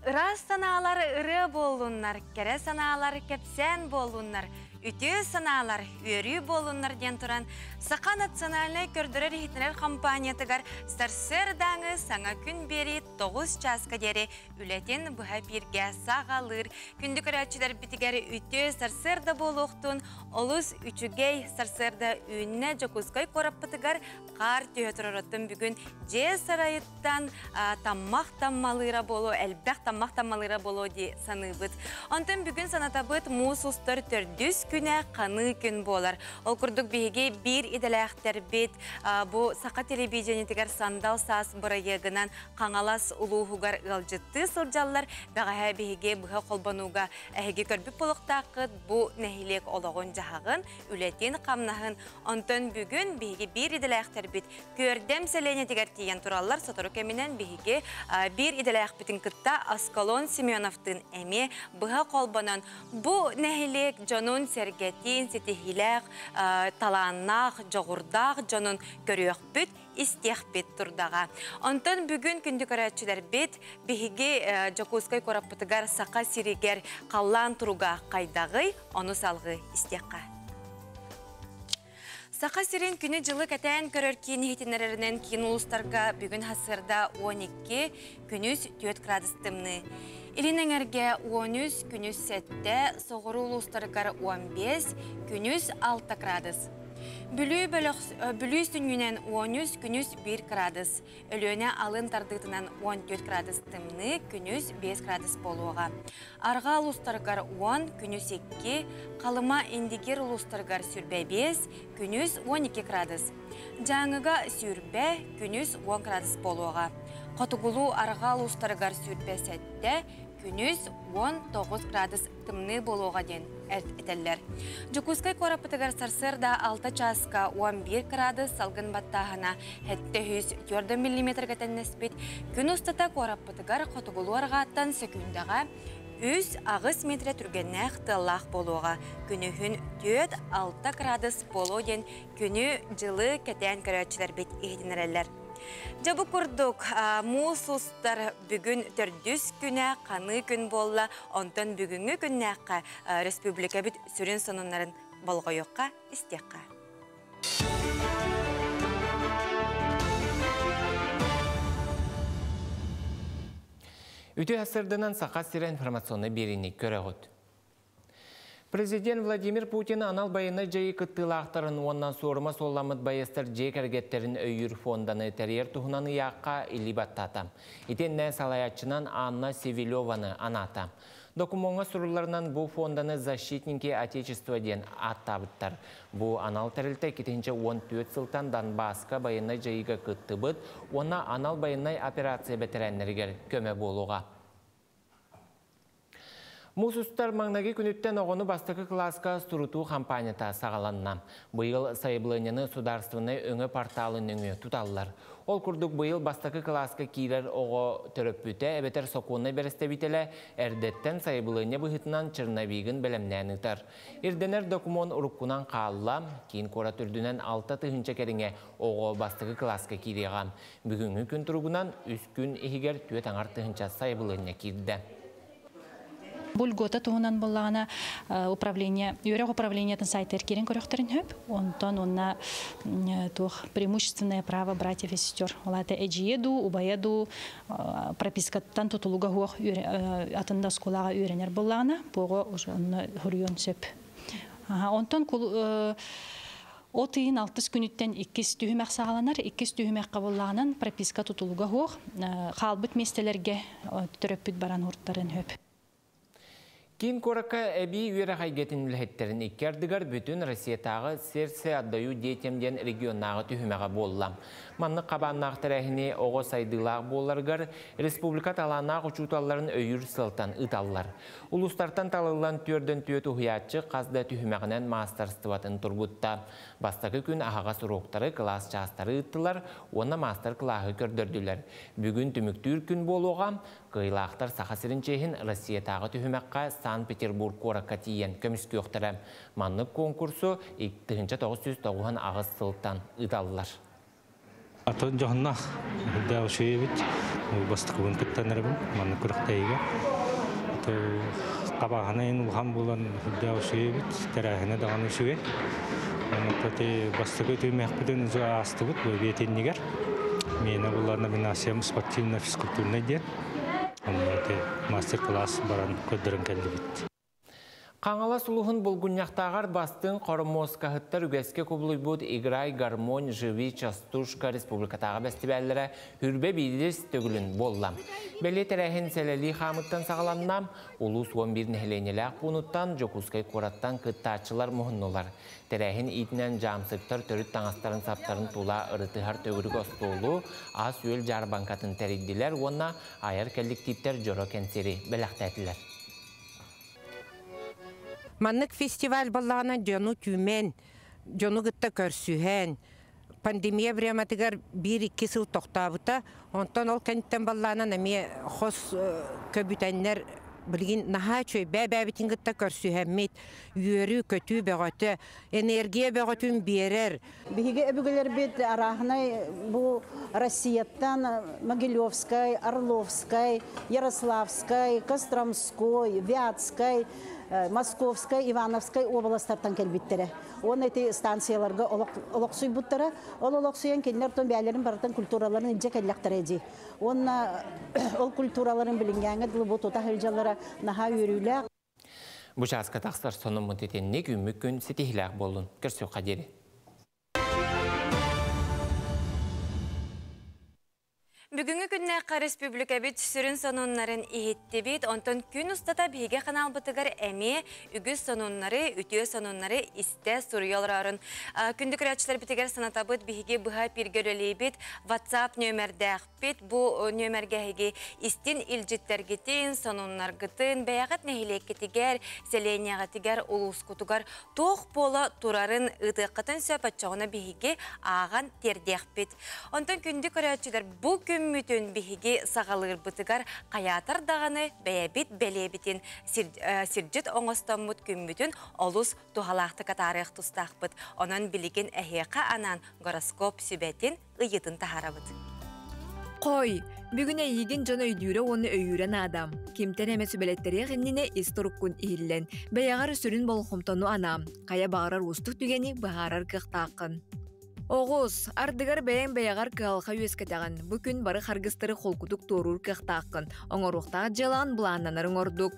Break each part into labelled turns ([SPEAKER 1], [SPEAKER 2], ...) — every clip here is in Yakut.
[SPEAKER 1] Ыраас санаалар ырыа буоллуннар, кэрэ санаалар кэпсээн буоллуннар, үтүө санаалар үөрүү буоллуннар диэн туран, Саха национальнай көрдөрөр-иһитиннэрэр компаниятыгар сарсыардааҥы саҥа күн биэрии 9 чааска диэри үлэтин быһа бииргэ саҕалыыр. Күндү көрөөччүлэрбитигэр үтүө сарсыарда буолуохтун, олус үчүгэй сарсыарда үүннэ Дьокуускай куораппытыгар хаар түһэ турар. Оттон бүгүн дьиэ сарайыттан таммах таммалыыра буолуо, элбэх таммах таммалыыра буолуо дии саныыбыт. Онтон бүгүн санатабыт, муус устар төрдүс күнэ ханыы күн буолар. Ол курдук биһиги биир идэлээхтэрбит бу Саха телевидениетигэр Сандал саас бырайыагынан Хаҥалас улууһугар ыалдьыттыы сылдьаллар. Бэҕэһээ биһиги быһа холбонууга эһиги көрбүт буолуохтааххыт бу нэһилиэк олоҕун-дьаһаҕын, үлэтин-хамнаһын. Онтон бүгүн биһиги биир идэлээхтэрбит Күөрдэм сэлиэнньэтигэр тиийэн тураллар. Сотору кэминэн биһиги биир идэлээхпитин кытта Аскалон Семеновтыын эмиэ быһа холбонон бу нэһилиэк дьонун-сэргэтин, ситиһиилээх, талааннаах, дьоҕурдаах дьонун көрүөхпүт, истиэхпит турдаҕа. Онтон бүгүн күндү көрөөччүлэрбит, биһиги Дьокуускай куораппытыгар, Саха сиригэр халлаан туруга хайдаҕый, ону салҕыы истиэххэ. Саха сирин күнү-дьылы кэтээн көрөр киин иһитиннэрэринэн киин улуустарга бүгүн сарсыарда 12, күнүс 4 градус тымныы. Илин эҥэргэ 13, күнүс 7, соҕуруу улуустарыгар 15, күнүс 6 градус. Бүлүү бөлөх Бүлүү сүнньүнэн 13, күнүс 1 градус. Өлүөнэ алын тардыытынан 14 градус тымныы, күнүс 5 градус буолуоҕа. Арҕаа улуустарыгар 10, күнүс 2, Халыма Индигир улуустарыгар 25, күнүс 12 градус. Дьааҥыга 20, күнүс 10 градус буолуоҕа. Хотугулуу арҕаа улуустарыгар 27, күнүс 19 градус тымныы буолуоҕа диэн этэллэр. Дьокуускай куораппытыгар сарсыарда 6 чааска 11 градус салгын баттааһына 704 миллиметрга тэннэспит. Күн устата куораппытыгар хотугулуу арҕааттан сөкүүндэҕэ 3-8 метрэ түргэннээх тыаллаах буолуоҕа. Күнүһүн 4-6 градус буолуо диэн күнү-дьылы кэтээн көрөөччүлэрбит иһитиннэрэллэр. Дьэ бу курдук муус устар бүгүн төрдүс күнэ ханыы күн буолла. Онтон бүгүҥҥү күннээххэ республикабыт сүрүн сонуннарын болҕойуохха, истиэххэ.
[SPEAKER 2] Үтүө сарсыарданан, Саха сирэ информационнай биэриини көрөҕүт. Президент Владимир Путин анал байыаннай дьайыы кыттыылаахтарын уонна суорума суолламмыт байыастар дьиэ кэргэттэрин өйүүр фонданы тэрийэр туһунан ыйаахха илии баттаата. Итиэннэ салайааччынан Анна Севилеваны анаата. Докумуоҥҥа сурулларынан, бу фонданы «Защитники Отечества» диэн ааттаабыттар. Бу анал тэрилтэ 2014 сылтан Донбасска байыаннай дьайыыга кыттыбыт уонна анал байыаннай операция бэтэрээннэригэр көмө буолуоҕа. Муус устар маҥнайгы күнүттэн оҕону бастакы кылааска сурутуу хампаанньата саҕаланна. Быйыл сайабылыанньаны судаарыстыбаннай өҥө порталын нөҥүө туталлар. Ол курдук быйыл бастакы кылааска киирэр оҕо төрөппүтэ эбэтэр сокуоннай бэрэстэбиитэлэ эрдэттэн сайабылыанньа быһыытынан черновигын бэлэмнээн ыытар. Ирдэнэр докумуон уруккунан хаалла. Киин куорат үрдүнэн 6 тыһыынча кэриҥэ оҕо бастакы кылааска киириэҕэ. Бүгүҥҥү күн туругунан 3 күн иһигэр 4,5 тыһыынча сайабылыанньа киирдэ.
[SPEAKER 3] Бу льгота туһунан буоллаҕына управление, үөрэх управлениетын сайтыгар киирэн көрүөхтэрин сөп. Онтон уонна туох преимущественное право братьев и сестер. Ол аата эдьиийэ дуу, убайа дуу пропискаттан тутулуга суох атын да оскуолаҕа үөрэнэр буоллаҕына, бу оҕо уже онно суруйуон сөп. Онтон от ыйын алтыс күнүттэн иккис түһүмэх саҕаланар. Иккис түһүмэххэ буоллаҕынан прописка тутулуга суох хаалбыт миэстэлэргэ төрөппүт баран суруттарыан сөп.
[SPEAKER 2] Киин куоракка эбии үөрэх эйгэтин үлэһиттэрин икки ардыгар бүтүн Россиятааҕы «Сердце отдаю детям» диэн регионнааҕы түһүмэҕэ буолла. Маннык хабааннаах тэрээһини оҕо сайдыылаах буоларыгар республика талааннаах учууталларын өйүүр сыалтан ыыталлар. Улуустартан талыллан 44 уһуйааччы хас да түһүмэҕинэн маастарыстыбатын тургутта. Бастакы күн аһаҕас уруоктары, кылаас чаастары ыыттылар уонна маастар-кылааһы көрдөрдүлэр. Бүгүн түмүктүүр күн буолуоҕа. Кыайыылаахтар Саха сирин чиэһин Россиятааҕы түһүмэххэ Санкт-Петербург куоракка тиийэн көмүскүөхтэрэ. Маннык конкурсу 1998 сылтан ыыталлар.
[SPEAKER 4] Атын дьоһуннаах үрдээх үчүгэй эбит. Бастакыбын кыттан эрэбин маннык күрэхтэһиигэ. Хабааһына улахан буолан үрдээх үчүгэй эбит. Тэрээһинэ даҕаны үчүгэй. Онон бастакы түһүмэхпитин аастыбыт бу эбиэт иннигэр. Миэнэ була номинациям спортивно-физкультурнай диэн. Онно мастер-класс баран көрдөрөн кэллибит.
[SPEAKER 2] Хаҥалас улууһун Булгунньахтааҕар бастыҥ хормуоскаһыттар үгэскэ кубулуйбут Играй, гармонь, живи, частушка республикатааҕы бэстибээллэрэ хүрбэ биирис төгүлүн буолла. Бэлиэ тэрээһин сэлэлии хаамыттан саҕаланна. Улуус 11 нэһилиэнньэлээх пуунуттан, Дьокуускай куораттан кыттааччылар муһуннулар. Тэрээһин иитинэн дьаамсыктар төрүт таҥастарын-саптарын тула ырытыһар төгүрүк остуолу, ас-үөл дьаарбаҥкатын тэрийдилэр уонна айар кэлликтииптэр дьоро кэнсиэри бэлэхтээтилэр.
[SPEAKER 5] Маннык фестиваль буоллаҕына дьону түмэн, дьону кытта көрсүһэн, пандемия времятыгар биир-икки сыл тохтообута. Онтон ол кэнниттэн баллаанан эмиэ хос көбүтэннэр билигин наһаа үчүгэй бэйэ-бэйэбитин кытта көрсүһэммит, үөрүү-көтүү бөҕөтө, энергия бөҕөтүн биэрэр.
[SPEAKER 6] Биһиги өбүгэлэрбит арааһынай бу Россияттан Могилевскай, Орловскай, Ярославскай, Костромской, Вятскай, Московскай, Ивановскай уобаластартан кэлбиттэрэ. Уонна ити станцияларга олохсуйбуттара. Ол олохсуйан кинилэр тон бэйэлэрин барытын культураларын илдьэ кэллэхтэрэ дии. Уонна ол культураларын билиҥҥээҥҥэ дылы бу тута сылдьаллара наһаа үөрүүлээх.
[SPEAKER 2] Бу чааска тахсар сонуммут итинник үүммүт күн ситиһиилээх буоллун. Көрсүөххэ диэри.
[SPEAKER 1] Бүгүҥҥү күннээххэ республикабыт сүрүн сонуннарын иһиттибит. Онтон күн устата биһиги каналбытыгар эмиэ үгүс сонуннары, үтүө сонуннары истэ суруйа олорорун. Күндү көрөөччүлэрбитигэр санатабыт биһиги быһа эпиргэ үлэлиибит WhatsApp нүөмэрдээхпит. Бу нүөмэргэ эһиги истин илдьиттэргитин, сонуннаргытын, бэйэҕит нэһилиэккитигэр, сэлиэнньэҕитигэр, улуускутугар туох буола турарын ыытыаххытын сөп, оччоҕуна биһиги ааҕан тиэрдиэхпит. Онтон күндү көрөөччүлэр бу күммүтүн биһиги саҕалыырбытыгар хайаатар даҕаны бэйэбит бэлиэбитин сирдьит оҥостоммут күммүтүн олус туһалаахтык атаарыах тустаахпыт. Онон билигин эһиэхэ анаан гороскоп сүбэтин ыйытын таһаарабыт.
[SPEAKER 7] Хой, бүгүн эйигин дьон өйдүүрэ уонна өйүүрэ наада. Кимтэн эмэ сүбэлэттэриэх иннинэ ис туруккун иһиллэн, бэйэҕэр сүрүн болҕомтону анаа. Хайа баҕарар уустук түгэни быһаарар кыахтааххын. Оҕус, ардыгар бэйэҥ бэйэҕэр кыһалҕа үөскэтэҕин. Бу күн бары харгыстары холкутук туоруур кыахтааххын. Оҥоруохтаах дьыалаҕын былааннанарыҥ ордук.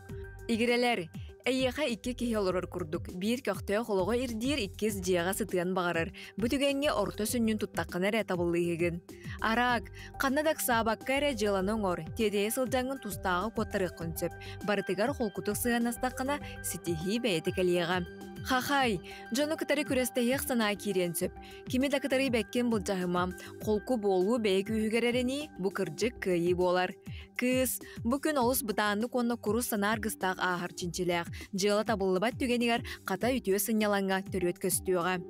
[SPEAKER 7] Игирэлэр, эйиэхэ икки киһи олорор курдук. Биир көхтөөх олоҕу ирдиир, иккис дьиэҕэ сытыан баҕарар. Бу түгэҥҥэ орто сүнньүн туттаххына эрэ табыллыыһыгын. Араак, ханна да ыксаабакка эрэ дьыаланы оҥор, тиэтэйэ сылдьаҥҥын тустааҕы куоттарыаххын сөп. Барытыгар холкутук сыһыаннастаххына, ситиһии бэйэтэ кэлиэҕэ. Хахай, дьону кытары күрэстэһиэх санаа киириэн сөп. Кими да кытары бэккин былдьаһыма, холку буолуу бэйэ күүһүгэр эрэнии, бу кырдьык кыайыы буолар. Кыыс, бу күн олус бытааннык уонна курус санаа аргыстаах ааһар чинчилээх. Дьыала табыллыбат түгэнигэр хата үтүө сынньалаҥҥа төрүөт көстүөҕэ.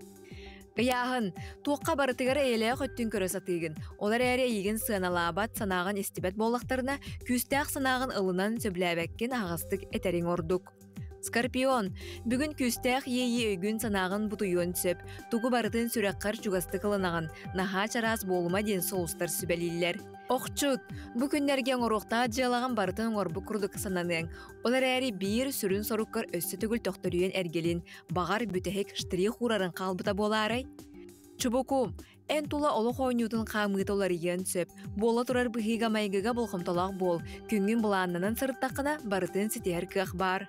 [SPEAKER 7] Ыйааһын, туохха барытыгар эйэлээх өттүн көрө сатыыгын. Ол эрээри эйигин сыаналаабат, санааҕын истибэт буоллахтарына, күүстээх санааҕын ылынан сөбүлээбэккин аһаҕастык этэриҥ ордук. Скорпион, бүгүн күүстээх иэйии өйгүн-санааҕын бутуйуон сөп. Тугу барытын сүрэххэр чугастык ылынаҕын, наһаа чараас буолума диэн сулустар сүбэлииллэр. Охчут, бу күннэргэ оҥоруохтаах дьыалаҕын барытын оҥорбут курдук сананыаҥ. Ол эрээри биир сүрүн соруккар өссө төгүл төхтөрүйэн эргилин, баҕар бүтэһик штрих уурарын хаалбыта буолаарай? Чубуку, Эн тула олох оонньуутун хаамыыта уларыйыан сөп. Буола турар быһыыга-майгыга болҕомтолоох буол. Күҥҥүн былааннанан сырыттаххына, барытын ситиһэр кыах баар.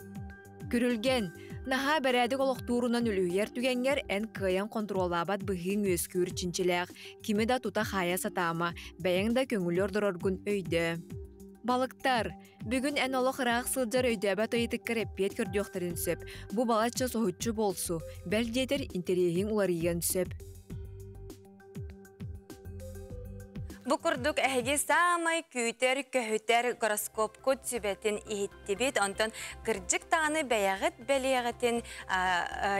[SPEAKER 7] Күрүлгэн. Наһаа бэрээдэк олохтуурунан үлүһүйэр түгэҥҥэр эн кыайан хонтуруоллаабат быһыыҥ үөскүүр чинчилээх. Кими да тута хаайа сатаама, бэйэҥ да көҥүлү ордороргун өйдөө. Балыктар. Бүгүн эн олох ыраах сылдьар өйдөөбөт ыйытыккар эппиэт көрдүөхтэрин сөп. Бу балачча соһуччу буолсу. Бэл диэтэр интэриэһиҥ уларыйыан сөп.
[SPEAKER 1] Бу курдук эһиги саамай күүтэр, көһүтэр гороскопкут сүбэтин иһиттибит. Онтон кырдьык даҕаны бэйэҕит бэлиэҕитин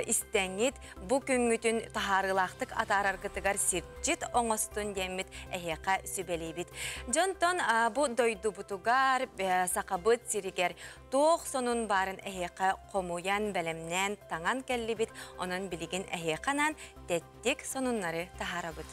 [SPEAKER 1] истэҥҥит бу күҥҥүтүн таһаарыылаахтык атаараргытыгар сирдьит оҥостун диэммит эһиэхэ сүбэлиибит. Дьонтон бу дойдубутугар, Сахабыт сиригэр туох сонун баарын эһиэхэ хомуйан, бэлэмнээн, таҥан кэллибит. Онон билигин эһиэхэ анаан тэттик сонуннары таһаарабыт.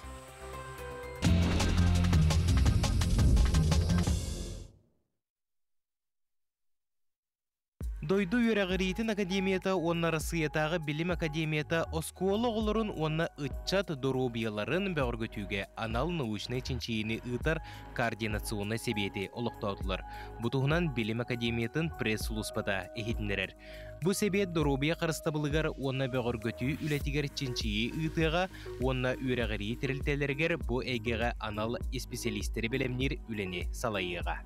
[SPEAKER 8] Дойду үөрэҕириитин академията уонна Арассыыйатааҕы билим академията оскуола оҕолорун уонна ыччат доруобуйаларын бөҕөргөтүүгэ анал научнай чинчийиини ыытар координационнай сэбиэти олохтоотулар. Бу туһунан Билим академиятын пресс-сулууспата иһитиннэрэр. Бу сэбиэт доруобуйа харыстабылыгар уонна бөҕөргөтүү үлэтигэр чинчийии ыытыаҕа уонна үөрэҕирии тэрилтэлэригэр бу эйгэҕэ анал исписэлиистэри бэлэмниир үлэни салайыаҕа.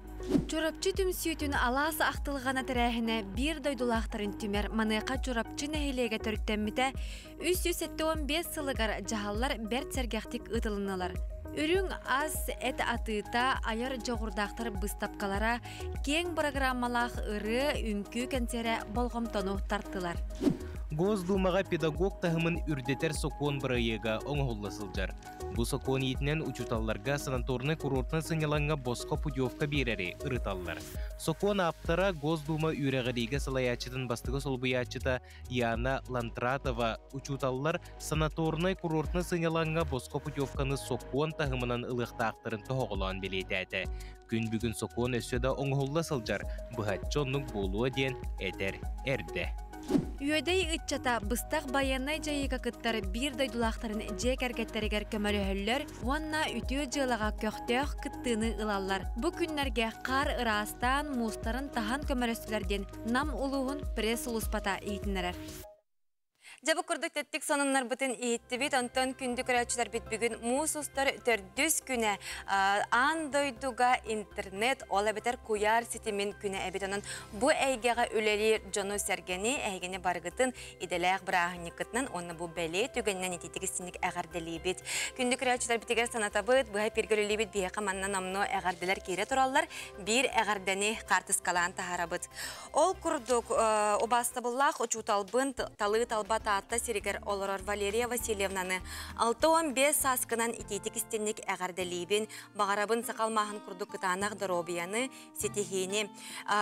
[SPEAKER 1] Чурапчы түмсүүтүн алаас ахтылҕана тэрээһинэ биир дойдулаахтарын түмэр маныаха Чурапчы нэһилиэгэ төрүттэммитэ 375 сылыгар дьаһаллар бэрт сэргэхтик ыытылыннылар. Үрүҥ ас, эт атыыта, айар дьоҕурдаахтар быыстапкалара, киэҥ бырагыраамалаах ырыа, үҥкүү кэнсиэрэ болҕомтону тартылар.
[SPEAKER 8] Госдумаҕа педагог таһымын үрдэтэр сокуон бырайыага оҥоһулла сылдьар. Бу сокуон иитинэн учууталларга санаторнай-курортнай сынньалаҥҥа босхо путевка биэрэри ырыталлар. Сокуон ааптара Госдума үөрэҕириигэ салайааччытын бастакы солбуйааччыта Яна Лантратова учууталлар санаторнай-курортнай сынньалаҥҥа босхо путевканы сокуон таһымынан ылыахтаахтарын тоһоҕолоон бэлиэтээтэ. Күн бүгүн сокуон өссө да оҥоһулла сылдьар, быһаччы оннук буолуо диэн этэр эрдэ.
[SPEAKER 1] Үөдэй ыччата быстах байыаннай дьайыыга кыттар биир дойдулаахтарын дьиэ кэргэттэригэр көмөлөһөллөр уонна үтүө дьыалаҕа көхтөөх кыттыыны ылаллар. Бу күннэргэ хаар ыраастаан, муустарын таһан көмөлөстүлэр диэн Нам улууһун пресс-сулууспата иһитиннэрэр. Дьэ бу курдук тэттик сонуннарбытын иһиттибит, онтон күндү көрөөччүлэрбит бүгүн муус устар төрдүс күнэ аан дойдуга интернет, ол эбэтэр куйаар ситимин күнэ эбит. Онон бу эйгэҕэ үлэлиир дьону-сэргэни, эһигини барыгытын идэлээх бырааһынньыккытынан уонна бу бэлиэ түгэнинэн итиитик истиҥник эҕэрдэлиибит. Күндү көрөөччүлэрбитигэр санатабыт, быһа эпиргэ үлэлиибит, биһиэхэ манна номнуо эҕэрдэлэр киирэ тураллар. Биир эҕэрдэни хаартыскалаан таһаарабыт. Ол курдук, убаастабыллаах учууталбын талыы-талба Таатта сиригэр олорор Валерия Васильевнаны 65 сааскынан итиитик истинник эҕэрдэлиибин, баҕарабын саха алмааһын курдук кытаанах доруобуйаны, ситиһиини.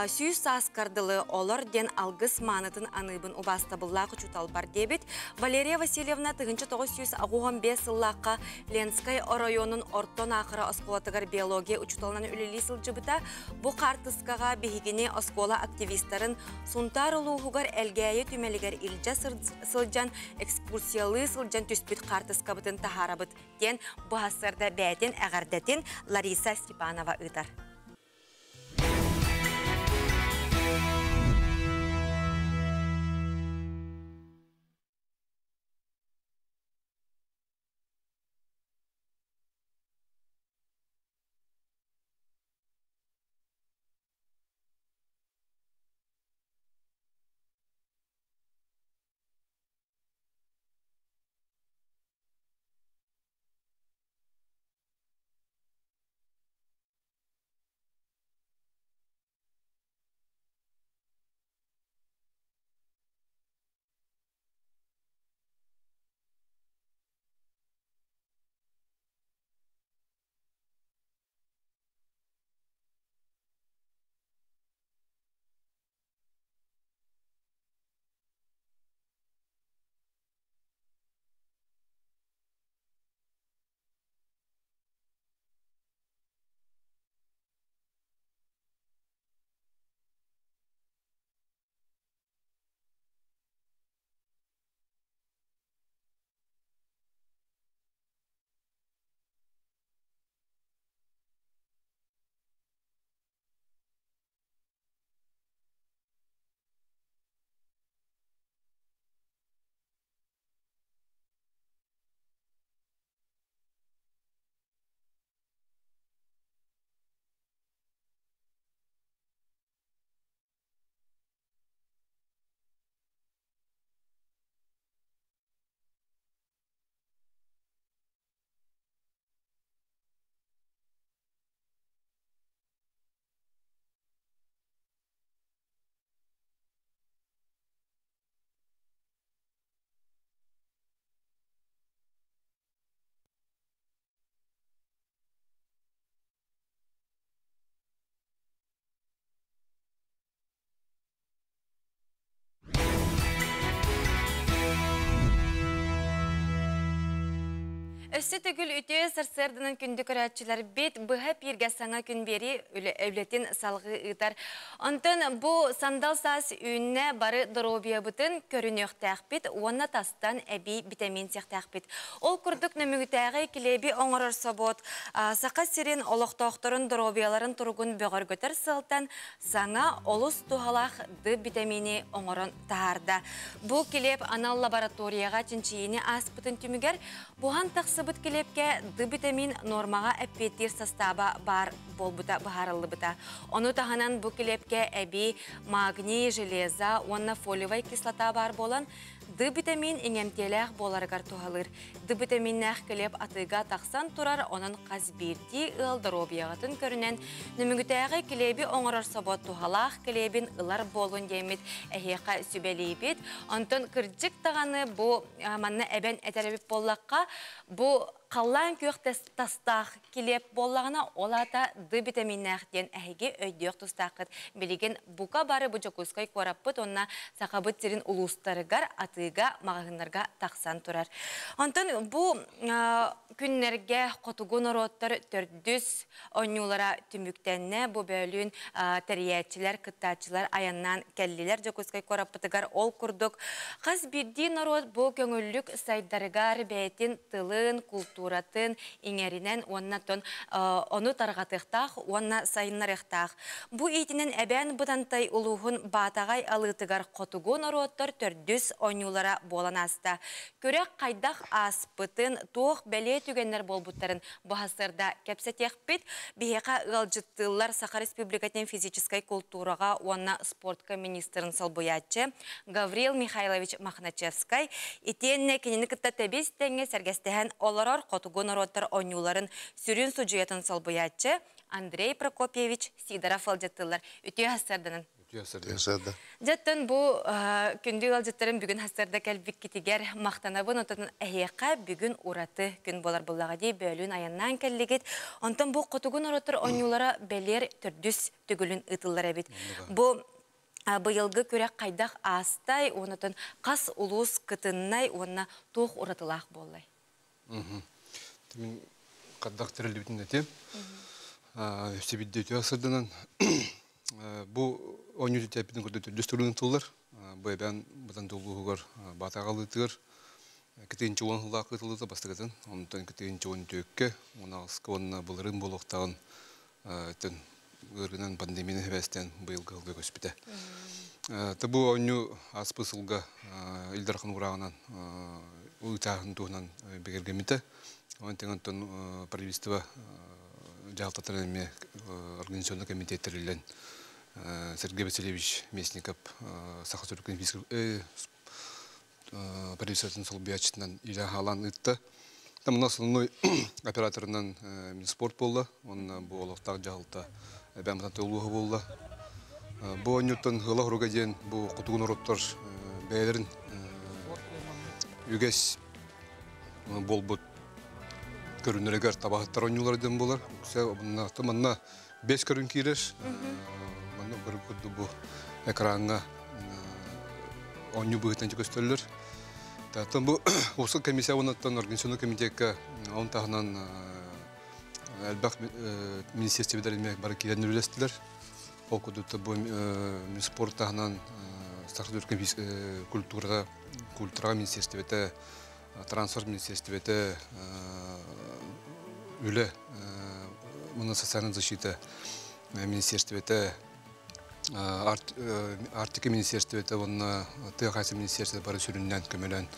[SPEAKER 1] 100 сааскар дылы олор диэн алгыс маанытын аныыбын убаастабыллаах учууталбар диэбит. Валерия Васильевна 1985 сыллаахха Ленскэй оройуонун Орто Наахара оскуолатыгар биология учууталынан үлэлии сылдьыбыта. Бу хаартыскаҕа биһигини оскуола активистарын Сунтаар улууһугар Элгээйи түмэлигэр илдьэ сылдьан экскурсиялыы сылдьан түспүт хаартыскабытын таһаарабыт диэн бу сарсыарда бэйэтин эҕэрдэтин Лариса Степанова ыытар. Өссө төгүл үтүө сарсыарданан күндү көрөөччүлэрбит быһа эпииргэ саҥа күн биэрии үлэтин салҕыы ыытар. Онтон бу сандал саас үүннэ бары доруобуйабытын көрүнүөхтээхпит уонна тастан эбии битэмиин сиэхтээхпит. Ол курдук Нөмүгүтээҕи килиэби оҥорор собуот Саха сирин олохтоохторун доруобуйаларын туругун бөҕөргөтөр сыалтан саҥа олус туһалаах Д битэмиини оҥорон таһаарда. Бу килиэп анал лабораторияҕа чинчийиини ааспытын түмүгэр буһан тахсыбыт килиэпкэ Д битэмиин нуормаҕа эппиэттиир састааба баар буолбута быһаарыллыбыта. Ону таһынан бу килиэпкэ эбии магний, железа уонна фолиевай кислота баар буолан, Д битэмиин иҥэмтиэлээх буоларыгар туһалыыр. Д битэмииннээх килиэп атыыга тахсан турар, онон хас биирдии ыал доруобуйаҕытын көрүнэн Нөмүгүтээҕи килиэби оҥорор собо туһалаах килиэбин ылар буолун диэммит эһиэхэ сүбэлиибит. Онтон кырдьык даҕаны бу манна эбэн этэр эбит буоллахха, бу халлаан күөх тастаах килиэп буоллаҕына, ол аата Д битэмииннээх диэн эһиги өйдүөх тустааххыт. Билигин бука бары бу Дьокуускай куораппыт уонна Сахабыт сирин улуустарыгар атыыга, маҕаһыыннарга тахсан турар. Онтон бу күннэргэ хотугу норуоттар төрдүс оонньуулара түмүктэннэ. Бу бөөлүүн тэрийээччилэр, кыттааччылар айаннаан кэллилэр Дьокуускай куораппытыгар. Ол курдук, хас биирдии норуот бу көҥүллүк сайдарыгар бэйэтин тылын, култууратын иҥэринэн уонна тон ону тарҕатыахтаах уонна сайыннарыахтаах. Бу иитинэн Эбээн Бытантай улууһун Баатаҕай алыытыгар хотугу норуоттар төрдүс оонньуулара буолан ааста. Күрэх хайдах ааспытын, туох бэлиэ түгэннэр буолбуттарын бу сарсыарда кэпсэтиэхпит. Биһиэхэ ыалдьыттыыллар Саха Республикатын физическэй култуураҕа уонна спортка министрын солбуйааччы Гаврил Михайлович Мохначевскай итиэннэ кинини кытта тэбис тэҥҥэ сэргэстэһэн олорор хотугу норуоттар оонньууларын сүрүн судьуйатын солбуйааччы Андрей Прокопьевич Сидоров ыалдьыттыыллар. Үтүө сарсыарданан.
[SPEAKER 9] Үтүө
[SPEAKER 1] Дьэттэн бу күндү ыалдьыттарым бүгүн хастарда кэлбиккитигэр махтанабын. Онтон эһиэхэ бүгүн ураты күн буолар буллаҕа дии бөөлүүн айаннаан кэллигит. Онтон бу хотугу норуоттар оонньуулара бэлиэр төрдүс төгүлүн ыытыллар эбит. Бу быйылгы күрэх хайдах аастай, онотон хас улуус кытыннай уонна туох уратылаах буоллай?
[SPEAKER 9] Мин хайдах тэриллибитин этим. Өссө үтүө сырданан бу оонньуу тэппитин курдук төрдүс турун тыллар. Бу эбэн бутан тулууһугар баатаҕалыытыгар кытыынчы уон сыллаах кытылыта бастакытын, онтон кытыынчы уон түөккэ, уон уонна былырын буолуохтааҕын төн ыарыынан пандемияны хэбэстэн быйылгы сылга көспүтэ. Бу оонньуу ааспы сылга Ил Дархан уурааҕынан ыытааһын туһунан бигэргэммитэ. Онтон правительство дьаһалтатынан эмиэ организационный комитет тэриллэн Сергей Васильевич Местников Саха Түркүн правительствотын солбуйааччытынан илэ хаалан ыытта. Там основной операторынан спорт буолла, он бу олохтоох дьаһалта эбээн улууһа буолла. Бу оонньууттан ыла хоруга диэн бу хотугу норуоттар бэйэлэрин үгэс буолбут көрүннэригэр табаһыттар оонньуулар диэн буолар. Манна бес көрүн киирэр. Манна көрүн бу экраҥҥа оонньуу быһыытынан көстөллөр. Таттан бу Усул комиссия оннуттан организационный комитетка он таһынан элбэх министерстволар бары киирэн үлэлэстилэр. Ол курдук бу спорт таһынан культура культура министерствота, транспорт министерствота, үлэ мына социальная защита министерствота, Арктика министерствота уонна тыа хаһаайыстыба министерствота бары сүрүннээн көмөлөөн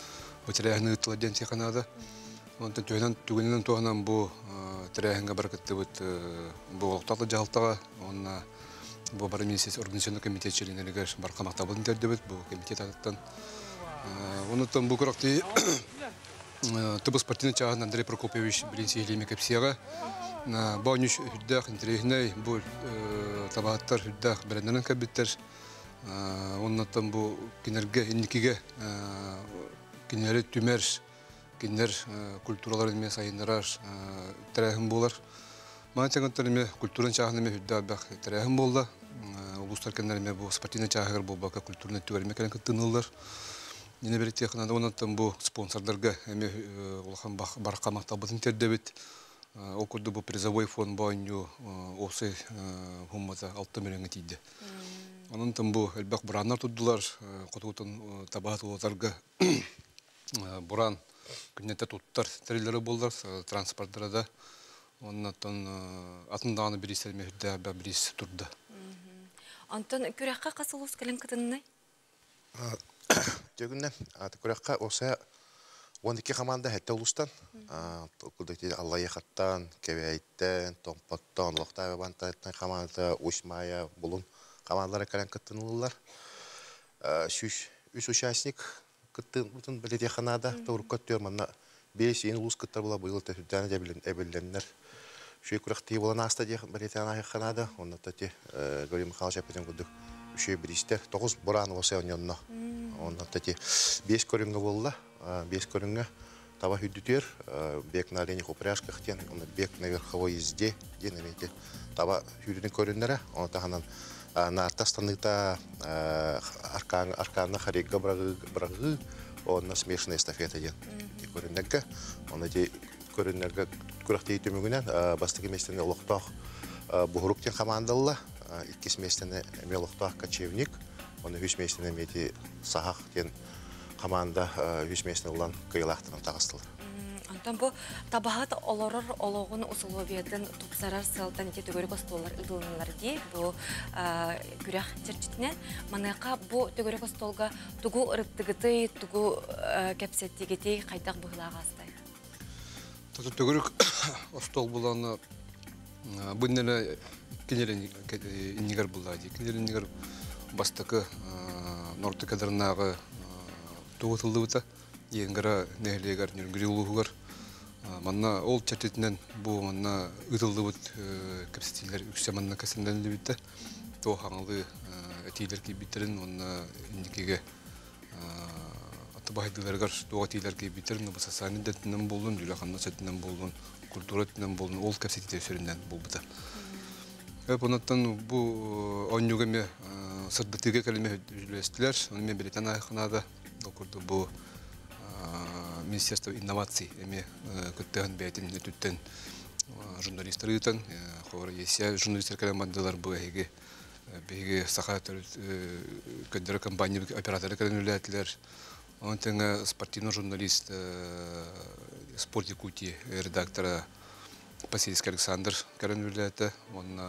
[SPEAKER 9] бу тэрээһини ыыттылар диэн сыаханаада. Онтон түһэнэн түгэнинэн туһанан бу тэрээһиҥҥэ бары кыттыбыт бу олохтоох дьаһалтаҕа уонна бу бары министерство организационный комитет чилиэннэригэр барха махталбытын тиэрдэбит бу комитет атыттан. Онуттан бу күрэхтии тыбы спортивный чааһын Андрей Прокопьевич билин сиһилиими кэпсиэҕэ. Бу оонньуу үрдээх интэриэһинэй, бу табаһыттар үрдээх бэлэмнэнэн кэлбиттэр. Оннуттан бу кинилэргэ инникигэ кинилэри түмэр, кинилэр культураларын эмиэ сайыннарар тэрээһин буолар. Маны тэҥэ эмиэ культурын чааһын эмиэ үрдээх элбэх тэрээһин буолла. Улуустар кэннэр эмиэ бу спортивный чааһыгар буолбакка культурный өттүгэр эмиэ кэлэн кыттыыныллар. Нина беретехна оннан бу спонсордарга эми улахан баракка макталбытын тердебит. Ол курдук бу призовой фонд боонньу осы хуммата 6 миллионга тиийди. Онон бу элбэх бураннар турдулар, хотугутун табаат улутарга буран күннете туттар тэриллери боллар, транспорттара да. Оннан атын даҕаны бириистер мехүдэ бириис турда.
[SPEAKER 1] Онтон күрэххэ хас улуус кэлэн кытыннай?
[SPEAKER 10] Төгүннен күрэххэ оса 12 команда хәтта улустан. Аллайыхаттан, Кебәйттен, Томпоттон, Лохтаева бантаттан команда, Усмая, Булун командалары кэлэн кыттынылар. Сүс үс участник кыттын бутун беледияханада турукка төр манна 5 ен улус кыттар була быйыл төһүдән эбилленнер. Шүй күрэхти болан аста дия беледияханада, онна тати Гаврил Михайлович апетен кудук үшүй биристер 9 буран оса оннонно. Онна тати 5 көрүнгө болла, 5 көрүнгө таба хүдүтер, бег на оленях упряжках тен, он бег на верховой езде, ден эмете таба хүдүтүн көрүннөрө, оны таханан нарта станыта аркан арканна харига брагы, онна смешанная эстафета ден көрүннөргө, оны де көрүннөргө күрэхти түмүгүнөн бастыгы местени олохтоох Буһурук тен командалла, иккис местени эме олохтоох Кочевник, оны үс местени мети Сахах тен команда үс местени улан кыйлахтынан тагыстылар.
[SPEAKER 1] Онтон бу табаһат олорор ологун условиятын тупсарар сылтан ити төгөрүк остоллар ыдылынылар ди бу күрэх черчитинен маныака бу төгөрүк остолга тугу ырыттыгыты, тугу кепсеттигити кайдак быһылаага астай.
[SPEAKER 9] Тото төгөрүк остол буланы бу кинеле иннигер булла ди. Кинеле иннигер бастакы норты кадарнагы тугутылдыбыта. Енгара нехлегер нүргүрүлугар. Манна ол чертетинен бу манна ытылдыбыт кепсетилер үксө манна кесенден битте. То хаңылы этилер кибиттерин онна индикеге атыбайдыларгар туга тилер кибиттерин бу сасаны дэтинен болдун, дүлаханна сетинен болдун, культура тинен болдун, ол кепсетилер сөрүнөн болбута. Бунаттан бу оннюгеме сырдытыга келеме жүлестилер, оны мен билетен айханада, окурду бу Министерство инноваций эме көттөһөн бәйтин өтүттен журналисттер ыытан, хора есия журналисттер кэлэн бу эһиги биһиги саха көндөрө компания операторы кэлэн үлээтилер. Онон тэҥэ спортивный журналист Спорт Якутии редактора Посельский Александр кэлэн үлээтэ. Он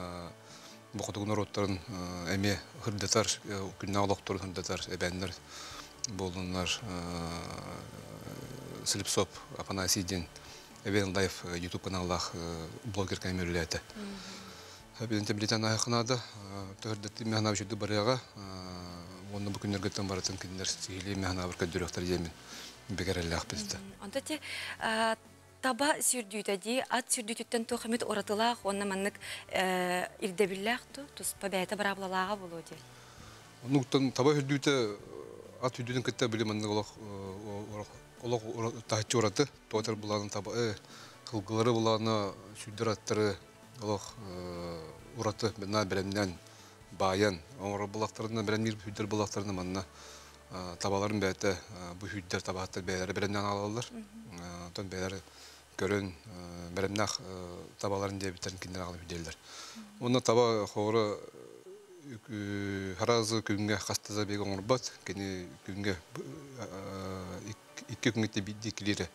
[SPEAKER 9] бохотугун ороттарын эме хырдатар, күннә олохторун хырдатар эбэннер болуннар Слепсоп Афанасий ден Эвен Лайф YouTube каналлах блогер кәмерләте. Биден Британия айханада төрдәтти механа бишүдү барыга, онны бу күннәргә тан баратын киндер сихили механа бер көдүрөктөр жемин бегереллах бизде.
[SPEAKER 1] Онта те таба сүрдүтэ ди ат сүрдүтүттен тухамит оратылаах, онна маннык ирдебиллаах ту туспа бәйте бараблалаага болу ди.
[SPEAKER 9] Нуктан таба сүрдүтэ ат сүрдүтүн кытта биле маннык олох олох тахчы ураты, туатар буланын таба кылгылары буланы сүрдүр аттары олох ураты на беремнен баян оңор булактарына беремнир сүрдүр булактарына манна табаларын бәйте бу сүрдүр табаттар бәйләре беремнен алалар. Тон бәйләре көрөн беремнах табаларын деп битерин киндер алып үделдер. Онна таба хоры харазы күнгө хастаза бег оңорбат, кени күнгө икки күнгө бидди килире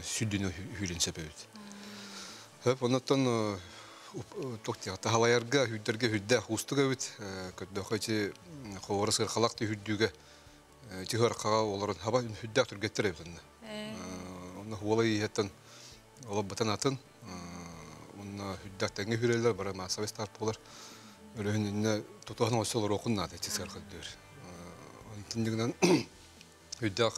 [SPEAKER 9] сүдүнү хүрен себебит. Хөп оннотон токтия тахалаярга хүддерге хүддә хустуга бит көддө хоры сыр халак хүддүгө тихөр кага оларын хаба хүддә түргеттер бит онна. Онна хуолай хеттен олап батан атын онна хүддә тәңге хүрелер бара масавес тарп болар. Өлөһүнүнө тутуһан осолор окунна да тисер көдөр. Онтундигинен хүддә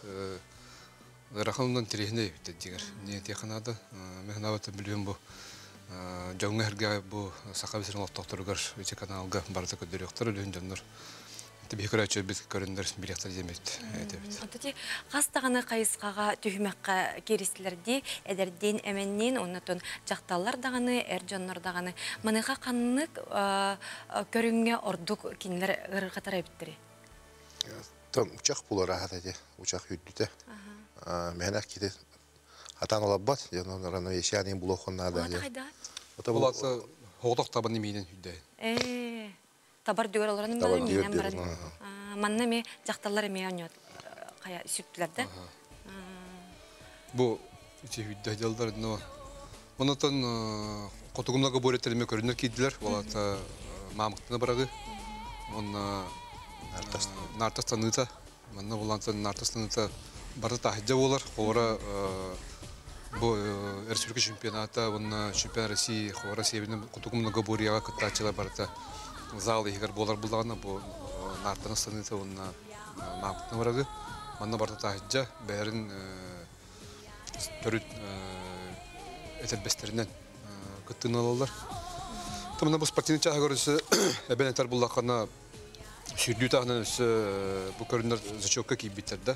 [SPEAKER 9] рахандан тирехне бит дигер. Не теханада мехнабат билем бу жоңга херге бу сака бисерин лоттокторугар үче каналга барда көдөр өлөһүн жоннор. Тиби көрөчө биз көрүндөр билектер жемет этебит.
[SPEAKER 1] Онтути хастаганы кайыскага түһүмәккә керистилерди, эдердин эменнин, оннотон жакталлар даганы, эр жоннор даганы. Маныха каннык көрүнгө ордук кинилер ыргатара биттери.
[SPEAKER 10] Там учах булар ахат эти, учах хүддүтэ. Мэхэнэх кити атан олаббат, дьон равновесие булуохун наада.
[SPEAKER 9] Ото булатса хоғдох табаны миинен хүддэ.
[SPEAKER 1] Э, табар дүгөр олорон баран миинен баран. Манна ме жакталар эме оньот кая сүттүлөр да.
[SPEAKER 9] Бу ити хүддэ жалдар но Онотон котугумлага бореттериме көрүнөр кийдилер. Болата мамыктына барагы. Онна нартастаныта. Манна булантан нартастаныта бары тахыджа болар. Хора бу республика чемпионата, онна чемпион России, хора себинен котугумлага борияга кыттаачылар барыта зал егер болар булдагына бу нартастаныта онна мамыктына барагы. Манна барыта тахыджа бәрин төрүт этелбестеринен кыттыналалар. Тамына бу спортивный чаһа көрүсө эбен этер буллакана сүрдүү тахынан өсө бу көрүнөр зачетка кийбиттер да.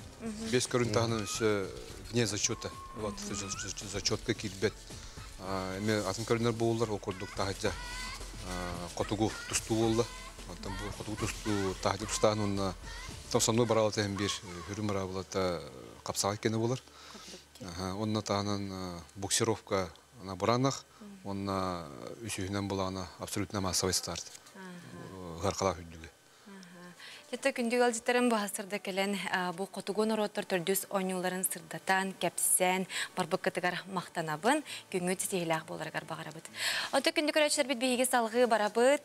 [SPEAKER 9] Бес көрүн тахынан өсө вне зачета. Вот зачетка кийбет. Эме атын көрүнөр болулар окурдук тахыджа котугу тустуу болла. Онтон бу котугу тустуу тахыджа тустаан онна там со мной баралата hem бир хүрүм барабылата капсага кене болар. Онна таанан буксировка на буранах, онна үсүһүнэн булаана абсолютно массовый старт. Гаркала хүддүгү.
[SPEAKER 1] Жете күндүг алжыттарын бахасырда келен бу котугун ороттор төрдүс ойнуларын сырдатан, кепсен, барбыккытыгар мактанабын, күнгү титихилах боларгар багарабыт. Ото күндү көрөчүлөр бит биһиги салгы барабыт.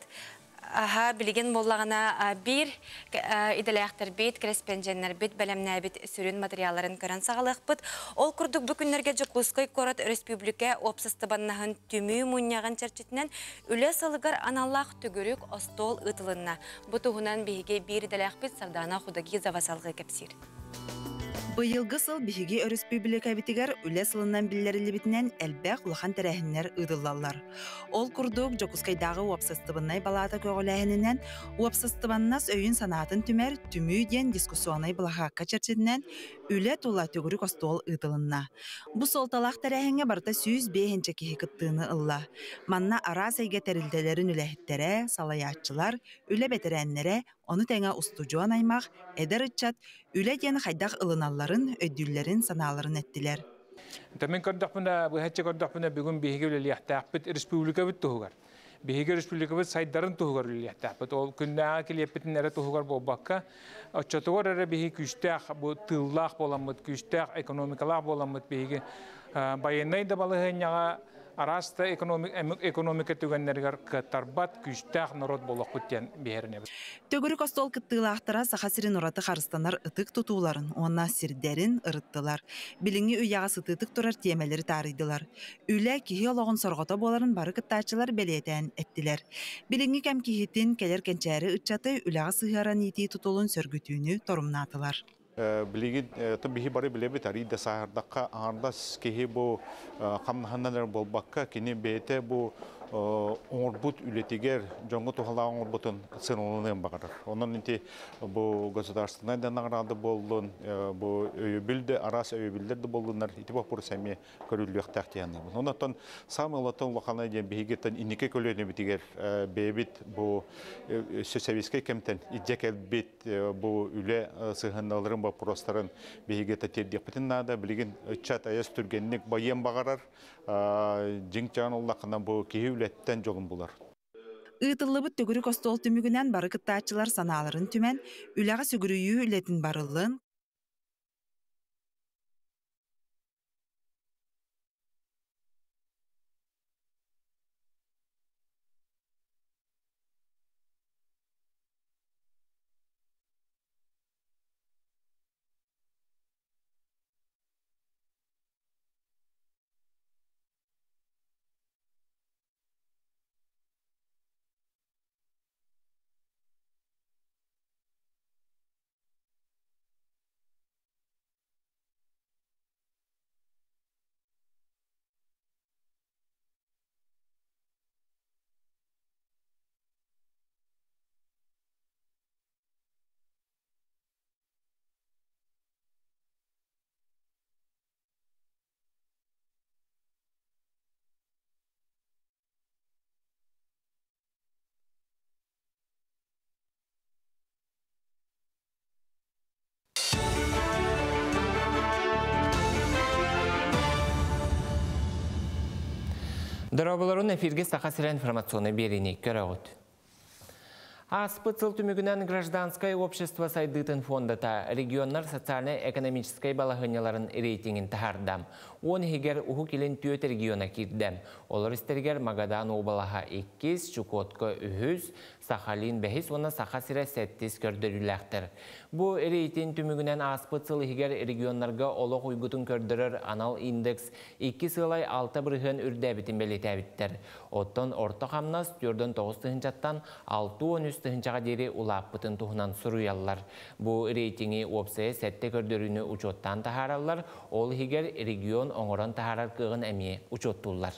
[SPEAKER 1] Аха, билеген боллагана бир иделяхтар бит, креспенженнер бит, бәлемнәбит сүрүн материалларын көрөн сагалыкпыт. Ол курдук бу күннәргә Жокускай корот республика обществованнаһын түмүү муньягын чәрчетинен үле салыгар аналлах төгөрүк остол ытылынна. Бу туһунан биһиге бир иделяхпит Сардана Худагизова салгы кепсир.
[SPEAKER 11] Быйылгы сыл биһиги өрөспүүбүлүкэ битигэр үлэ сылынан биллэриллибитинэн элбэх улахан тэрээһиннэр ыытыллаллар. Ол курдук Дьокуускайдааҕы уопсастыбаннай балаата көҕүлээһининэн уопсастыбаннас өйүн санаатын түмэр түмүү диэн дискуссионнай былаһаакка чэрчитинэн үлэ тула төгүрүк остуол ыытылынна. Бу суолталаах тэрээһиҥҥэ барыта 105 киһи кыттыыны ылла. Манна араас эйгэ тэрилтэлэрин үлэһиттэрэ, салайааччылар, үлэ бэтэрээннэрэ, ону тэҥэ устудьуон аймах, эдэр ыччат үлэ диэн хайдах ылыналларын, өйдүүллэрин, санааларын эттилэр.
[SPEAKER 12] Мен көрдөхпүнэ, быһаччы көрдөхпүнэ бүгүн биһиги үлэлиэхтээхпит республикабыт туһугар. Биһиги республикабыт сайдарын туһугар үлэлиэхтээхпит. Ол күннээҕи килиэппитин эрэ туһугар буолбакка, оччотугар эрэ биһиги күүстээх бу тыыллаах буоламмыт, күүстээх экономикалаах буоламмыт биһиги байыаннай да балаһыанньаҕа араас да экономика түгэннэригэр кыаттарбат күүстээх народ буолуохпут диэн биһэринэбит.
[SPEAKER 11] Төгүрүк остуол кыттыылаахтара Саха сирин ураты харыстанар ытык тутууларын уонна сирдэрин ырыттылар. Билиҥҥи үйэҕэ сытыытык турар тиэмэлэри таарыйдылар. Үлэ киһи олоҕун сорҕото буоларын бары кыттааччылар бэлиэтээн эттилэр. Билиҥҥи кэм киһитин кэлэр кэнчээри ыччаты үлэҕэ сыһыаран иитии тутулун сөргүтүүнү торумнаатылар.
[SPEAKER 13] Билигин биһи бары билэбит арыйда сааһырдакка аҥардас киһи бу хамнаһынан буолбакка кини бэйэтэ бу оҥорбут үлэтигэр дьоҥҥо туһалаах оҥорбутун сыаналаныан баҕарар. Онон ити бу государственнай да награда буоллун, бу өйөбүл да араас өйөбүллэр да буоллуннар ити боппуруос эмиэ көрүллүөхтээх диэн саныыбын. Онон саамай улахан улахана диэн биһигиттэн инники көлүөнэбитигэр бэйэбит бу советскай кэмтэн илдьэ кэлбит бу үлэ сыһыанналарын боппуруостарын биһиги тиэрдиэхпитин наада. Билигин ыччат айас түргэнник байыан баҕарар, дьиҥ-чаан уллахына бу киһи үлэттэн дьолун булар.
[SPEAKER 11] Ыытыллыбыт төгүрүк остуол түмүгүнэн бары кыттааччылар санааларын түмэн, үлэҕэ сүгүрүйүү үлэтин барыллын,
[SPEAKER 2] Дорооболорун эфиргэ Саха сирэ информационнай биэриини көрөҕүт. Ааспыт сыл түмүгүнэн гражданскай общество сайдыытын фондата регионнар социальнай-экономическай балаһыанньаларын рейтингин таһаарда. 10 иһигэр Уһук Илин түөрт региона киирдэ. Олор истэригэр Магадан уобалаһа иккис, Чукотка үһүс, Сахалин бэһис уонна Саха сирэ сэттис көрдөрүүлээхтэр. Бу рейтинг түмүгүнэн ааспыт сыл иһигэр регионнарга олох уйгутун көрдөрөр анал индекс 2,6% үрдээбитин бэлиэтээбиттэр. Оттон орто хамнас 49 тыһыынчаттан 63 тыһыынчаҕа диэри улааппытын туһунан суруйаллар. Бу рейтинги уопсайа сэттэ көрдөрүүнү учуоттаан таһаараллар, ол иһигэр регион оҥорон таһаарар кыаҕын эмиэ учуоттууллар.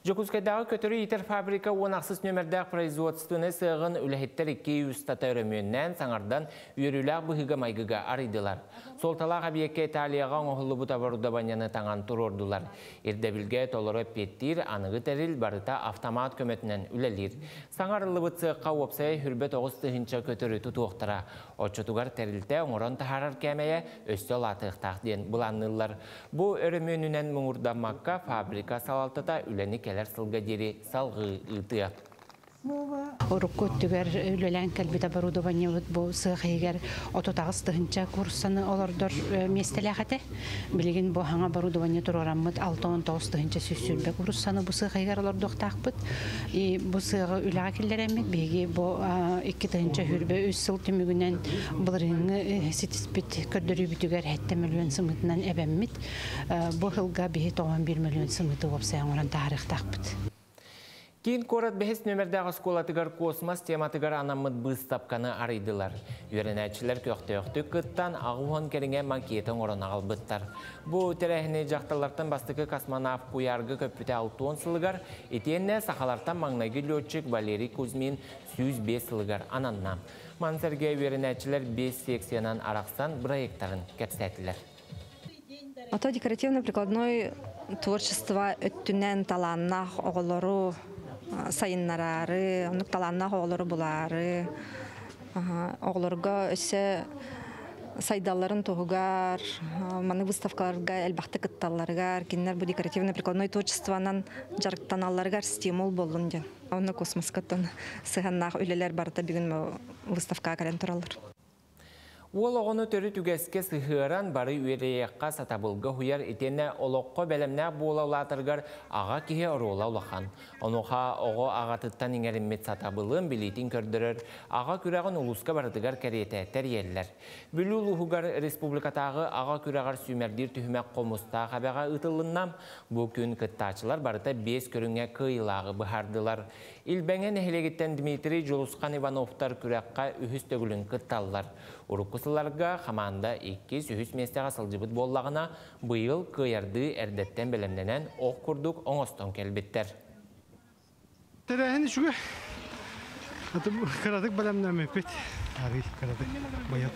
[SPEAKER 2] Дьокуускайдааҕы көтөрү иитэр фабрика 16 нүөмэрдээх производственнай сыаҕын үлэһиттэр 200 тата өрөмүөннээн, саҥардан, үөрүүлээх быһыыга-майгыга арыйдылар. Суолталаах эбийиэккэ Италияҕа оҥоһуллубут оборудованиены таҥан туруордулар. Ирдэбилгэ толору эппиэттиир аныгы тэрил барыта автомат көмөтүнэн үлэлиир. Саҥа арыллыбыт сыахха уопсайа 29 тыһыынча көтөрү тутуохтара. Оччотугар тэрилтэ оҥорон таһаарар кээмэйэ өссө улаатыахтаах диэн былаанныыллар. Бу өрөмүөнүнэн муҥурдаммакка фабрика салалтата үлэни кэлэр сылга диэри салҕыы ыытыа.
[SPEAKER 14] Урукку өттүгэр үлэлээн кэлбит оборудованиебыт бу сыах иһигэр 38 тыһыынча кууруссаны олордор миэстэлээх этэ. Билигин бу саҥа оборудование туруораммыт 69 120 кууруссаны бу сыах иһигэр олордуохтаахпыт. И бу сыаҕы үлэҕэ киллэрэммит биһиги бу 2023 сыл түмүгүнэн былырыыҥҥы ситиспит көрдөрүүбүтүгэр 7 миллион сымыытынан эбэммит. Бу сылга биһи 91 миллион сымыыты уопсай оҥорон таһаарыахтаахпыт.
[SPEAKER 2] Киин куорат бэһис нүөмэрдээх оскуолатыгар космос тематыгар анаммыт быыстапканы арыйдылар. Үөрэнээччилэр көхтөөхтүк кыттан, 80 кэриҥэ макеты оҥорон аҕалбыттар. Бу тэрээһини дьахталлартан бастакы космонавт куйаарга көппүтэ 60 сылыгар, итиэннэ сахалартан маҥнайгы летчик Валерий Кузьмин 105 сылыгар ананна. Маны сэргэ үөрэнээччилэр 5 секциянан арахсан проекттарын кэпсээтилэр.
[SPEAKER 15] Ото декоративно-прикладной творчество өттүнэн талааннаах оҕолору сайыннараары, оннук талааннаах оҕолору булаары, оҕолорго өссө сайдалларын туһугар, маны выставкаларга элбэхтик кытталларыгар, кинилэр бу декоративно-прикладной творчествонан дьарыктаналларыгар стимул буоллун диэн. Онно космоскаттан сыһыаннаах үлэлэр барыта бүгүн выставкаҕа кэлэн тураллар.
[SPEAKER 2] Уол оҕону төрүт үгэскэ сыһыаран бары үөрүйэххэ сатабылга уһуйар итиэннэ олоххо бэлэмнээх буола улаатарыгар аҕа киһи оруола улахан. Онуоха оҕо аҕатыттан иҥэриммит сатабылын билиитин көрдөрөр аҕа күрэҕин улууска барытыгар кэриэтэ тэрийэллэр. Бүлүү улууһугар республикатааҕы аҕа күрэҕэр сүүмэрдиир түһүмэх Хомустаах эбэҕэ ыытылынна. Бу күн кыттааччылар барыта 5 көрүҥҥэ кыайыылааҕы быһаардылар. Илбэҥэ нэһилиэгиттэн Дмитрий Дьулусхан Ивановтар күрэххэ үһүс төгүлүн кытталлар. Урукку сылларга хамаанда 2-3 миэстэҕэ сылдьыбыт буоллаҕына, быйыл кыайардыы эрдэттэн бэлэмнэнэн ох курдук оҥостон кэлбиттэр.
[SPEAKER 16] Тэрээһин үчүгэй. Кыратык бэлэмнэммиппит. Арый кыратык быйыл.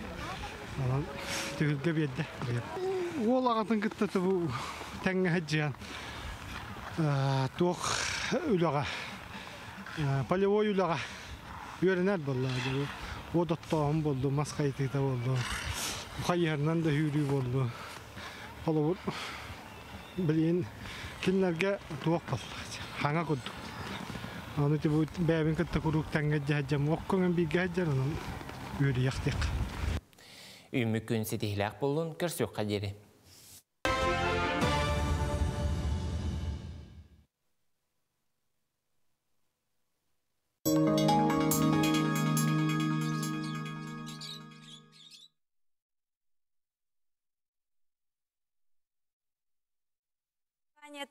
[SPEAKER 16] Онон түһүлгэ биэрдэ быйыл. Уол аҕатын кытта бу тэҥҥэ сылдьыһан туох үлэҕэ полевой үлэҕэ үөрэнэр буолла. Уот оттооһун буоллун, мас хайытыыта буоллун, хайыһарынан да сүүрүү буоллун. Холобур, билигин кинилэргэ туох буолла, хаҥа курдук. Аны бу бэйэбин кытта куруук тэҥҥэ дьаһадьам, оккоҥон бииргэ сылдьар, онон үөрүйэхтиэх.
[SPEAKER 2] Үүммүт күн ситиһиилээх буоллун, көрсүөххэ диэри.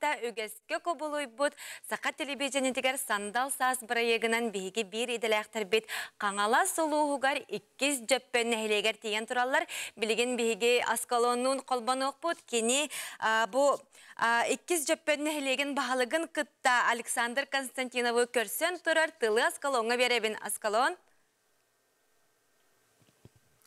[SPEAKER 1] Үгэскэ кубулуйбут Саха телевидениетигэр Сандал саас бырайыагынан биһиги биир идэлээхтэрбит Хаҥалас улууһугар Иккис Дьөппөн нэһилиэгэр тиийэн тураллар. Билигин биһиги Аскалоннуун холбонуохпут. Кини бу Иккис Дьөппөн нэһилиэгин баһылыгын кытта Александр Константиновы көрсөн турар. Тылы Аскалоҥҥа биэрэбин. Аскалон.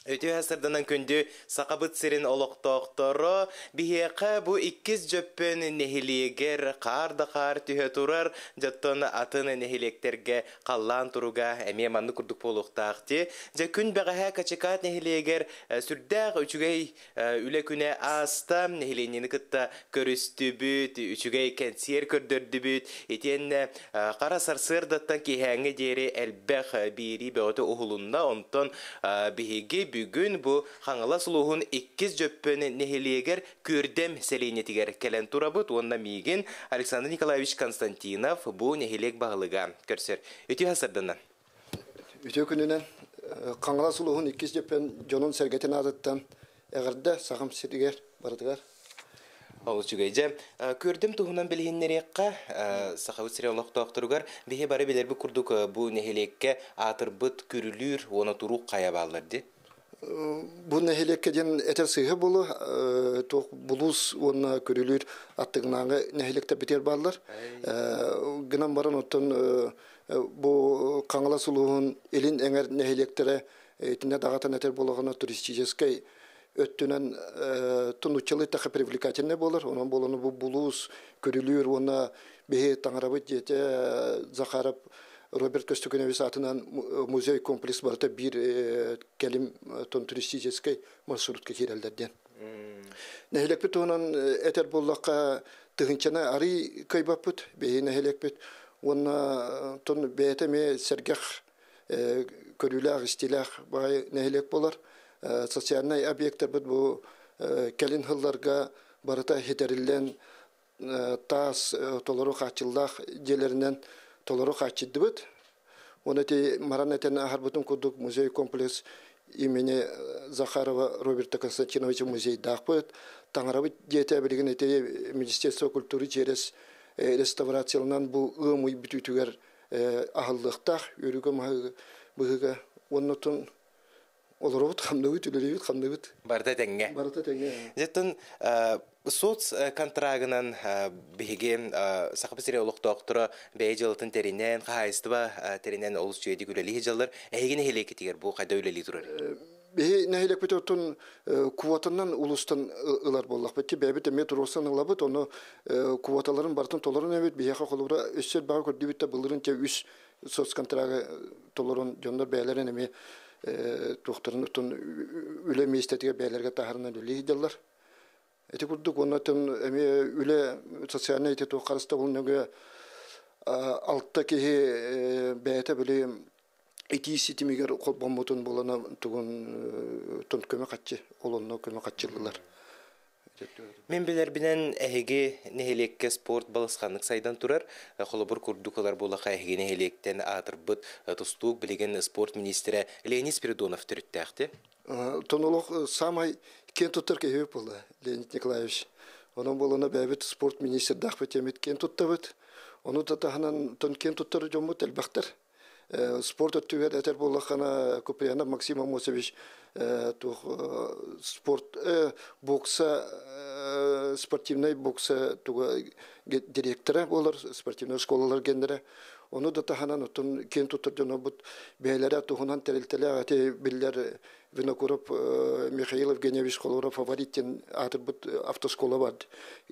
[SPEAKER 8] Үтүө сырдынан күндү Сахабыт сирин олохтоохторо, биһиэхэ бу Иккис Дьөппөн нэһилиэгэр хаар да хаар түһэ турар, дьоттон атын нэһилиэктэргэ халлаан туруга эмиэ маннык курдук буолуохтаах дии. Дьэ күн бэҕэһээ Качыкаат нэһилиэгэр сүрдээх үчүгэй үлэ күнэ ааста, нэһилиэнньэни кытта көрүстүбүт, үчүгэй кэнсиэр көрдөрдүбүт, итиэннэ хара сарсыардаттан киэһээҥҥэ диэри элбэх биэрии бөҕөтө уһулунна. Онтон биһиги бүгүн бу Хаҥалас улууһун Иккис Дьөппөн нэһилиэгэр Күөрдэм сэлиэнньэтигэр кэлэн турабыт уонна миигин Александр Николаевич Константинов бу нэһилиэк баһылыга көрсөр. Үтүө сарсыарданнан.
[SPEAKER 17] Үтүө күнүнэн Хаҥалас улууһун Иккис Дьөппөн дьонун-сэргэтин аатыттан эҕэрдэ Сахам сиригэр барытыгар.
[SPEAKER 8] Олус үчүгэй. Дьэ, Күөрдэм туһунан билиһиннэриэххэ, Сахабыт сирэ олохтоохторугар биһи бары билэрбит курдук бу нэһилиэккэ аатырбыт Күрүлүүр уонна Туруук хайа бааллар дии.
[SPEAKER 17] Бу нэһилиэккэ диэн этэр сыыһа буолуо, туох Булуус уонна Күрүлүүр аттыгынааҕы нэһилиэктэр бааллар. Гынан баран оттон бу Хаҥалас улууһун илин эҥэр нэһилиэктэрэ итиннэ даҕатан этэр буоллаҕына туристическай өттүнэн тунуччалыы таха привлекательнай буолар. Онон буолан бу Булуус, Күрүлүүр уонна биһи таҥарабыт дьиэтэ Захаров Роберт Көстөкүнэбис аатынан музей комплекс барыта биир кэлим туристическай маршрутка киирэллэр диэн. Нэһилиэкпит туһунан этэр буоллахха, тыһыынчаны арый кыайбаппыт, биһи нэһилиэкпит. Уонна тон бэйэтэ эмиэ сэргэх көрүүлээх-истиилээх баҕайы нэһилиэк буолар. Социальнай объектарбыт бу кэлин сылларга барыта хитэриллэн таас толору хааччыллаах дьиэлэринэн толору хааччыйдыбыт. Уонна ити маран этэн аһарбытым курдук музей комплекс имени Захарова Роберта Константиновича музейдаахпыт. Таҥарабыт дьиэтэ билигин ити Министерство культуры через реставрацияланан бу ыам ый бүтүүтүгэр аһыллыахтаах үөрүүгэ быһыыга уонна олоробут, хамныбыт, үлэлиибит, хамныбыт.
[SPEAKER 8] Барыта тэҥҥэ.
[SPEAKER 17] Барыта тэҥҥэ.
[SPEAKER 8] Дьэттэн соц контрагынан биһиги Сахабыт сирэ олохтоохторо бэйэ дьыалатын тэринэн, хаһаайыстыба тэринэн олус үчүгэйдик үлэлии сылдьаллар. Эһиги нэһилиэккитигэр бу хайда үлэлии турар?
[SPEAKER 17] Биһи нэһилиэкпит оттон квотанан улуустан ылар буоллахпыт. Бэйэбит эмиэ туруорсан ылабыт, ону квоталарын барытын толорон эбит. Биһиэхэ холобура өссө элбэҕи көрдүүбүт да былырын те үс соцконтрагы толорон дьоннор бэйэлэрин эмиэ туохтарын оттон үлэ миэстэтигэр бэйэлэргэ таһаарынан үлэлии сылдьаллар. Ити курдук уонна эмиэ үлэ социальнай ити туох харыстабыл нөҥүө алта киһи бэйэтэ били итии ситимигэр холбоммутун буолана тугун тон көмө хаччы олонно көмө хаччыллылар.
[SPEAKER 8] Мин билэрбинэн эһиги нэһилиэккэ спорт балысханнык сайдан турар. Холобур курдук ылар буолаха эһиги нэһилиэктэн аатырбыт тустуук билигин спорт министрэ Леонид Спиридонов төрүттээхти.
[SPEAKER 17] Тонолох самай киэн туттар киһи буолла Леонид Николаевич. Онон буолана бэйэбит спорт министрдаахпыт эмит киэн туттабыт. Ону да таһынан тон киэн туттар дьоммут элбэхтэр. Спорт өттүгэр этэр буоллаххына Куприянов Максим Амосович туох спорт бокса спортивнай бокса туга директора буолар спортивнай школалар геннere ону да таһынан оттон киэн туттар дьонобут бэйэлэрэ туһунан тэрилтэлээх эти биллэр Винокуров Михаил Евгеньевич Холоров фаворит диэн аатырбыт автошкола бар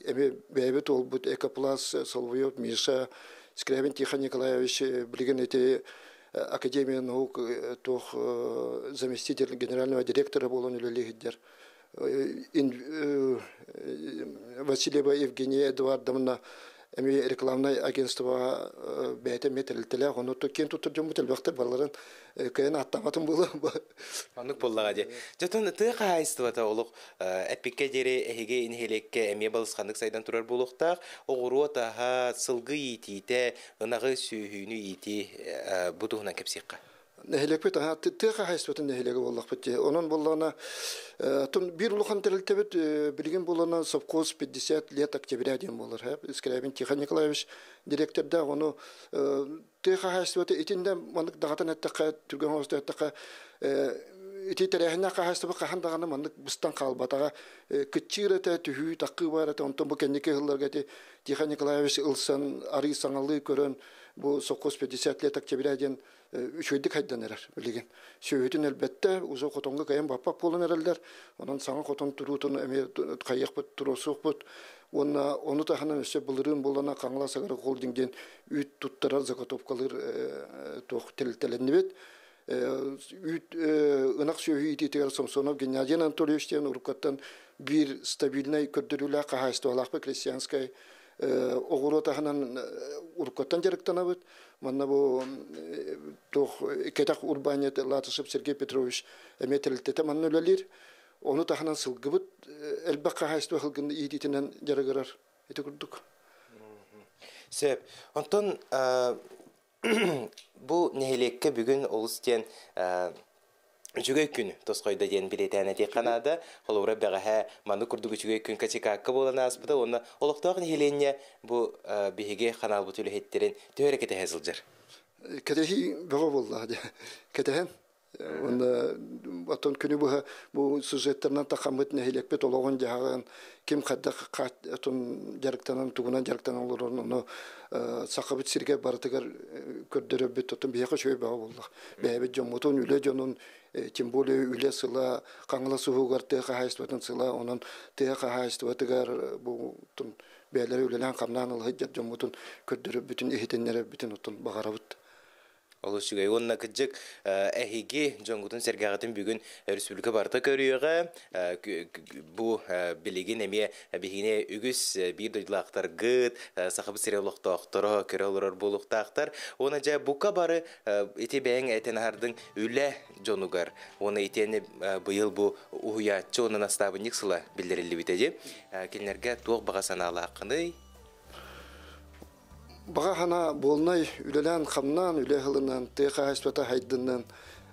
[SPEAKER 17] эми бэйэбит уолбут Экоплас Соловьев Миша Скрябин Тихон Николаевич билигин ити Академия наук туох заместитель генерального директора буолан үлэлииһиддэр. Васильева Евгения Эдуардовна эми рекламнай агентствоҕа бэйэтэ эмиэ тэрилтэлээх, ону киэн туттар дьоммут элбэхтэр балларын кыайан ааттаабатым буолуо.
[SPEAKER 8] Оннук буоллаҕа дии. Дьотон тыа хаһаайыстыбата олох эппиккэ диэри эһиги нэһилиэккэ эмиэ балысханнык сайдан турар буолуохтаах. Оҕуруот аһа, сылгы иитиитэ, ынаҕы сүөһүүнү иитии бу туһунан кэпсиэххэ.
[SPEAKER 17] Нэһилиэкпит аһа тыа хаһаайыстыбатын нэһилиэгэ буоллахпыт дии. Онон буоллаҕына биир улахан тэрилтэбит билигин буоллаҕына совхоз 50 лет октября диэн буолар. Скрябин Тихон Николаевич директордаах ону тыа хаһаайыстыбата итиннэ маннык даҕатан эттэххэ, түргэн оҥостон эттэххэ, ити тэрээһиннээх хаһаайыстыба хаһан даҕаны маннык быстан хаалбатаҕа. Кыччыыр этэ, түһүү, таккыы баар этэ. Онтон бу кэнники сылларга ити Тихон Николаевич ылсан, арыы саҥалыы көрөн, Бу совхоз 50 лет октября диэн үчүгэйдик хайдан эрэр билигин. Сүөһүтүн элбэттэ, узо хотоҥҥо кайан баппат буолан эрэллэр. Онон саҥа хотон туруутун эмиэ хайыахпыт, туруорсуохпут. Уонна ону таһынан өссө былырыын буолана Хаҥалас агрохолдинг диэн үүт туттарар заготовкалыыр туох тэрилтэлэннибит. Үүт ынах сүөһү иитиитигэр Самсонов Геннадий Анатольевич диэн уруккаттан биир стабильнай көрдөрүүлээх хаһаайыстыбалаахпыт крестьянскай оҕуруот аһынан уруккаттан дьарыктанабыт. Манна бу туох кэтэх урбаанньыт Латышев Сергей Петрович эмиэ тэрилтэтэ манна үлэлиир. Ону таһынан сылгыбыт элбэх хаһаайыстыба сылгыны иитиитинэн дьарыгырар. Ити курдук.
[SPEAKER 8] Сөп. Онтон бу нэһилиэккэ бүгүн олус диэн үчүгэй күн тосхойдо диэн билиэтээн этиэххэ наада. Холобура, бэҕэһээ маннык курдук үчүгэй күн Качикаакка буолан ааспыта уонна олохтоох нэһилиэнньэ бу биһиги ханаалбыт үлэһиттэрин төһө эрэ кэтэһэ сылдьар?
[SPEAKER 17] Кэтэһии бөҕө буолла дии. Кэтэһэн Уонна оттон күнү быһа бу сюжеттарынан тахаммыт нэһилиэкпит олоҕун-дьаһаҕын ким хайдах отун дьарыктанан, тугунан дьарыктанан олорорун ону сахабыт сиригэр барытыгар көрдөрөрбүт оттон биһиэхэ үчүгэй бөҕө буоллах. Бэйэбит дьоммутун, үлэ дьонун, тем более үлэ сыла, Хаҥалас уһугар тыа хаһаайыстыбатын сыла, онон тыа хаһаайыстыбатыгар бу бэйэлэрэ үлэлээн-хамнаан ылыһыт дьоммутун көрдөрөрбүтүн, иһитиннэрэрбитин оттон баҕарабыт.
[SPEAKER 8] Олус үчүгэй. Уонна кырдьык эһиги дьоҥҥутун сэргэҕитин бүгүн республика барыта көрүөҕэ. Бу билигин эмиэ биһигини үгүс биир дойдулаахтаргыт, Сахабыт сирэ олохтоохторо көрө олорор буолуохтаахтар. Уонна дьэ бука бары ити бэйэҥ этэн аһардыҥ үлэ дьонугар. Уонна итиэннэ быйыл бу уһуйааччы уонна настаабынньык сыла биллэриллибитэ дии. Кинилэргэ туох баҕа санаалааххыный?
[SPEAKER 17] Баҕа санаа буолнай үлэлээн-хамнаан, үлэ ыһылынан, тыа хаһаайыстыбата сайдыннан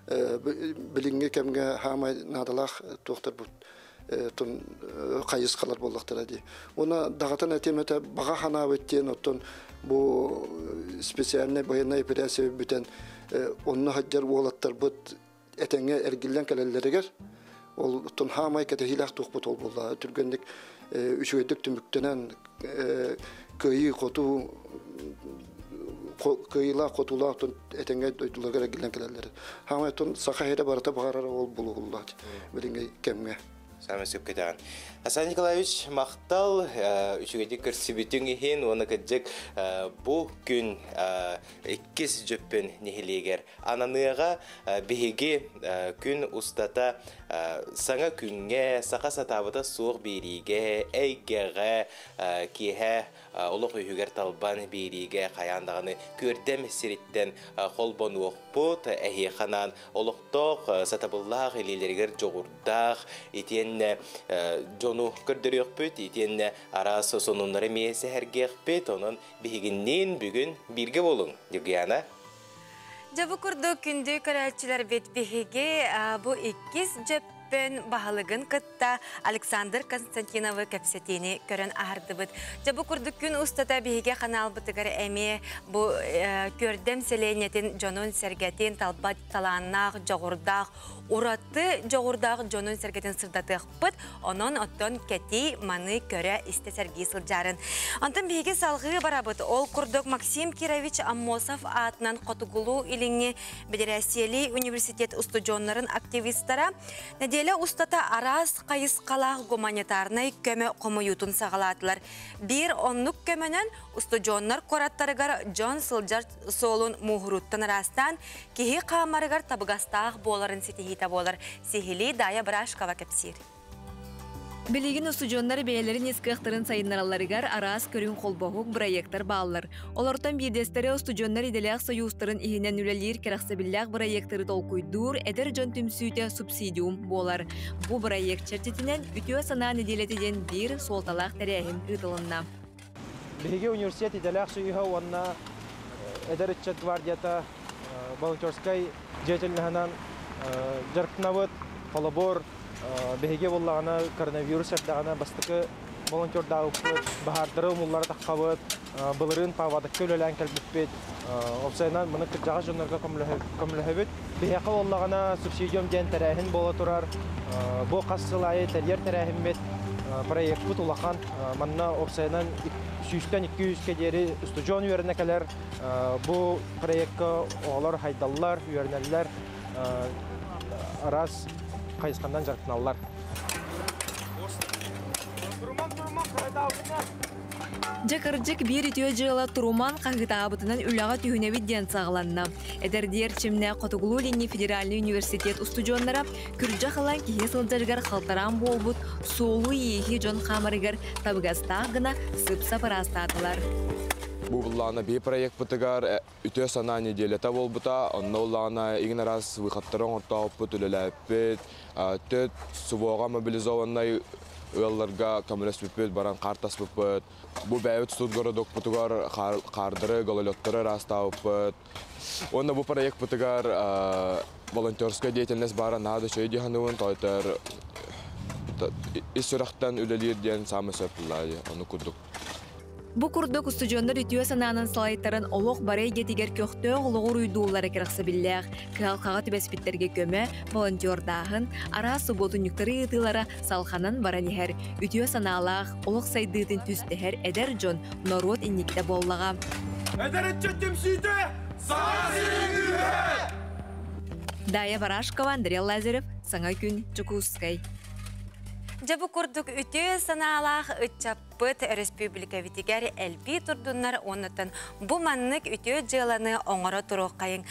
[SPEAKER 17] билиҥҥи кэмҥэ хаамай наадалаах туохтар бу хайысхалар буоллахтара дии. Уонна даҕатан этиэм этэ баҕа санаабыт диэн оттон бу специальнай байыаннай операция бүтэн онно сылдьар уолаттарбыт этэҥҥэ эргиллэн кэлэллэригэр ол оттон хаамай кэтэһиилээх туохпут ол буолла түргэнник үчүгэйдик түмүктэнэн кыайыы хотуу кыайыылаах хотуулаах этэҥҥэ дойдуларыгар эргиллэн кэлэллэр хаамай оттон саха сирэ барыта баҕарар ол булуһуллаат билиҥҥи кэмҥэ.
[SPEAKER 8] Саамай сөпкө этэҕин. Асан Николаевич, махтал үчүгэйдик көрсүбүтүҥ иһин уонна кырдьык бу күн иккис дьөппөн нэһилиэгэр ананыаҕа биһиги күн устата саҥа күҥҥэ саха сатаабыта суох биэриигэ, эйгэҕэ, киэһэ олох үһүгэр талбан биэриигэ хайаан даҕаны күөрдэм сириттэн холбонуохпут, эһиэхэ анаан олохтоох, сатабыллаах илиилэригэр дьоҕурдаах итиэннэ дьону көрдөрүөхпүт, итиэннэ араас сонуннары эмиэ сэһэргиэхпит. Онон биһигинниин бүгүн бииргэ буолуҥ, Дьугуяна.
[SPEAKER 1] Дьэ бу курдук күндү көрөөччүлэрбит биһиги бу иккис дьөппөн баһылыгын кытта Александр Константиновы кэпсэтиини көрөн аһардыбыт. Дьэ бу курдук күн устата биһиги ханаалбытыгар эмиэ бу Күөрдэм сэлиэнньэтин дьонун-сэргэтин талбат талааннаах, дьоҕурдаах, ураты дьоҕурдаах дьонун-сэргэтин сырдатыахпыт. Онон оттон кэтии маны көрө истэ сэргии сылдьарын. Онтон биһиги салҕыы барабыт. Ол курдук Максим Кирович Аммосов аатынан Хотугулуу-Илиҥҥи Бэдэрээссийэлии университет устудьуоннарын активистара нэдиэлэ устата араас хайысхалаах гуманитарнай көмө хомуйуутун саҕалаатылар. Биир оннук көмөнөн устудьуоннар куораттарыгар дьон сылдьар суолун мууһурууттан араастаан киһи хаамарыгар табыгастаах буоларын ситиһиитэ буолар. Сиһилии Дая Брашкова кэпсиир.
[SPEAKER 7] Билигин устудьуоннар бэйэлэрин ис кыахтарын сайыннаралларыгар араас көрүҥ холбоһук бырайыактар бааллар. Олортон биирдэстэрэ устудьуоннар идэлээх сойуустарын иһинэн үлэлиир кэрэхсэбиллээх бырайыактары толкуйдуур эдэр дьон түмсүүтэ субсидиум буолар. Бу бырайыак чэрчитинэн Үтүө санаа нэдиэлэтэ диэн биир суолталаах тэрээһин ыытылынна.
[SPEAKER 18] Биһиги университет идэлээх сойууһа уонна эдэр ыччат гвардията волонтерскай деятельноһынан дьарыктанабыт. Холобур, биһиги буоллаҕына коронавирус эрдэҕинэ бастакы волонтердаабыппыт, баһаардары умуллара таххабыт, былырыын паводокка үлэлээн кэлбиппит. Уопсайынан маны кырдьаҕас дьоннорго көмөлөһөбүт. Биһиэхэ буоллаҕына субсидиум диэн тэрээһин буола турар. Бу хас сыл аайы тэрийэр тэрээһиммит. Проектпыт улахан, манна опсайынан сүүстэн 200-ке диэри устудьуон үөрэнэ кэлэр. Бу проектка оҕолор хайдаллар, үөрэнэллэр, араас хайысханан дьарыктаналлар.
[SPEAKER 7] Дьэ кырдьык биир үтүө дьыала Туруман хаһыытаабытынан үлэҕэ түһүнэбит диэн саҕаланна. Эдэрдиэр чимнээх Хотугулуу-Илиҥҥи федеральнай университет устудьуоннара күрдьэх ылан киһи сылдьарыгар халтараан буолбут суолу-ииһи дьон хаамарыгар табыгастаах гына сып-сап ыраастаатылар.
[SPEAKER 19] Бу былаана биир проектпытыгар үтүө санаа неделята буолбута. Онно улаана игин араас выходтары оҥортооппут, үлэлээппит, төт СВО-ҕа мобилизованнай ыалларга көмөлөспүппүт, баран хаартаспыппыт. Бу бэйэбит студгородокпутугар хаардары, гололеттары ыраастаабыппыт. Уонна бу проектпытыгар волонтерская деятельность баара наһаа да үчүгэй дии саныыбын. Тойтор ис сүрэхтэн үлэлиир диэн саамай сөп ону курдук.
[SPEAKER 7] Бу курдук устудьуоннар үтүө санаанан салайтаран олох бары эйгэтигэр көхтөөх олоҕу уруйдууллара кэрэхсэбиллээх. Кыһалҕаҕа түбэспиттэргэ көмө, волонтердааһын, араас субуотунньуктары ыытыылара салҕанан баран иһэр. Үтүө санаалаах, олох сайдыытын түстэһэр эдэр дьон норуот инникитэ буоллаҕа.
[SPEAKER 20] Эдэр ыччат түмсүүтэ Саха сирин күүһэ!
[SPEAKER 7] Дая Барашкова, Андрей Лазарев, Саҥа күн, Дьокуускай.
[SPEAKER 1] Дьэ бу курдук үтүө санаалаах ыччаппыт өрөспүүбүлүкэбитигэр элбии турдуннар уоннаттан бу маннык үтүө дьыаланы оҥоро туруоххайыҥ.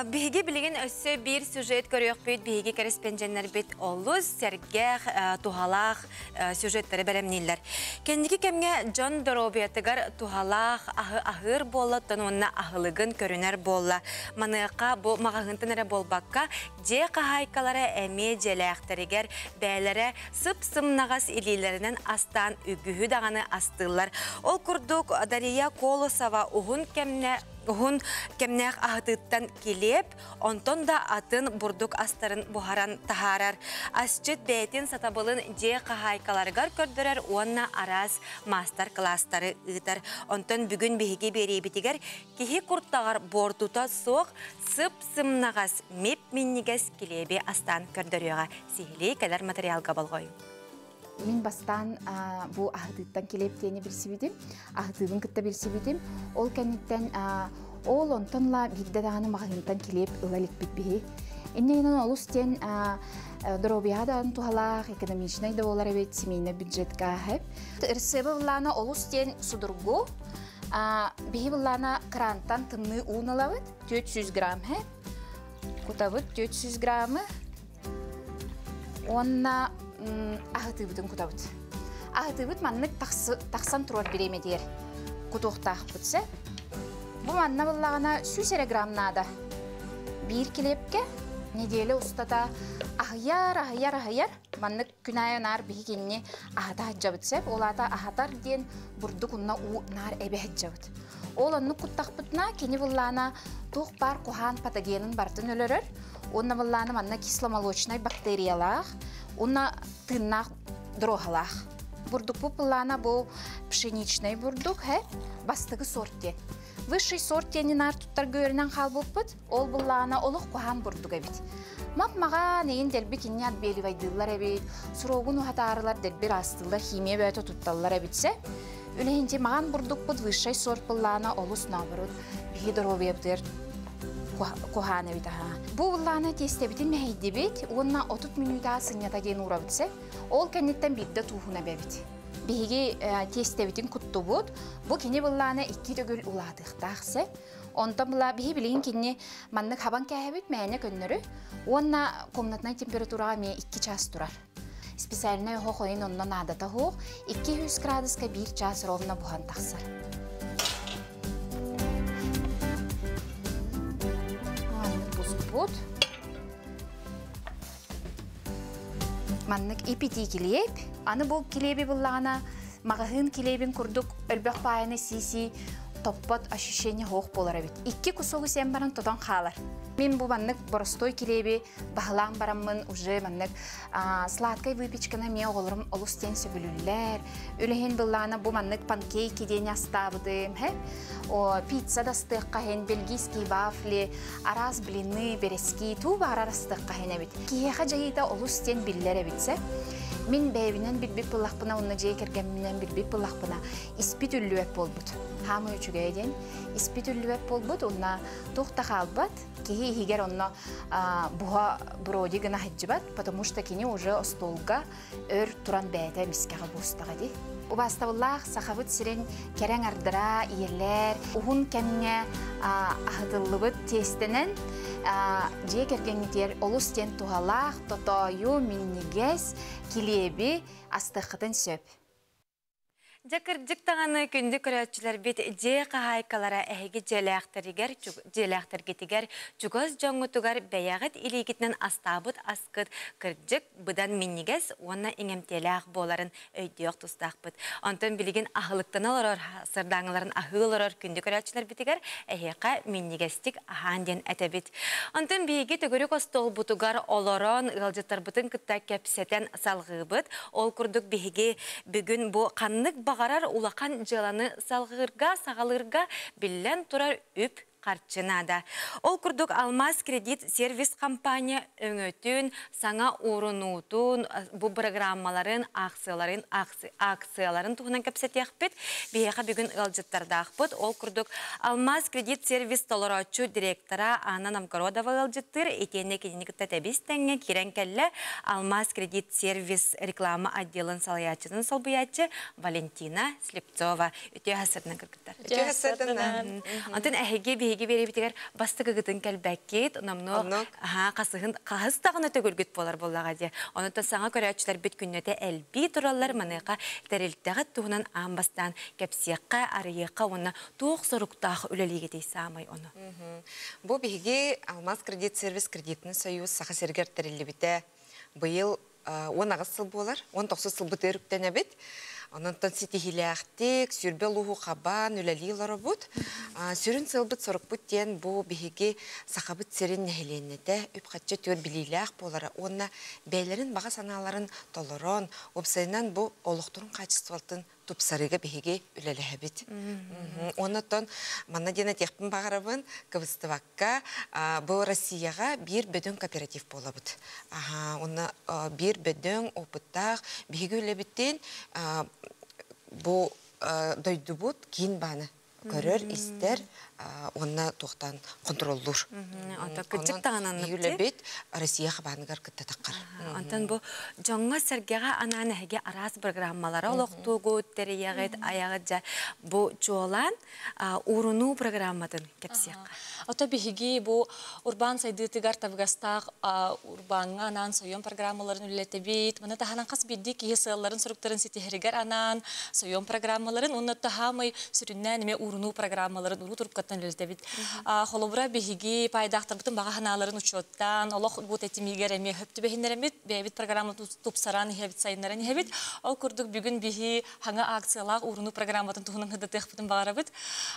[SPEAKER 1] Биһиги билигин өссө биир сюжет көрүөхпүт, биһиги кэрэспэндьэннэрбит олус сэргэх, туһалаах сюжеттары бэлэмнииллэр. Кэнники кэмҥэ дьон доруобуйатыгар туһалаах аһы аһыыр буолла, оттон уонна аһылыгын көрүнэр буолла. Маныаха бу маҕаһыынтан эрэ буолбакка, Дьиэ хаһаайкалара эмиэ дьиэлээхтэригэр бэйэлэрэ сып-сымнаҕас илиилэринэн астаан үгүһү даҕаны астыыллар. Ол курдук Дария Колосова уһун кэмнэ уһун кэмнээх аһытыыттан килиэп, онтон да атын бурдук астарын буһаран таһаарар. Асчыт бэйэтин сатабылын дьиэ хаһаайкаларыгар көрдөрөр уонна араас маастар-кылаастары ыытар. Онтон бүгүн биһиги биэриибитигэр киһи куртаҕар буортута суох сып-сымнаҕас, мип-минньигэс килиэби астаан көрдөрүөҕэ. Сиһилии кэлэр материалга болҕойуҥ.
[SPEAKER 21] Мин бастаан бу аһытыыттан килиэп диэни билсибитим, аһытыыбын кытта билсибитим. Ол кэнниттэн ол онтон ла биирдэ даҕаны маҕаһыынтан килиэп ыла иликпит биһи. Инньэ гынан олус диэн доруобуйаҕа даҕаны туһалаах, экономичнай да буолар эбит, семейный бюджетка хэп. Рецебы былаана олус диэн судургу. Биһи былаана крантан тымныы уун ылабыт, 400 грамм һэ. Кутабыт 400 граммы. Уонна аһытыыбытын кутабыт. Аһытыыбыт маннык тахсан турар бириэмэтигэр кутуохтаахпыт сэ. Бу манна буллаҕына 100 эрэ грамм наада. Биир килиэпкэ неделя устата аһыйар, аһыйар, аһыйар. Маннык күн аайы наар биһи кинини аһата сылдьабыт сөп. Ол аата аһатар диэн бурдук унна уу наар эбэ сылдьабыт. Ол оннук куттахпытына кини быллаана туох баар куһаан патогенын барытын өлөрөр. Уонна быллаана манна кисломолочнай бактериялаах, уонна тыыннаах дроһалаах. Бурдукпут быллаана бу пшеничный бурдук, хэ, бастакы сорт диэн. Высший сорт диэни наар туттарга үөрэнэн хаалбыппыт. Ол быллаана олох куһаан бурдук эбит. Мап-маҕан эйин дэлби кинини отбеливайдыыллар эбит, срогун уһатаарылар дэлби ыраастыыллар, химия бөөтө тутталлар эбитсэ. Үлэһинти маҕан бурдукпут высшай сорт быллаана олус наоборот биһи доруобуйабытыгар куһаан эбит аһаа. Бу быллаана тиэстэбитин мэһэйдибит уонна 30 мүнүүтэ сынньата диэн уурабыт сэ. Ол кэнниттэн биирдэ тууһуна эбэбит. Биһиги тиэстэбитин куттубут. Бу кини быллаана икки төгүл улаатыахтаах сэ. Онтон була биһи билигин кинини маннык хабан кээһэбит мээнэ көннөрү уонна комнатнай температураҕа эмиэ 2 чаас турар. Специальнай оһох ойун онно наадата суох, 200 градуска 1 чаас ровно буһан тахсар. Маннык буспут. Маннык ипитии килиэп. Аны бу килиэби буллаҕына маҕаһыын килиэбин курдук өлбөх паайаны сии-сии топпот ощущение суох буолар эбит. Икки кусогу сиэн баран тотон хаалар. Мин бу маннык боростуой килиэби баһылаан бараммын уже маннык сладкай выпечканы эмиэ оҕолорум олус диэн сөбүлүүллэр. Үлэһин быллаана бу маннык панкейки диэни астаабытым. О, пицца да астыахха иһин, бельгийский вафли, араас блины, бэрэски, туу баарар астыахха иһин эбит. Киһиэхэ дьайыыта олус диэн биллэр эбит сэ. Мин бэйэбинэн билбит буоллахпына уонна дьиэ кэргэмминэн билбит буоллахпына, испит үллүбэт буолбут. Хаамыы үчүгэйэ диэн испит үллүбэт буолбут уонна туох да хаалбат. Киһи иһигэр онно буһа броди гына сылдьыбат, потому что кини уже остуолга өр туран бэйэтэ мискэҕэ буустаҕа дии. Убаастабыллаах Сахабыт сирин кэрэҥ ардара, ийэлэр, уһун кэмҥэ аһытыллыбыт тиэстэнэн дьиэ кэргэҥҥитигэр олус диэн туһалаах, тотоойу, минньигэс килиэби астыаххытын сөп.
[SPEAKER 1] Дьэ кырдьык даҕаны күндү көрөөччүлэрбит дьиэ хаһаайкалара эһиги дьиэлээхтэригэр дьиэлээхтэргитигэр чугас дьоҥҥутугар бэйэҕит илиигитинэн астаабыт аскыт кырдьык быдан минньигэс уонна иҥэмтиэлээх буоларын өйдүөх тустаахпыт. Онтон билигин аһылыктана олорор сардааҥыларын аһыы олорор күндү көрөөччүлэрбитигэр эһиэхэ минньигэстик аһаан диэн этэбит. Онтон биһиги төгүрүк остуолбутугар олорон ыалдьыттарбытын кытта кэпсэтэн салҕыыбыт. Ол курдук биһиги бүгүн бу ханнык баҕарар улахан дьыаланы салҕыырга, саҕалыырга биллэн турар үп харчы наада. Ол курдук Алмаз кредит сервис компания өҥөтүн, саҥа уурунуутун, бу программаларын, акцияларын, акцияларын туһунан кэпсэтиэхпит. Биһиэхэ бүгүн ыалдьыттардаахпыт. Ол курдук Алмаз кредит сервис толорооччу директора Анна Новгородова ыалдьыттыыр. Итиэннэ кинини кытта тэбис тэҥҥэ киирэн кэллэ Алмаз кредит сервис реклама отделын салайааччытын солбуйааччы Валентина Слепцова. Үтүө сырдынан кыргыттар.
[SPEAKER 3] Үтүө сырдынан.
[SPEAKER 1] Онтон эһиги биһиги биэрэбитигэр бастакыгытын кэлбэккит, номнуо хасыһын хаһыс даҕаны төгүлгүт буолар буоллаҕа дии. Онон саҥа көрөөччүлэрбит күннэтэ элбии тураллар, маныаха тэрилтэҕит туһунан аан бастаан кэпсиэххэ, арыйыахха уонна туох соруктаах үлэлиигитий саамай ону.
[SPEAKER 3] Бу биһиги Алмаз кредит сервис кредитный союз Саха сиригэр тэриллибитэ быйыл 18 сыл буолар, 19 сылбыт өрүктэнэбит. Ононтон ситиһилээхтик, сүрбэ улууһу хабаан үлэлии олоробут. Сүрүн сыалбыт сорукпут диэн бу биһиги Сахабыт сирин нэһилиэнньэтэ үп-харчы түөр билиилээх буолара уонна бэйэлэрин баҕа санааларын толорон, уопсайынан бу олохторун хаачыстыбатын тупсарыыга биһиги үлэлэһэбит. Оннотон манна диэн этиэхпин баҕарабын, кыбыстыбакка бу Россияҕа биир бөдөҥ кооператив буолабыт. Аха, онно биир бөдөҥ опыттаах биһиги үлэбитин бу дойдубут киин бааны көрөр, истэр уонна туохтан контроллуур.
[SPEAKER 1] Онтон кырдьык даҕананнык
[SPEAKER 3] үлэбит Россия хабааныгар кытта таххар.
[SPEAKER 1] Онтон бу дьоҥҥо-сэргэҕэ анаан эһиги араас программалары олохтуугут, тэрийэҕит, айаҕыт дьэ бу чуолаан уурунуу программатын кэпсиэххэ.
[SPEAKER 22] Ото биһиги бу урбаан сайдыытыгар табыгастаах урбааҥҥа анаан сойуом программаларын үлэлэтэбит. Маны таһынан хас биирдии киһи сыалларын-соруктарын ситиһэригэр анаан сойуом программаларын уонна таһаамай сүрүннээн эмиэ уурунуу программаларын уруу туруккаттан үлэлэтэбит. Холобура, биһиги паайдаахтарбытын баҕа санааларын учуоттаан, олох бу тэтимигэр эмиэ хөп түбэһиннэреммит, бэйэбит программатын тупсаран иһэбит, сайыннаран иһэбит. Ол курдук бүгүн биһи хаҥа акциялаах уурунуу программатын туһунан сырдатыахпытын баҕарабыт.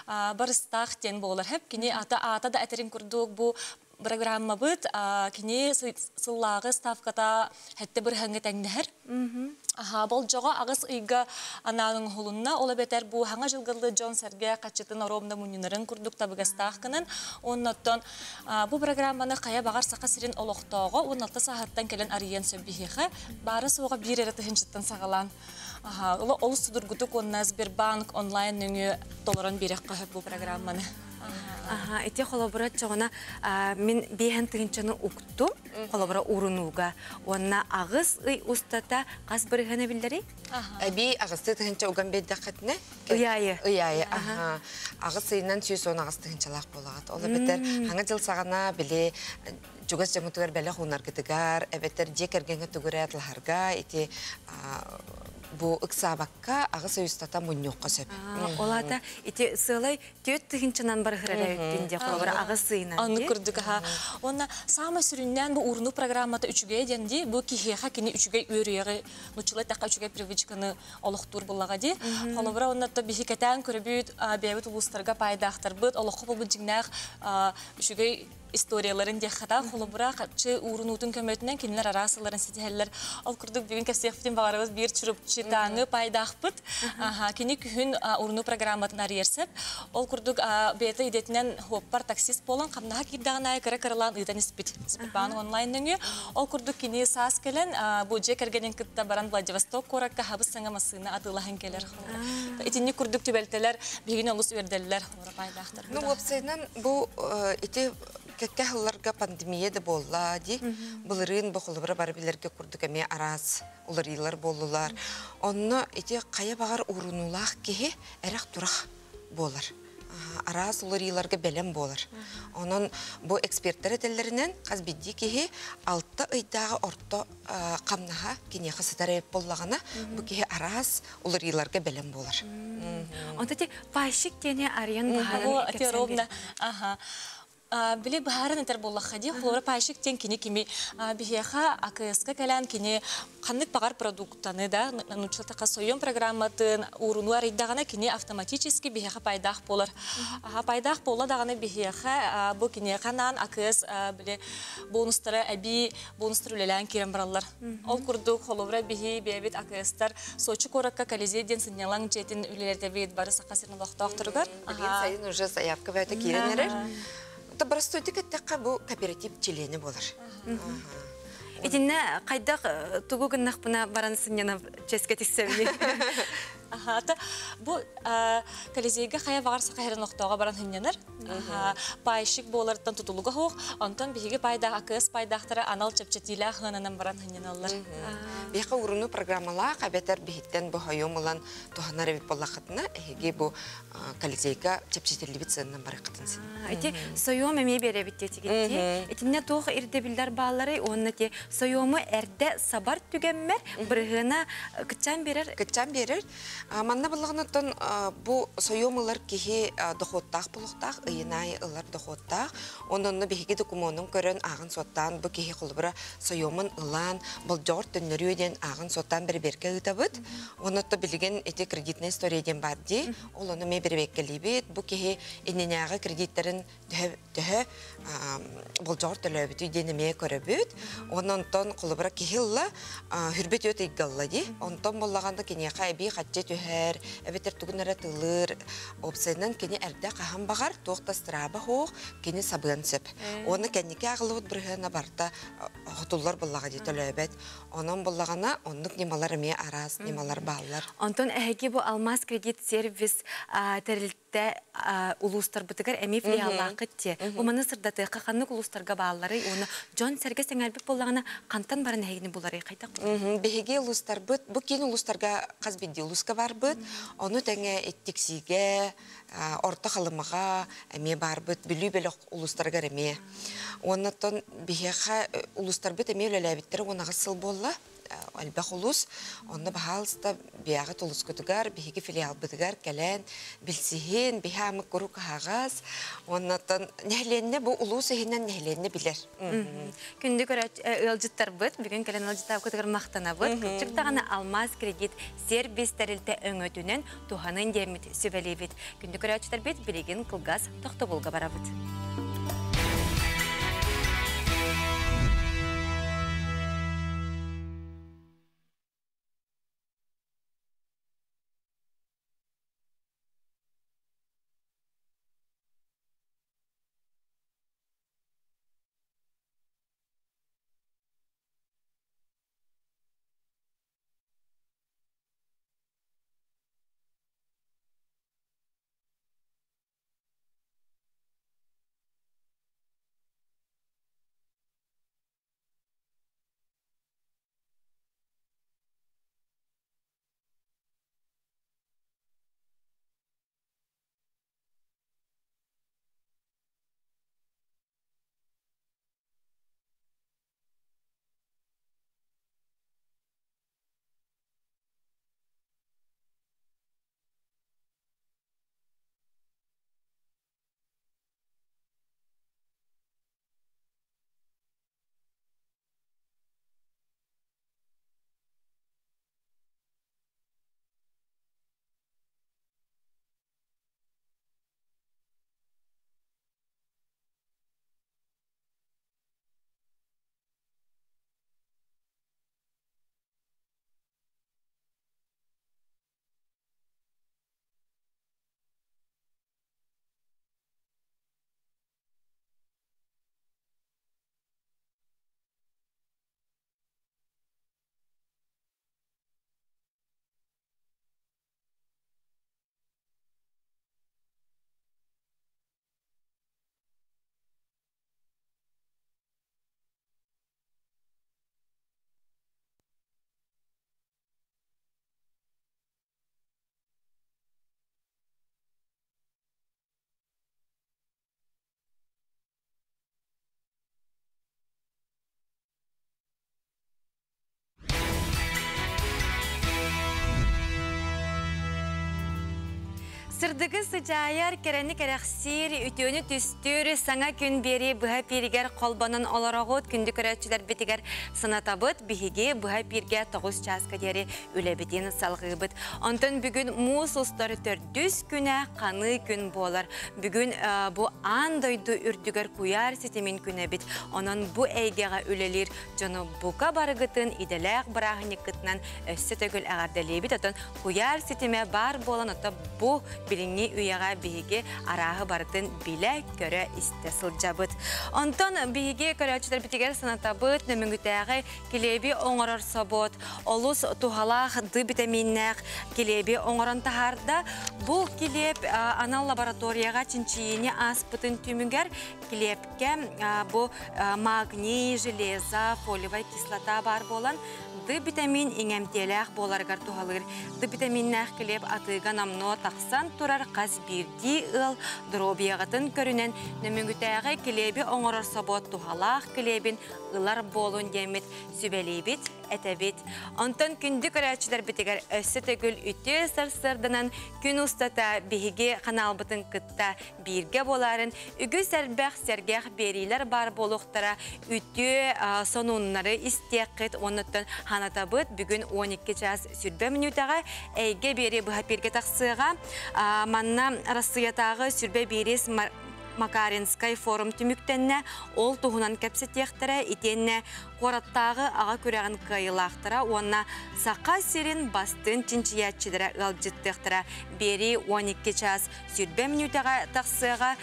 [SPEAKER 22] Барыстаах диэн буолар хөп. Кини ата аата да этерин курдук бу программабыт кини сыллааҕы ставката хэттэ бырыһаҥҥа тэҥнэһэр. Аха, болдьоҕо аҕыс ыйга анаан оҥоһулунна. Ол эбэтэр бу хаҥа дьылгылы дьон-сэргэ хаччытын оруобуна мунньунарын курдук табыгастаах гынан, оннуттан бу программаны хайа баҕар Саха сирин олохтооҕо 16 сааһыттан кэлэн арыйыан сөп биһиэхэ. Баара-суоҕа биир эрэ тыһыынчаттан саҕалаан. Аха, олус судургутук уонна Сбербанк онлайн нөҥүө толорон биэрэххэ сөп бу программаны.
[SPEAKER 1] Аха, ити холобура чоҕуна мин биэһэн тыһыынчаны уктум, холобура урунууга. Уонна аҕыс ый устата хас бырыһыана биллэрий?
[SPEAKER 3] Эбии аҕыстыы тыһыынча уган биэрдэххитинэ
[SPEAKER 1] Ыйаайы.
[SPEAKER 3] Ыйаайы, аха. Аҕыс ыйынан 118 тыһыынчалаах буолаҕыт. Ол эбэтэр хаҥа дьыл саҕана били чугас дьоҥҥутугар бэлэх уунаргытыгар, эбэтэр дьиэ кэргэҥҥэ тугу эрэ атлаһарга ити бу ыксаабакка аҕыс ый устата мунньуохха сөп.
[SPEAKER 1] Ол аата ити сыалай түөрт тыһыынчанан барыһырар эбиппин диye холобура аҕыс ыйынан
[SPEAKER 22] Аны курдук аха. Уонна саамай сүрүннээн бу уурунуу программата үчүгэй диэн дии, бу киһиэхэ кини үчүгэй үөрүйэҕи, нуччалыы эттэххэ үчүгэй привычканы олохтуур буллаҕа дии. Холобура уонна то биһи кэтээн көрөбүт, бэйэбит улуустарга паайдаахтарбыт, олоххо булбут дьиҥнээх үчүгэй историяларын диэххата холобура хаччы уурунуутун көмөтүнэн кинилэр араас сылларын ситиһэллэр. Ол курдук бүгүн кэпсиэхпитин баҕарабыт биир чурапчытааҥы пайдаахпыт. Кини күһүн урунуу программатын арыйарсып. Ол курдук бэйэтэ идэтинэн хуоппар таксист буолан хамнаһа киирдэҕин аайы кыра-кыралаан ыытан испит. Сбербанк онлайн нөҥүө. Ол курдук кини саас кэлэн бу дьиэ кэргэнин кытта баран Владивосток куоракка хабыс саҥа массыына атыылаһан кэлэр. Итинник курдук түбэлтэлэр биһигини олус үөрдэллэр.
[SPEAKER 3] Ну, уопсайынан бу ити кэккэ сылларга пандемия да буолла дии. Былырыын бу холобура бары билэргэ курдук эмиэ араас уларыйыылар буоллулар. Онно ити хайа баҕар уурунуулаах киһи эрэх-турах буолар. Араас уларыйыыларга бэлэм буолар. Онон бу эксперттэр этэллэринэн хас биирдии киһи 6 ыйдааҕы орто хамнаһа киниэхэ сытар эбит буоллаҕына, бу киһи араас уларыйыыларга бэлэм буолар.
[SPEAKER 1] Онто ти пайщик диэни арыйан быһааран
[SPEAKER 22] ровно. Ага. Били быһааран этэр буоллахха дии, холобура пайщик диэн кини кими биһиэхэ АКС-ка кэлэн кини ханнык баҕар продуктаны да нуччатаха сойон программатын ууруну арыйдаҕына кини автоматически биһиэхэ пайдаах буолар. Пайдаах буолла даҕаны биһиэхэ бу киниэхэ анаан АКС били бонустара эбии бонустар үлэлээн киирэн бараллар. Ол курдук, холобура биһи бэйэбит АКС-тар Сочи куоракка Колизей диэн сынньалаҥ дьиэтин үлэлэтэбит бары Саха сирин олохтоохторугар.
[SPEAKER 3] Билигин сайын уже заявка бэйэтэ киирэн эрэр. Боростуойдук эттэххэ, бу кооператив чилиэнэ буолар.
[SPEAKER 1] Итиннэ хайдах тугу гыннахпына баран сынньана чэскэ тиксэбини?
[SPEAKER 22] Аха, бу Колизейга хайа баҕар саха сирин олохтооҕо баран сынньанар. Пайщик буолартан тутулуга суох, онтон биһиги пайдаах АКС пайдаахтара анал чэпчэтиилээх сыананан баран сынньаналлар.
[SPEAKER 3] Биһиэхэ уруну программалаах эбэтэр биһиттэн бу хойуом ылан туһанар эбит буоллаххытына, эһиги бу Колизейга чэпчэтиллибит сыаннан барыаххытын син.
[SPEAKER 1] Ити сойуом эмиэ биэрэбит диэтигит. Итиннэ туох ирдэбиллэр баалларый уонна ти сойуому эрдэ сабар түгэммэр бырыһыана кыччаан биэрэр?
[SPEAKER 3] Кыччаан биэрэр. Манна буллаҕына бу сойуом ылар киһи дохуоттаах булуохтаах, ыйын аайы ылар дохуоттаах. Онон биһиги докумуонун көрөн ааҕын-суоттаан бу киһи холобура сойуомун ылан болдьоҕор төннөрүө диэн ааҕын-суоттаан бэрэбиэркэ ыытабыт. Онон билигин ити кредитная история диэн баар дии. Ол ону эмиэ бэрэбиэркэлиибит. Бу киһи иннинээҕи кредиттэрин төһө болдьоҕор төлөөбүтүй диэн эмиэ көрөбүт. Уонна онтон холобура киһи ылла, хүрбэт үөт ыйга ылла дии. Онтон буоллаҕына киниэхэ эбии хаччы түһэр, эбэтэр тугун эрэ тылыр. Опциянан кини эрдэ хаһан баҕар, туох да страба суох, кини сабыан сөп. Уонна кэнники ааҕыллыбыт бырыһыана барыта хотуллар буоллаҕа дии төлөөбөт. Онон буллаҕына оннук ньымалар эмиэ араас ньымалар бааллар.
[SPEAKER 1] Онтон эһиги бу Алмаз кредит сервис тэрилтэ улуустарбытыгар эмиэ филиаллааххыт дии. Бу маны сырдатыахха ханнык улуустарга баалларый уонна дьон-сэргэ сэҥээрбит буоллаҕына хантан баран эһигини буларый хайдах
[SPEAKER 3] Биһиги улуустарбыт бу киин улуустарга хас биирдии улууска барбыт. Ону тэҥэ Тиксиигэ, Орто Халымаҕа эмиэ баарбыт, Бүлүү бөлөх улуустарыгар эмиэ. Уоннаттан биһиэхэ улуустарбыт эмиэ үлэлээбиттэрэ 18 сыл буолла. Элбэх улуус. Онно баһаалыста биэҕит улускутугар, биһиги филиалбытыгар кэлэн билсиһин, биһи амык куруук аһаҕас. Уоннаттан нэһилиэнньэ бу улуус иһинэн нэһилиэнньэ билэр.
[SPEAKER 1] Күндү ыалдьыттарбыт, бүгүн кэлэн ыалдьыттаабыкытыгар махтанабыт. Кырдьык даҕаны Алмаз кредит сервис тэрилтэ өҥөтүнэн туһанын диэммит сүбэлиибит. Күндү көрөөччүлэрбит, билигин кылгас тохтобулга барабыт. Сырдыгы сыдьаайар, кэрэни кэрэхсиир, үтүөнү түстүүр саҥа күн биэрии быһа пииригэр холбонон олороҕут, күндү көрөөччүлэрбитигэр санатабыт, биһиги быһа пииргэ 9 чааска диэри үлэбитин салҕыыбыт. Онтон бүгүн муус устар төрдүс күнэ ханыы күн буолар. Бүгүн бу аан дойду үрдүгэр куйаар ситимин күнэбит. Онон бу эйгэҕэ үлэлиир дьону бука барыгытын идэлээх бырааһынньыккытынан өссө төгүл эҕэрдэлиибит. Отон куйаар ситимэ баар буолан, ото бу билиҥҥи үйэҕэ биһиги арааһы барытын билэ, көрө, истэ сылдьабыт. Онтон биһиги көрөөччүлэрбитигэр санатабыт, нөмүгүтээҕи килиэби оҥорор собуот олус туһалаах д битэмииннээх килиэби оҥорон таһаарда. Бу килиэп анал лабораторияҕа чинчийиини ааспытын түмүгэр килиэпкэ бу магний, железо, фолиевая кислота баар буолан Д битэмиин иҥэмтиэлээх буоларыгар туһалыыр. Д битэмииннээх килиэп атыыга номнуо тахсан турар хас биирдии ыал доруобуйаҕытын көрүнэн Нөмүгүтээҕи килиэби оҥорор собуот туһалаах килиэбин ылар буолун диэммит сүбэлиибит, этэбит. Онтон күндү көрөөччүлэрбитигэр өссө төгүл үтүө сарсыарданан күн устата биһиги ханаалбытын кытта бииргэ буоларын үгүс элбэх сэргэх биэриилэр баар буолуохтара үтүө сонуннары истиэххит уоннаттан ханатабыт бүгүн 12 час сүрбэ мүнүүтэҕэ эйгэ биэри быһа пииргэ тахсыаҕа манна Арассыыйатааҕы сүрбэ биирис Макаринскай форум түмүктэннэ ол туһунан кэпсэтиэхтэрэ итиэннэ куораттааҕы аҕа күрэҕин кыайыылаахтара уонна Саха сирин бастыын чинчийээччилэрэ ыалдьыттыахтара биэрии 12 час Сүрбэ мүнүүтэҕэ тахсыаҕа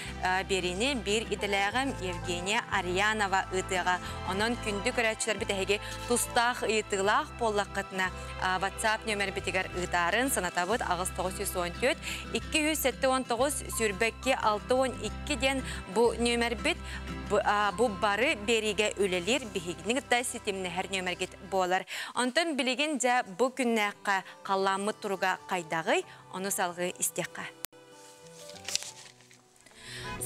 [SPEAKER 1] биэриини биир идэлээҕим Евгения Арьянова ыытыаҕа. Онон күндү көрөөччүлэрбит эһиги тустаах ыйытыылаах буоллаххытына WhatsApp нүөмэрбитигэр ыытаарын санатабыт 8914 279 сүүрбэкки 62 диэн бу нүөмэрбит бу бары биэриигэ үлэлиир биһигини кытта ситимнэһэр нүөмэргит буолар. Онтон билигин дьэ бу күннээххэ халлааммыт туруга хайдаҕый? Ону салгыы истиэххэ.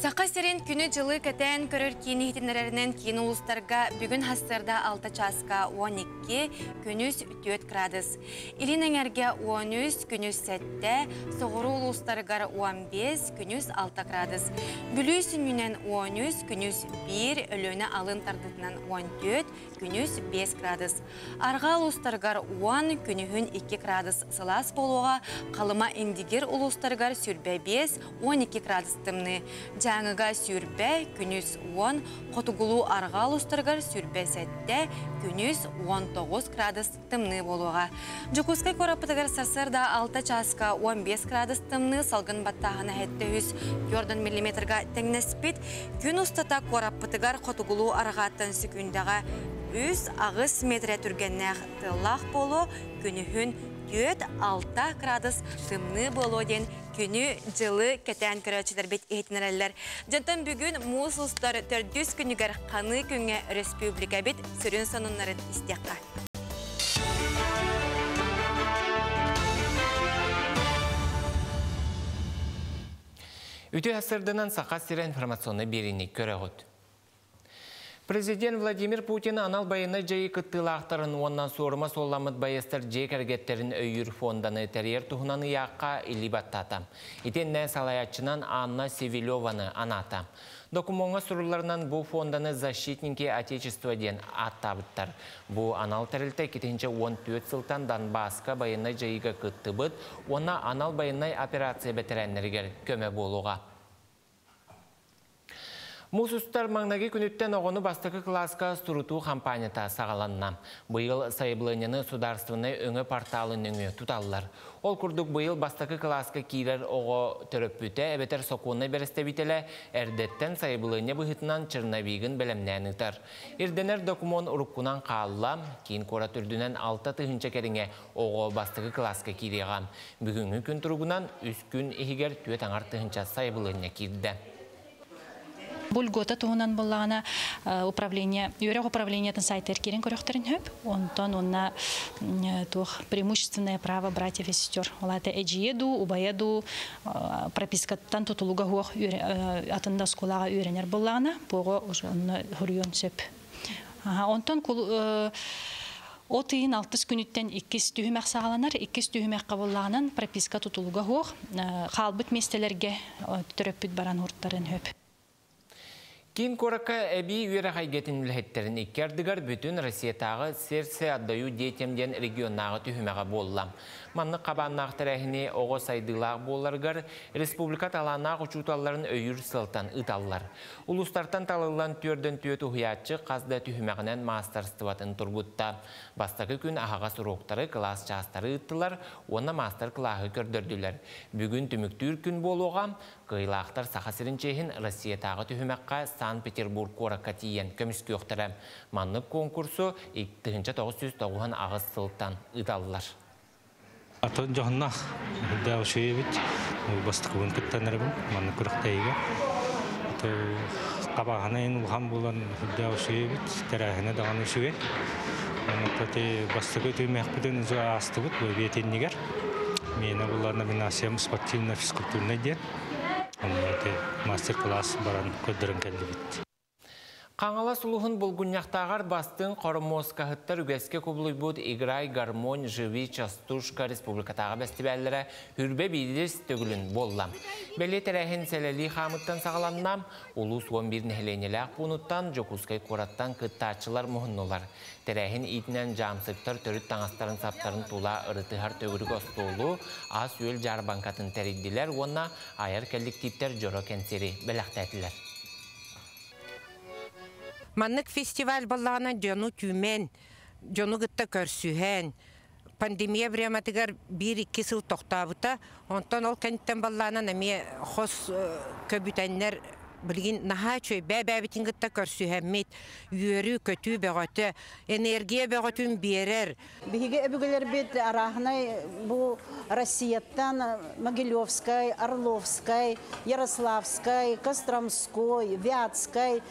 [SPEAKER 1] Саха сирин күнү-дьылы кэтээн көрөр киин иһитиннэрэринэн киин улуустарга бүгүн сарсыарда 6 чааска 12, күнүс 4 градус. Илин эҥэргэ 13, күнүс 7, соҕуруу улуустарыгар 15, күнүс 6 градус. Бүлүү сүнньүнэн 13, күнүс 1, Өлүөнэ алын тардытынан 14, күнүс 5 градус. Арҕаа улуустарыгар 10, күнүһүн 2 градус сылаас буолуоҕа, Халыма Индигир улуустарыгар сүрбэ 5, 12 градус тымныы. Дьааҥыга сүрбэ, күнүс 10, хотугулуу арҕаа улуустарыгар сүрбэ 7, күнүс 19 градус тымныы буолуоҕа. Дьокуускай куораппытыгар сарсыарда 6 чааска 15 градус тымныы, салгын баттааһына 700 4 миллиметрга тэҥнэспит. Күн устата куораппытыгар хотугулуу арҕааттан сөкүүндэҕэ 3-8 метрэ түргэннээх тыаллаах буолуо, күнүһүн 4-6 градус тымныы буолуо диэн күнү-дьылы кэтээн көрөөччүлэрбит иһитиннэрэллэр. Дьонтон бүгүн муус устар төрдүс күнүгэр ханыы күҥҥэ өрөспүүбүлүкэбит сүрүн сонуннарын истиэххэ.
[SPEAKER 2] Үтүө сырдынан Саха сирэ информационный биэриини көрөҕүт. Президент Владимир Путин анал байыаннай дьайыы кыттыылаахтарын уонна суорума суолламмыт байыастар дьиэ кэргэттэрин өйүүр фонданы тэрийэр туһунан ыйаахха илии баттаата. Итиэннэ салайааччынан Анна Севилеваны анаата. Докумуоҥҥа сурулларынан бу фонданы «Защитники Отечества» диэн ааттаабыттар. Бу анал тэрилтэ 2014 сылтан Донбасска байыаннай дьайыыга кыттыбыт уонна анал байыаннай операция бэтэрээннэригэр көмө буолуоҕа. Муус устар маҥнайгы күнүттэн оҕону бастакы кылааска сурутуу хампаанньата саҕаланна. Быйыл сайабылыанньаны судаарыстыбаннай өҥө порталын нөҥүө туталлар. Ол курдук быйыл бастакы кылааска киирэр оҕо төрөппүтэ эбэтэр сокуоннай бэрэстэбиитэлэ эрдэттэн сайабылыанньа быһыытынан черновигын бэлэмнээн ыытар. Ирдэнэр докумуон уруккунан хаалла, киин куорат үрдүнэн 6000 кэриҥэ оҕо бастакы кылааска киириэҕэ. Бүгүҥҥү күн туругунан үс күн иһигэр түөрт аҥар тыһыынча сайабылыанньа киирдэ.
[SPEAKER 4] Бу льгота туһунан буоллаҕына управление, үөрэх управлениетын сайтыгар киирэн көрөхтөрүн сөп. Онтон уонна туох преимущественное право братьев и сестер. Ол аата эдьиийэ дуу, убайа дуу пропискаттан тутулуга суох атын да оскуолаҕа үөрэнэр буоллаҕына, буоҕа уже онно суруйуон сөп. Онтон От ыйын алтыс күнүттэн иккис түһүмэх саҕаланар. Иккис түһүмэххэ буоллаҕынан прописка тутулуга суох, хаалбыт миэстэлэргэ төрөппүт баран ууртарын сөп.
[SPEAKER 2] Киин куоракка эбии үөрэх эйгэтин үлэһиттэрин икки ардыгар бүтүн Россиятааҕы Сердце отдаю детям диэн регионнааҕы түһүмэҕэ буолла. Маннык хабааннаах тэрээһини оҕо сайдыылаах буоларыгар республика талааннаах учууталларын өйүүр сыалтан ыыталлар. Улуустартан талыллан түөрдөн түөрт уһуйааччы хас да түһүмэҕинэн маастарыстыбатын тургутта. Бастакы күн аһаҕас уруоктары, кылаас чаастары ыыттылар уонна маастар-кылааһы көрдөрдүлэр. Бүгүн түмүктүүр күн буолуоҕа. Кыайыылаахтар Саха сирин чиэһин Россиятааҕы түһүмэххэ Санкт-Петербург куоракка тиийэн көмүскүөхтэрэ. Маннык куонкурсу 1998 сылтан ыыталлар.
[SPEAKER 5] Атын дьоһуннаах үрдээх үчүгэй эбит. Бастакыбын кыттан эрэбин маннык күрэхтэһиигэ. Хабааһына улахан буолан үрдээх үчүгэй эбит. Тэрээһинэ даҕаны үчүгэй. Онон бастакы түһүмэхпитин аастыбыт бу эбиэт иннигэр. Миэнэ була номинациям спортивно-физкультурнай диэн. Онно мастер-класс баран көрдөрөн кэллибит.
[SPEAKER 2] Хаҥалас улууһун Булгунньахтааҕар бастыҥ хормуоскаһыттар үгэскэ кубулуйбут Играй, гармонь, живи, частушка республикатааҕы бэстибээллэрэ хүрбэ биирис төгүлүн буолла. Бэлиэ тэрээһин сэлэлии хаамыттан саҕаланна. Улуус 11 нэһилиэнньэлээх пуунуттан Дьокуускай куораттан кыттааччылар муһуннулар. Тэрээһин иитинэн дьаамсыктар төрүт таҥастарын-саптарын тула ырытыһар төгүрүк остуолу, ас-үөл дьаарбаҥкатын тэрийдилэр уонна айар кэлликтииптэр дьоро кэнсиэри бэлэхтээтилэр.
[SPEAKER 6] Маннык фестиваль буоллаҕына дьону түмэн, дьону кытта көрсүһэн, пандемия времятыгар биир-икки сыл тохтообута. Онтон ол кэнниттэн баллаанан эмиэ хос көбүтэннэр билигин наһаа үчүгэй бэйэ-бэйэбитин кытта көрсүһэммит, үөрүү-көтүү бөҕөтө, энергия бөҕөтүн биэрэр.
[SPEAKER 23] Биһиги өбүгэлэрбит арааһынай бу Россияттан Могилевскай, Орловскай, Ярославскай, Костромской, Вятскай,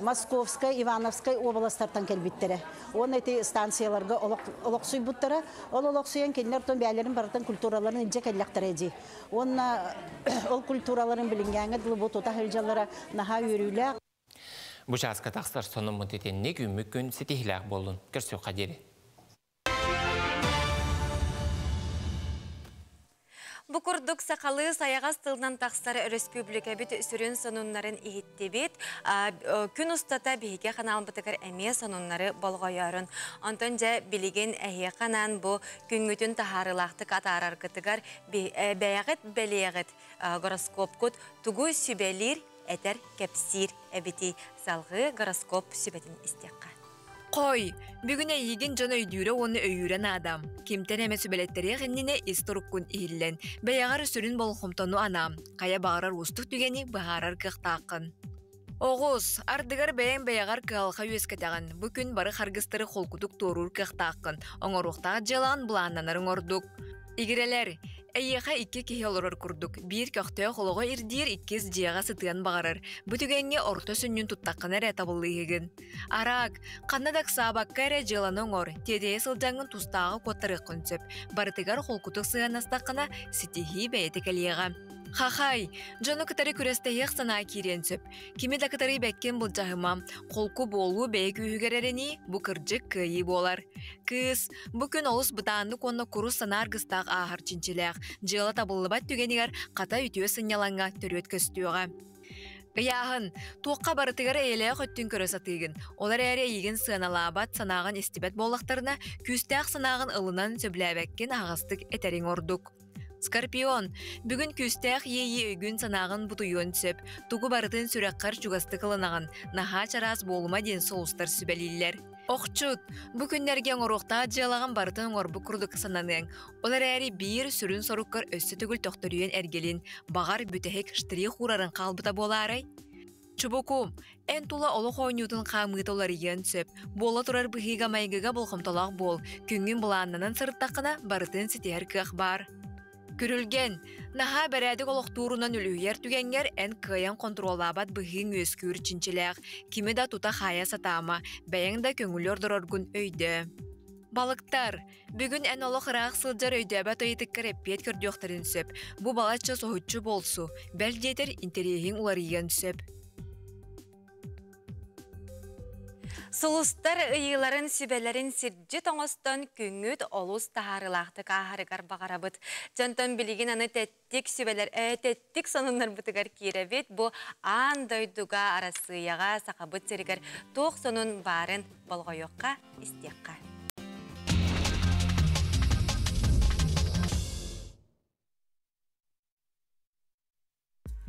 [SPEAKER 23] Московскай, Ивановскай уобаластартан кэлбиттэрэ. Уонна ити станцияларга олохсуйбуттара. Ол олохсуйан кинилэр тон бэйэлэрин барытын культураларын илдьэ кэллэхтэрэ дии. Уонна ол культураларын билиҥҥээҥҥэ дылы бу тута сылдьаллара наһаа үөрүүлээх.
[SPEAKER 2] Бу чааска тахсар сонуммут итинник үүммүт күн ситиһилээх буоллун. Көрсүөххэ диэри.
[SPEAKER 1] Бу курдук сахалыы сайаҕас тылынан тахсар өрөспүүбүлүкэбит сүрүн сонуннарын иһиттибит. Күн устата биһиги ханаалбытыгар эмиэ сонуннары болҕойорун. Онтон дьэ билигин эһиэхэ анаан бу күҥҥүтүн таһаарыылаахтык атаараргытыгар бэйэҕит бэлиэҕит гороскопкут тугу сүбэлиир, этэр, кэпсиир эбитий? Салҕыы гороскоп сүбэтин истиэххэ.
[SPEAKER 7] Хой, бүгүн эйигин дьон өйдүүрэ уонна өйүүрэ наада. Кимтэн эмэ сүбэлэттэриэх иннинэ ис туруккун иһиллэн, бэйэҕэр сүрүн болҕомтону анаа. Хайа баҕарар уустук түгэни быһаарар кыахтааххын. Оҕус, ардыгар бэйэҥ бэйэҕэр кыһалҕа үөскэтэҕин. Бу күн бары харгыстары холкутук туоруур кыахтааххын. Оҥоруохтаах дьыалаҕын былааннанарыҥ ордук. Игирэлэр, эйиэхэ икки киһи олорор курдук, биир көхтөөх олоҕу ирдиир, иккис дьиэҕэ сытыан баҕарар. Бу түгэҥҥэ орто сүнньүн туттаххына эрэ табыллыыһыгын. Араак, ханна да ыксаабакка эрэ дьыаланы оҥор, тиэтэйэ сылдьаҥҥын тустааҕы куоттарыаххын сөп. Барытыгар холкутук сыһыаннастаххына, ситиһии бэйэтэ кэлиэҕэ. Хахай, дьону кытары күрэстэһиэх санаа киириэн сөп. Кими да кытары бэккин былдьаһыма. Холку буолуу бэйэ күүһүгэр эрэнии, бу кырдьык кыайыы буолар. Кыыс, бу күн олус бытааннык уонна курус санаа аргыстаах ааһар чинчилээх. Дьыала табыллыбат түгэнигэр хата үтүө сынньалаҥҥа төрүөт көстүөҕэ. Ыйааһын, туохха барытыгар эйэлээх өттүн көрө сатыыгын. Ол эрээри эйигин сыаналаабат, санааҕын истибэт буоллахтарына, күүстээх санааҕын ылынан сөбүлээбэккин аһаҕастык этэриҥ ордук. Скорпион, бүгүн күүстээх иэйии өйгүн-санааҕын бутуйуон сөп. Тугу барытын сүрэххэр чугастык ылынаҕын, наһаа чараас буолума диэн сулустар сүбэлииллэр. Охчут, бу күннэргэ оҥоруохтаах дьыалаҕын барытын оҥорбут курдук сананыаҥ. Ол эрээри биир сүрүн соруккар өссө төгүл төхтөрүйэн эргэлин, баҕар бүтэһик штрих уурарын хаалбыта буолаарай? Чубуку, эн тула олох оонньуутун хаамыыта уларыйыан сөп. Буола турар быһыыга-майгыга болҕомтолоох буол. Күҥҥүн былааннанан сырыттаххына, барытын ситиһэр кыах баар. Күрүлгэн, наһаа бэрээдэк олохтуурунан үлүһүйэр түгэҥҥэр эн кыайан хонтуруоллаабат быһыыҥ үөскүүр чинчилээх. Кими да тута хаайа сатаама, бэйэҥ да көҥүлү ордороргун өйдөө. Балыктар, бүгүн эн олох ыраах сылдьар өйдөөбөт ыйытыккар эппиэт көрдүөхтэрин сөп. Бу балачча соһуччу буолсу, бэл диэтэр интэриэһиҥ уларыйыан сөп.
[SPEAKER 1] Сулустар ыйыыларын сүбэлэрин сирдьит оҥостон күҥҥүт олус таһаарыылаахтык ааһарыгар баҕарабыт. Дьонтон билигин аны тэттик сүбэлэр, тэттик сонуннарбытыгар киирэбит. Бу аан дойдуга, Арассыыйаҕа, Сахабыт сиригэр туох сонун баарын болҕойуохха, истиэххэ.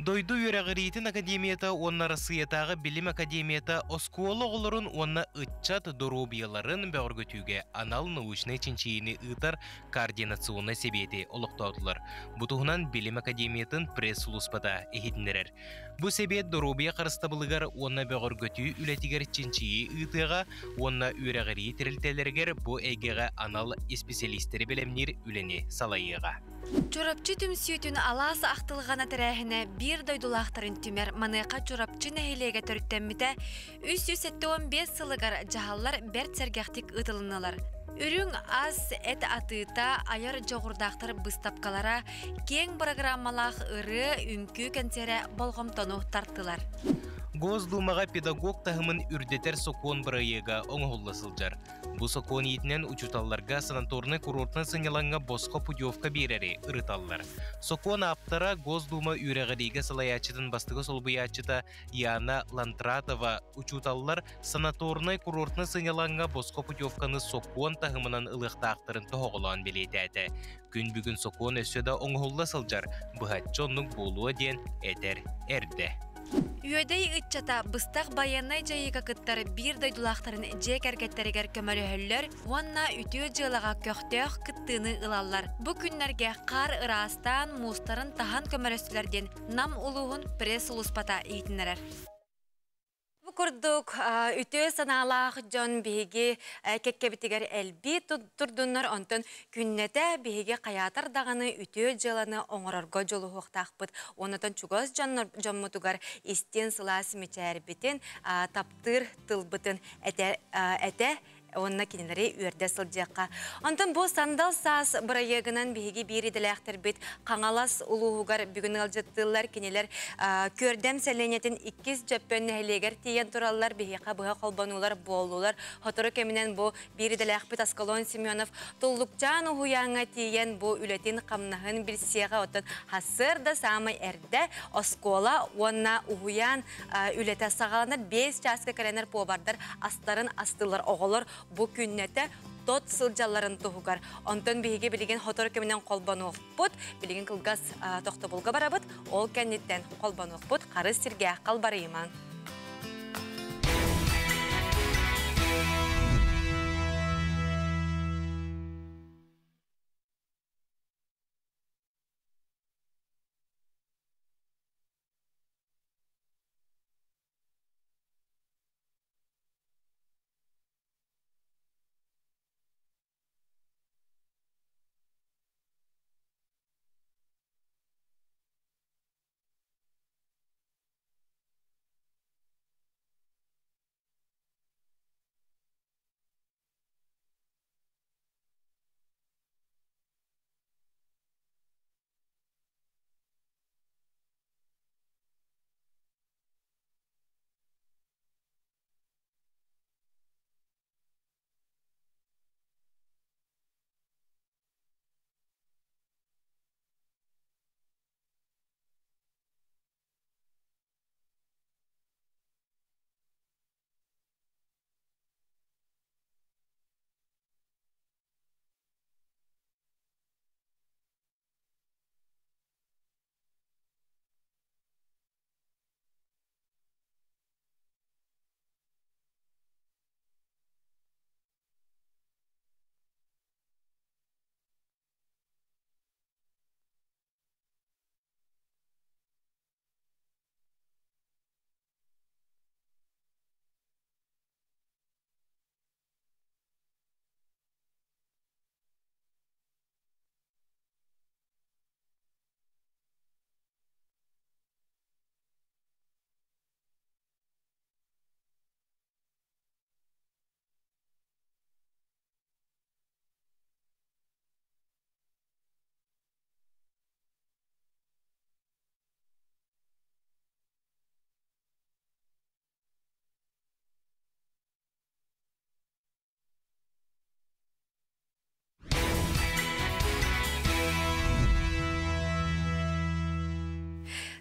[SPEAKER 8] Дойду үөрэҕириитин академията уонна Арассыыйатааҕы билим академията оскуола оҕолорун уонна ыччат доруобуйаларын бөҕөргөтүүгэ анал научнай чинчийиини ыытар координационнай сэбиэти олохтоотулар. Бу туһунан Билим академиятын пресс-сулууспата иһитиннэрэр. Бу сэбиэт доруобуйа харыстабылыгар уонна бөҕөргөтүү үлэтигэр чинчийии ыытыаҕа уонна үөрэҕирии тэрилтэлэригэр бу эйгэҕэ анал исписэлиистэри бэлэмниир үлэни салайыаҕа.
[SPEAKER 1] Чурапчы түмсүүтүн алаас ахтылҕана тэрээһинэ биир дойдулаахтарын түмэр маныаха Чурапчы нэһилиэгэ төрүттэммитэ 375 сылыгар дьаһаллар бэрт сэргэхтик ыытылыннылар. Үрүҥ ас, эт атыыта, айар дьоҕурдаахтар быыстапкалара, киэҥ бырагыраамалаах ырыа, үҥкүү кэнсиэрэ болҕомтону тартылар.
[SPEAKER 8] Госдумаҕа педагог таһымын үрдэтэр сокуон бырайыага оҥоһулла сылдьар. Бу сокуон иитинэн учууталларга санаторнай-курортнай сынньалаҥҥа босхо путевка биэрэри ырыталлар. Сокуон ааптара Госдума үөрэҕириигэ салайааччытын бастакы солбуйааччыта Яна Лантратова учууталлар санаторнай-курортнай сынньалаҥҥа босхо путевканы сокуон таһымынан ылыахтаахтарын тоһоҕолоон бэлиэтээтэ. Күн бүгүн сокуон өссө да оҥоһулла сылдьар, быһаччы оннук буолуо диэн этэр эрдэ.
[SPEAKER 1] Үөдэй ыччата быстах байыаннай дьайыыга кыттар биир дойдулаахтарын дьиэ кэргэттэригэр көмөлөһөллөр уонна үтүө дьыалаҕа көхтөөх кыттыыны ылаллар. Бу күннэргэ хаар ыраастаан, муустарын таһан көмөлөстүлэр диэн Нам улууһун пресс-сулууспата иһитиннэрэр. Бу курдук үтүө санаалаах дьон биһиги кэккэбитигэр элбии турдуннар, онтон күннэтэ биһиги хайаатар даҕаны үтүө дьыаланы оҥорорго дьулуһуохтаахпыт. Оннотон чугас дьоммутугар истиэн сылаас мичээрбитин, таптыыр тылбытын этэ, этэ уонна кинилэри үөрдэ сылдьыахха. Онтон бу Сандал саас бырайыагынан биһиги биир идэлээхтэрбит Хаҥалас улууһугар бүгүн ыалдьыттыыллар. Кинилэр Күөрдэм сэлиэнньэтин иккис Дьөппөн нэһилиэгэр тиийэн тураллар. Биһиэхэ быһа холбонуулар буоллулар. Сотору кэминэн бу биир идэлээхпит Аскалон Семенов Туллукчаан уһуйааҥҥа тиийэн бу үлэтин-хамнаһын билсиэҕэ. Оттон сарсыарда саамай эрдэ оскуола уонна уһуйаан үлэтэ саҕаланар 5 чааска кэлэнэр повардар астарын астыыллар оҕолор бу күннэтэ тот сылдьалларын туһугар. Онтон биһиги билигин сотору кэминэн холбонуохпут, билигин кылгас тохтобулга барабыт, ол кэнниттэн холбонуохпут, харыс сиргэ халбарыйымаҥ.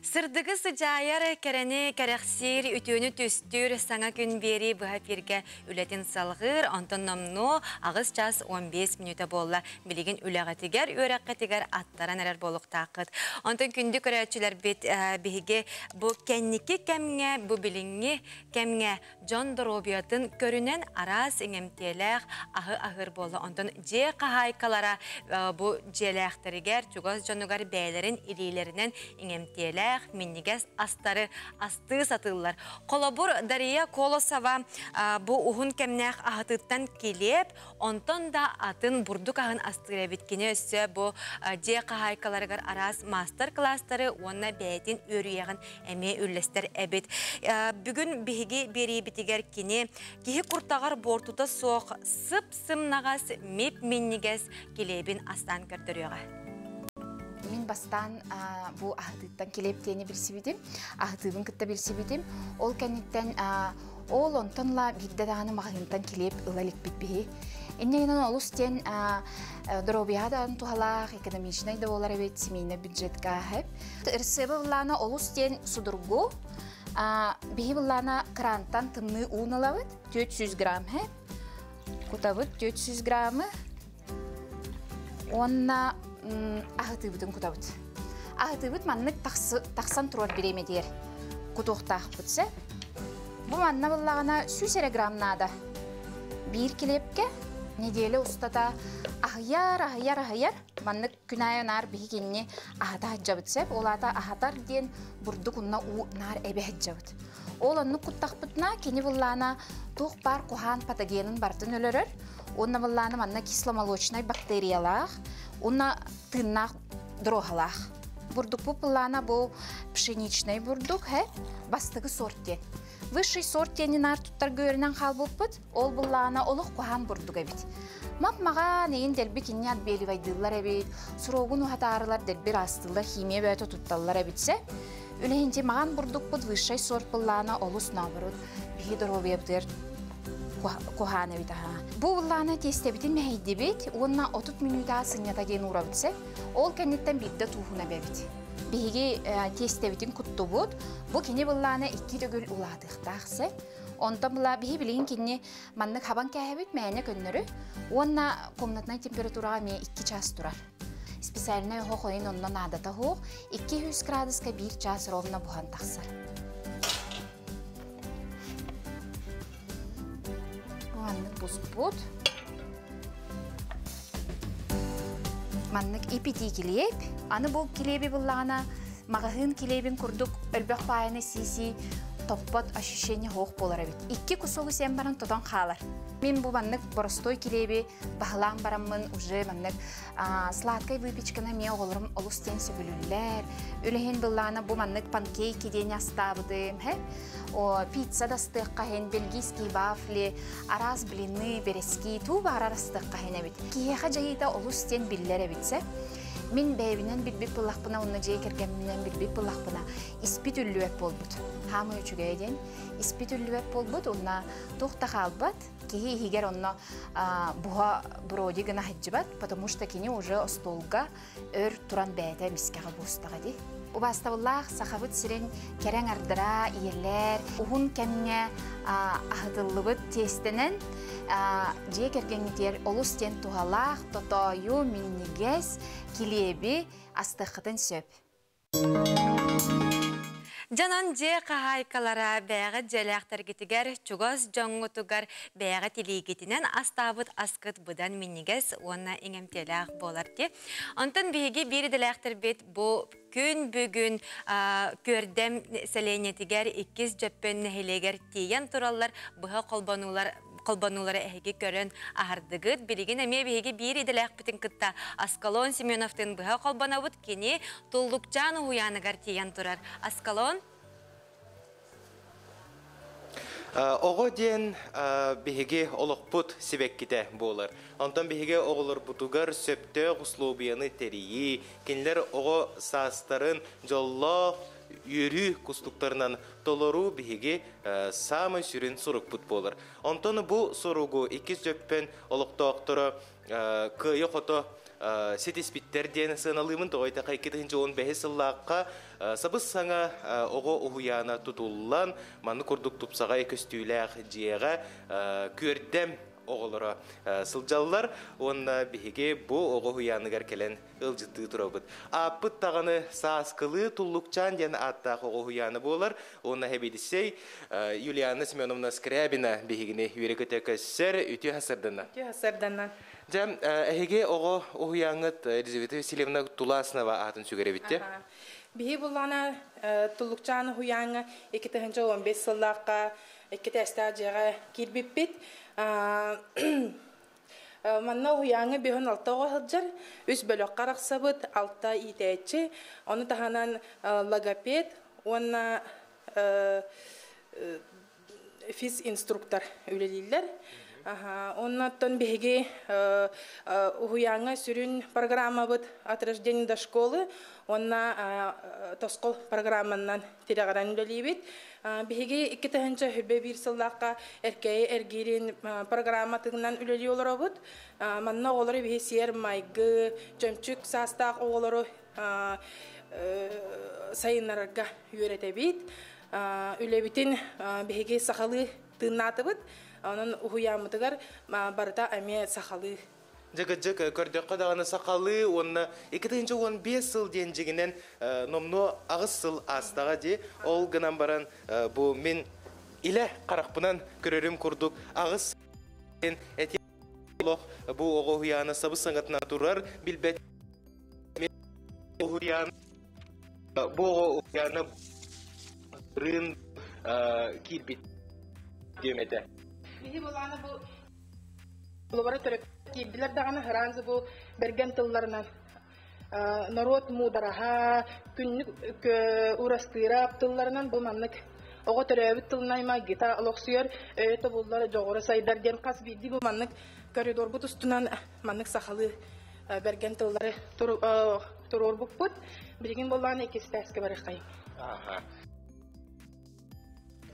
[SPEAKER 1] Сырдыгы сыдьаайар, кэрэни кэрэхсиир, үтүөнү түстүүр саҥа күн биэрии быһа эфиргэ үлэтин салҕыыр, онтон номнуо 8 час 15 мүнүүтэ буолла. Билигин үлэҕитигэр, үөрэххитигэр аттаран эрэр буолуохтааххыт. Онтон күндү көрөөччүлэрбит биһиги бу кэнники кэмҥэ, бу билиҥҥи кэмҥэ дьон доруобуйатын көрүнэн араас иҥэмтиэлээх аһы аһыыр буолла. Онтон дьиэ хаһаайкалара бу дьиэлээхтэригэр, чугас дьонугар бэйэлэрин илиилэринэн иҥэмтиэлээх, минньигэс астары астыы сатыыллар. Холобур, Дария Колосова бу уһун кэмнээх аһытыттан килиэп, онтон да атын бурдук аһын астыыр эбит. Кини өссө бу дьиэ хаһаайкаларыгар араас маастар-кылаастары уонна бэйэтин үөрүйэҕин эмиэ үллэстэр эбит. Бүгүн биһиги биэриибитигэр кини киһи куртаҕар буортута суох сып-сымнаҕас, мип-минньигэс килиэбин астаан көрдөрүөҕэ.
[SPEAKER 21] Мин бастаан бу аһытыыттан килиэп диэни билсибитим, аһытыыбын кытта билсибитим. Ол кэнниттэн ол онтон ла биирдэ даҕаны маҕаһыынтан килиэп ыла иликпит биһи. Инньэ гынан олус диэн доруобуйаҕа даҕаны туһалаах, экономичнай да буолар эбит, семейный бюджетка хэп. Ырсыаба былаана олус диэн судургу. Биһи былаана крантан тымныы уун ылабыт, 400 грамм хэп. Кутабыт 400 граммы. Уонна аһытыыбытын кутабыт. Аһытыыбыт маннык тахсан турар бириэмэтигэр кутуохтаахпыт сэ. Бу манна буллаҕына 100 эрэ грамм наада. Биир килиэпкэ неделя устата аһыйар, аһыйар, аһыйар. Маннык күн аайы наар биһи кинини аһата сылдьабыт сөп. Ол аата аһатар диэн бурдук унна уу наар эбэ сылдьабыт. Ол оннук куттахпытына кини буллаана туох баар куһаан патогенын барытын өлөрөр. Уонна буллаана манна кисломолочнай бактериялаах, уонна тыыннаах дроһалаах. Бурдукпут буллаана бу пшеничный бурдук, хэ, бастакы сорт диэн. Высший сорт диэни наар туттарга үөрэнэн хаалбыппыт, ол буллаана олох куһаан бурдук эбит. Мап-маҕан эйин дэлби кинини отбеливайдыыллар эбит, срогун уһатаарылар дэлби ыраастыыллар, химия бөөтө тутталлар эбитсэ. Үлэһинти маҕан бурдукпут высший сорт буллаана олус наоборот биһи доруобуйабытыгар куһаан эбит аһа. Бу буллаана тиэстэбитин мэһэйдибит уонна 30 мүнүүтэ сынньата диэн уурабыт сэ. Ол кэнниттэн биирдэ тууһуна эбэбит. Биһиги тиэстэбитин куттубут. Бу кини буллаана икки төгүл улаатыахтаах сэ. Онтон була биһи билигин кинини маннык хабан кээһэбит мээнэ көннөрү уонна комнатнай температураҕа эмиэ 2 час турар. Специальнай оһох ойун онно наадата суох 200 градуска 1 час ровно буһан тахсар. Маннык буспут. Маннык ипитии килиэп. Аны бу килиэби буллаҕына маҕаһыын килиэбин курдук өлбөх баайыны сии-сии топпот ощущение суох буолар эбит. Икки кусогу сиэн баран тотон хаалар. Мин бу маннык боростой килиэби баһылаан бараммын уже маннык сладкай выпечканы эмиэ оҕолорум олус диэн сөбүлүүллэр. Үлэһин быллаана бу маннык панкейки диэни астаабытым. О, пицца да астыахха иһин, бельгийский вафли, араас блины, бэрэски, туу баарар астыахха иһин эбит. Киһиэхэ дьайыыта олус диэн биллэр эбит. Мин бэйэбинэн билбит буоллахпына, уонна дьиэ кэргэмминэн билбит буоллахпына, испит үллүбэт буолбут. Хаамыы үчүгэй диэн испит үллүбэт буолбут, уонна туох да хаалбат. Киһи иһигэр онно буһа броди гына сылдьыбат, потому что кини уже остуолга өр туран бэйэтэ мискэҕэ буустаҕа дии. Убаастабыллаах Сахабыт сирин кэрэҥ ардыра, ийэлэр, уһун кэмҥэ аһытыллыбыт тиэстэнэн дьиэ кэргэҥҥитигэр олус диэн туһалаах, тотоойу, минньигэс килиэби астыаххытын сөп.
[SPEAKER 1] Дьонон дьиэ хаһаайкалара бэйэҕит дьиэлээхтэргитигэр, чугас дьоҥҥутугар бэйэҕит илиигитинэн астаабыт аскыт быдан минньигэс уонна иҥэмтиэлээх буолар дии. Онтон биһиги биир идэлээхтэрбит бу күн бүгүн Күөрдэм сэлиэнньэтигэр иккис Дьөппөн нэһилиэгэр тиийэн тураллар быһа холбонуулар холбонуулары эһиги көрөн аһардыгыт. Билигин эмиэ биһиги биир идэлээхпитин кытта Аскалон Семеновтыын быһа холбонобут. Кини Туллукчаан уһуйааныгар тиийэн турар. Аскалон?
[SPEAKER 8] Оҕо диэн биһиги олохпут сибэккитэ буолар. Онтон биһиги оҕолорбутугар сөптөөх условияны тэрийии, кинилэр оҕо саастарын дьоллоох, үөрүү кустуктарынан толоруу биһиги саамай сүрүн сорукпут буолар. Онтон бу соругу Иккис Дьөппөн олохтоохторо кыайа-хото ситиспиттэр диэн сыаналыыбын. Тоҕо диэтэххэ, 2015 сыллаахха сабыс-саҥа оҕо уһуйаана тутуллан, маннык курдук тупсаҕай көстүүлээх дьиэҕэ күөрдэм оҕолоро сылдьаллар уонна биһиги бу оҕо уһуйааныгар кэлэн ыалдьыттыы турабыт. Ааппыт даҕаны Сааскылыы Туллукчаан диэн ааттаах оҕо уһуйаана буолар уонна сэбиэдиссэй Юлиана Семеновна Скрябина биһигини үөрэ-көтө көссөр. Үтүө сарсыарданна.
[SPEAKER 9] Үтүө сарсыарданна.
[SPEAKER 8] Дьэ, эһиги оҕо уһуйааҥҥыт Елизавета Васильевна Туласнова аатын сүгэр эбит дии.
[SPEAKER 9] Биһи буллаҕына Туллукчаан уһуйааҥҥа 2015 сыллаахха икки тээстээх дьиэҕэ киирбиппит. Манна уһуйааҥҥа 56 оҕо сылдьар, үс бөлөххө арахсабыт, алта иитээччи, ону таһынан логопед уонна физ-инструктор үлэлииллэр. Оннуттан биһиги уһуйааҥҥа сүрүн программабыт от рождения до школы уонна тосхол программанан тирэҕирэн үлэлиибит. Биһиги 2021 сыллаахха Эркээйи эргиирин программатынан үлэлии олоробут. Манна оҕолору биһи сиэр-майгы, чөмчүк саастаах оҕолору сайыннарарга үөрэтэбит. Үлэбитин биһиги сахалыы тыыннаатыбыт. Онон уһуйааммытыгар барыта эмиэ сахалыы.
[SPEAKER 8] Дьыгыдьык көрдөххө даҕаны сахалыы уонна 2015 сыл диэн дьиҥинэн номнуо аҕыс сыл аастаҕа дии. Ол гынан баран бу мин илэ харахпынан көрөрүм курдук аҕыс эти олох бу оҕо уһуйаана сабыс саҥатынан турар билбэт уһуйаан бу оҕо уһуйаана рын киирбит диэм этэ.
[SPEAKER 9] Биһи булаана бу Холобура төрөппүт киирдилэр даҕаны сразу бу бэргэн тылларынан норуот муудараһа, күннүк урастыырап тылларынан бу маннык оҕо төрөөбүт тылынан майгыта олохсуйар, өйө тобуллар, дьоҕура сайдар диэн хас биирдии бу маннык коридорбут устунан маннык сахалыы бэргэн тыллары туруорбуппут. Билигин буоллаҕына иккис этээскэ барыаххайыҥ.
[SPEAKER 8] Аха.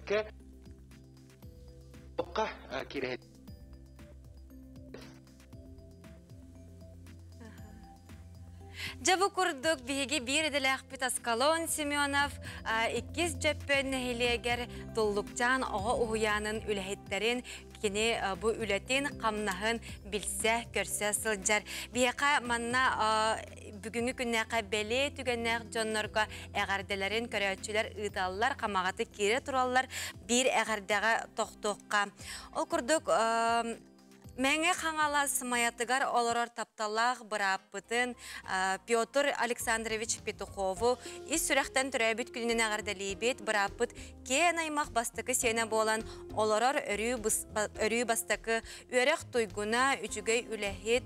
[SPEAKER 8] Кэ кирэһит.
[SPEAKER 1] Дьэ бу курдук биһиги биир идэлээхпит Аскалон Семенов иккис Дьөппөн нэһилиэгэр Туллукчаан оҕо уһуйаанын үлэһиттэрин кини бу үлэтин, хамнаһын билсэ, көрсө сылдьар. Биһиэхэ манна бүгүҥҥү күннээххэ бэлиэ түгэннээх дьоннорго эҕэрдэлэрин көрөөччүлэр ыыталлар, хамаҕатык киирэ тураллар, биир эҕэрдэҕэ тохтуохха. Ол курдук Мэҥэ Хаҥалас Майатыгар олорор тапталлаах бырааппытын Петр Александрович Петухову ис сүрэхтэн төрөөбүт күнүнэн эҕэрдэлиибит. Бырааппыт киэн аймах бастакы сиэнэ буолан олорор өрүү бастакы үөрэх туйгуна, үчүгэй үлэһит,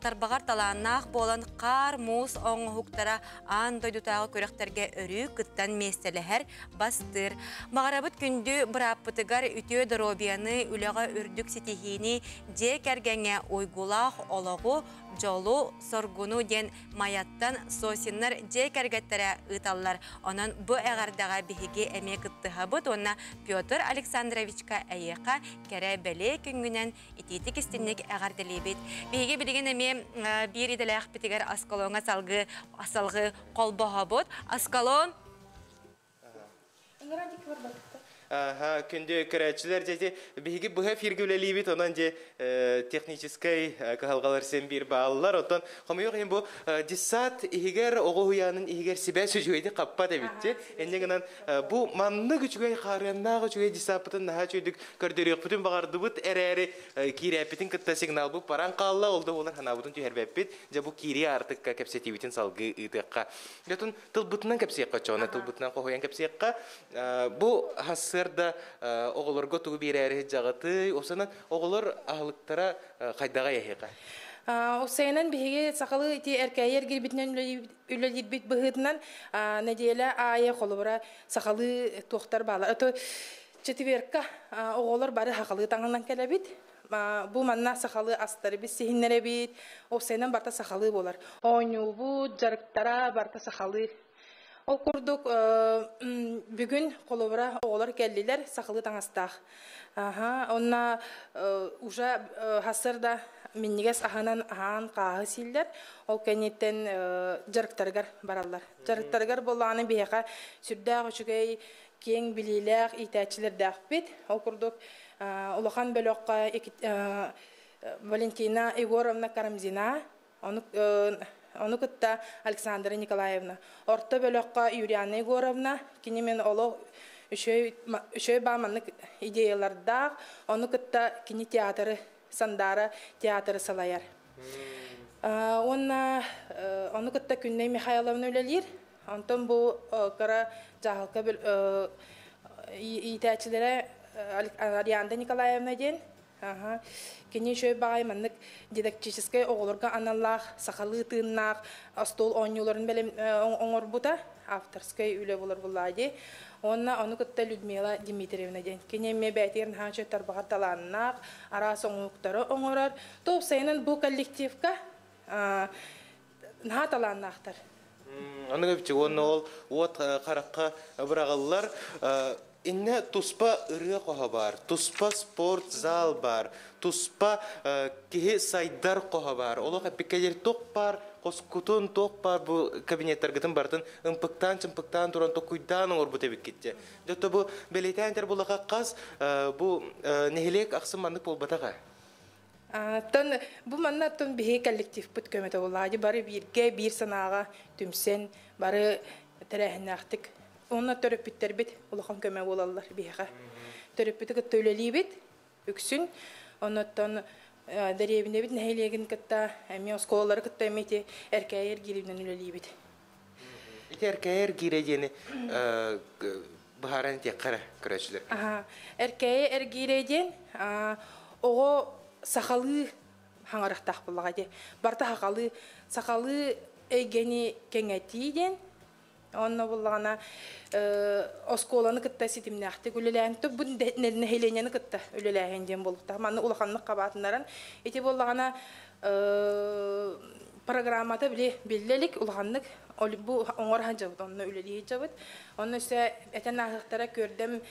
[SPEAKER 1] тарбаҕар талааннаах буолан хаар, муус оҥоһуктара аан дойдутааҕы күрэхтэргэ өрүү кыттан миэстэлэһэр бастыыр. Баҕарабыт күндү бырааппытыгар үтүө доруобуйаны, үлэҕэ үрдүк ситиһиини, дьиэ кэргэҥҥэ уйгулаах олоҕу, дьолу, соргуну диэн Майаттан Сосиннар дьиэ кэргэттэрэ ыыталлар. Онон бу эҕэрдэҕэ биһиги эмиэ кыттыһабыт уонна Петр Александровичка эйиэхэ кэрэ бэлиэ күҥҥүнэн итиитик истинник эҕэрдэлиибит. Биһиги билигин эмиэ биир идэлээхпитигэр Аскалоҥҥа салгыы салгыы холбоһобут. Аскалон
[SPEAKER 8] Аха, күндү көрөөччүлэр дьэ биһиги быһа эфиргэ үлэлиибит, онон дьэ техническэй кыһалҕалар син биир бааллар. Оттон хомойуох иһин бу десант иһигэр, оҕо уһуйаанын иһигэр сибээс үчүгэйдик хаппат эбит дьэ. Инньэ гынан бу маннык үчүгэй хаарыаннаах үчүгэй десаппытын наһаа үчүгэйдик көрдөрүөхпүтүн баҕардыбыт эрээри киирээппитин кытта сигналбыт баран хаалла, ол да буолар санаабытын түһэрбэппит. Дьэ бу киирии аартыкка кэпсэтиибитин салгыы ыытыахха. Дьэ тылбытынан кэпсиэххэ оччоҕуна тылбытынан хоһуйан кэпсиэххэ. Бу сарсыарда оҕолорго тугу биэрээри сылдьаҕытый? Уопсайынан оҕолор аһылыктара хайдаҕай эһиэхэ?
[SPEAKER 9] Уопсайынан биһиги сахалыы ити эркээйи эргирбитинэн үлэлиирбит быһыытынан нэдиэлэ аайы холобура сахалыы туохтар баалар. Четверка оҕолор бары сахалыы таҥнан кэлэбит. Бу манна сахалыы астары билсиһиннэрэбит. Уопсайынан барыта сахалыы буолар. Оонньуубут, дьарыктара барыта сахалыы. Ол курдук бүгүн холобура оҕолор кэллилэр сахалыы таҥастаах. Аха, онна уже хасыр да минньигэс аһынан аһаан хааһы сииллэр. Ол кэнниттэн дьарыктарыгар бараллар. Дьарыктарыгар буоллаҕына биһиэхэ сүрдээх үчүгэй киэҥ билиилээх иитээччилэрдээхпит. Ол курдук улахан бөлөххө Валентина Егоровна Карамзина, ону кытта Александра Николаевна. Орто бөлөххө Юлиана Егоровна, кини мен олох үчүгэй баа маннык идеялардаах, ону кытта кини театры, Сандаара театры салайар. Уонна ону кытта Күннэй Михайловна үлэлиир. Онтон бу кыра дьаһалка иитээччилэрэ Арианда Николаевна диэн Кини үчүгэй баҕайы маннык дидактическай оҕолорго аналлаах сахалыы тыыннаах остуол оонньууларын бэлэм оҥорбута авторскай үлэ буолар буллаа дии. Уонна ону кытта Людмила Дмитриевна диэн. Кини эмиэ бэйэтигэр наһаа үчүгэй тарбаҕар талааннаах, араас оҥоһуктары оҥорор. Топ сайынын бу коллективка наһаа талааннаахтар.
[SPEAKER 8] Аны эбити уонна ол уот харахха быраҕыллар. Инне туспа ырыа хоһо бар, туспа спорт зал бар, туспа киһи сайдар хоһо бар. Олох эппиккелер тох бар, хоскутун тох бар бу кабинеттаргытын бартын ымпыктаан-чымпыктаан туран токуйдаан оҥорбут эбиккитте. Дьотто бу бэлиэтээн тэр булаха қас бу нэһилиэк ахсын маннык буолбатаҕа.
[SPEAKER 9] Тон бу манна тон биһи коллективпыт көмөтө буоллаҕа бары бииргэ биир санааҕа түмсэн бары тэрээһиннээхтик онно төрөппүттэрбит улахан көмө буолаллар биһиэхэ. Төрөппүтү кытта үлэлиибит үксүн оннуттан дэриэбинэбит нэһилиэгин кытта эмиэ оскуолалары кытта эмиэ ити эркээйи эргииринэн үлэлиибит.
[SPEAKER 8] Ити эркээйи эргиирэ диэни быһааран этиэххэ эрэ көрөөччүлэр.
[SPEAKER 9] Эркээйи эргиирэ диэн оҕо сахалыы хаҥарахтаах буоллаҕа дии. Барыта сахалыы сахалыы эйгэни кэҥэтии диэн. Онно буллаҕына оскуоланы кытта ситимнээхтик үлэлээн, бу нэһилиэнньэни кытта үлэлээһин диэн буолуохтаах. Манна улаханнык хабаатыннаран ити буоллаҕына программата били биллэ илик улаханнык бу оҥор сылдьабыт, онно үлэлии сылдьабыт. Онно өссө этэн ааһыахтара көрдөм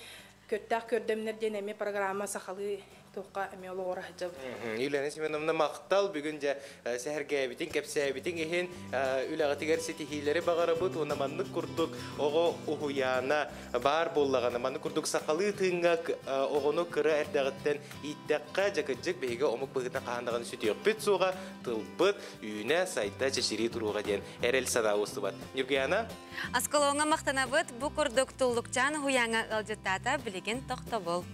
[SPEAKER 9] Көрдөөх көрдөмнөр диэн эмиэ программа сахалыы туохха эмиэ олоҕура сылдьабыт.
[SPEAKER 8] Елена Семеновна махтал бүгүн дьэ сэһэргээбитин, кэпсээбитин иһин үлэҕитигэр ситиһиилэри баҕарабыт уонна маннык курдук оҕо уһуйаана баар буоллаҕына, маннык курдук сахалыы тыыҥҥа оҕону кыра эрдэҕиттэн ииттэххэ, дьэ кырдьык биһиги омук быһыытынан хаһан даҕаны сүтүөхпүт суоҕа, тылбыт үүнэ, сайда, чэчирии туруоҕа диэн эрэл санаа уостубат. Ньургуяна?
[SPEAKER 1] Осколоҥҥо махтанабыт, бу курдук Туллукчаан уһуйааҥҥа ыалдьыттаата, билигин тохтобул.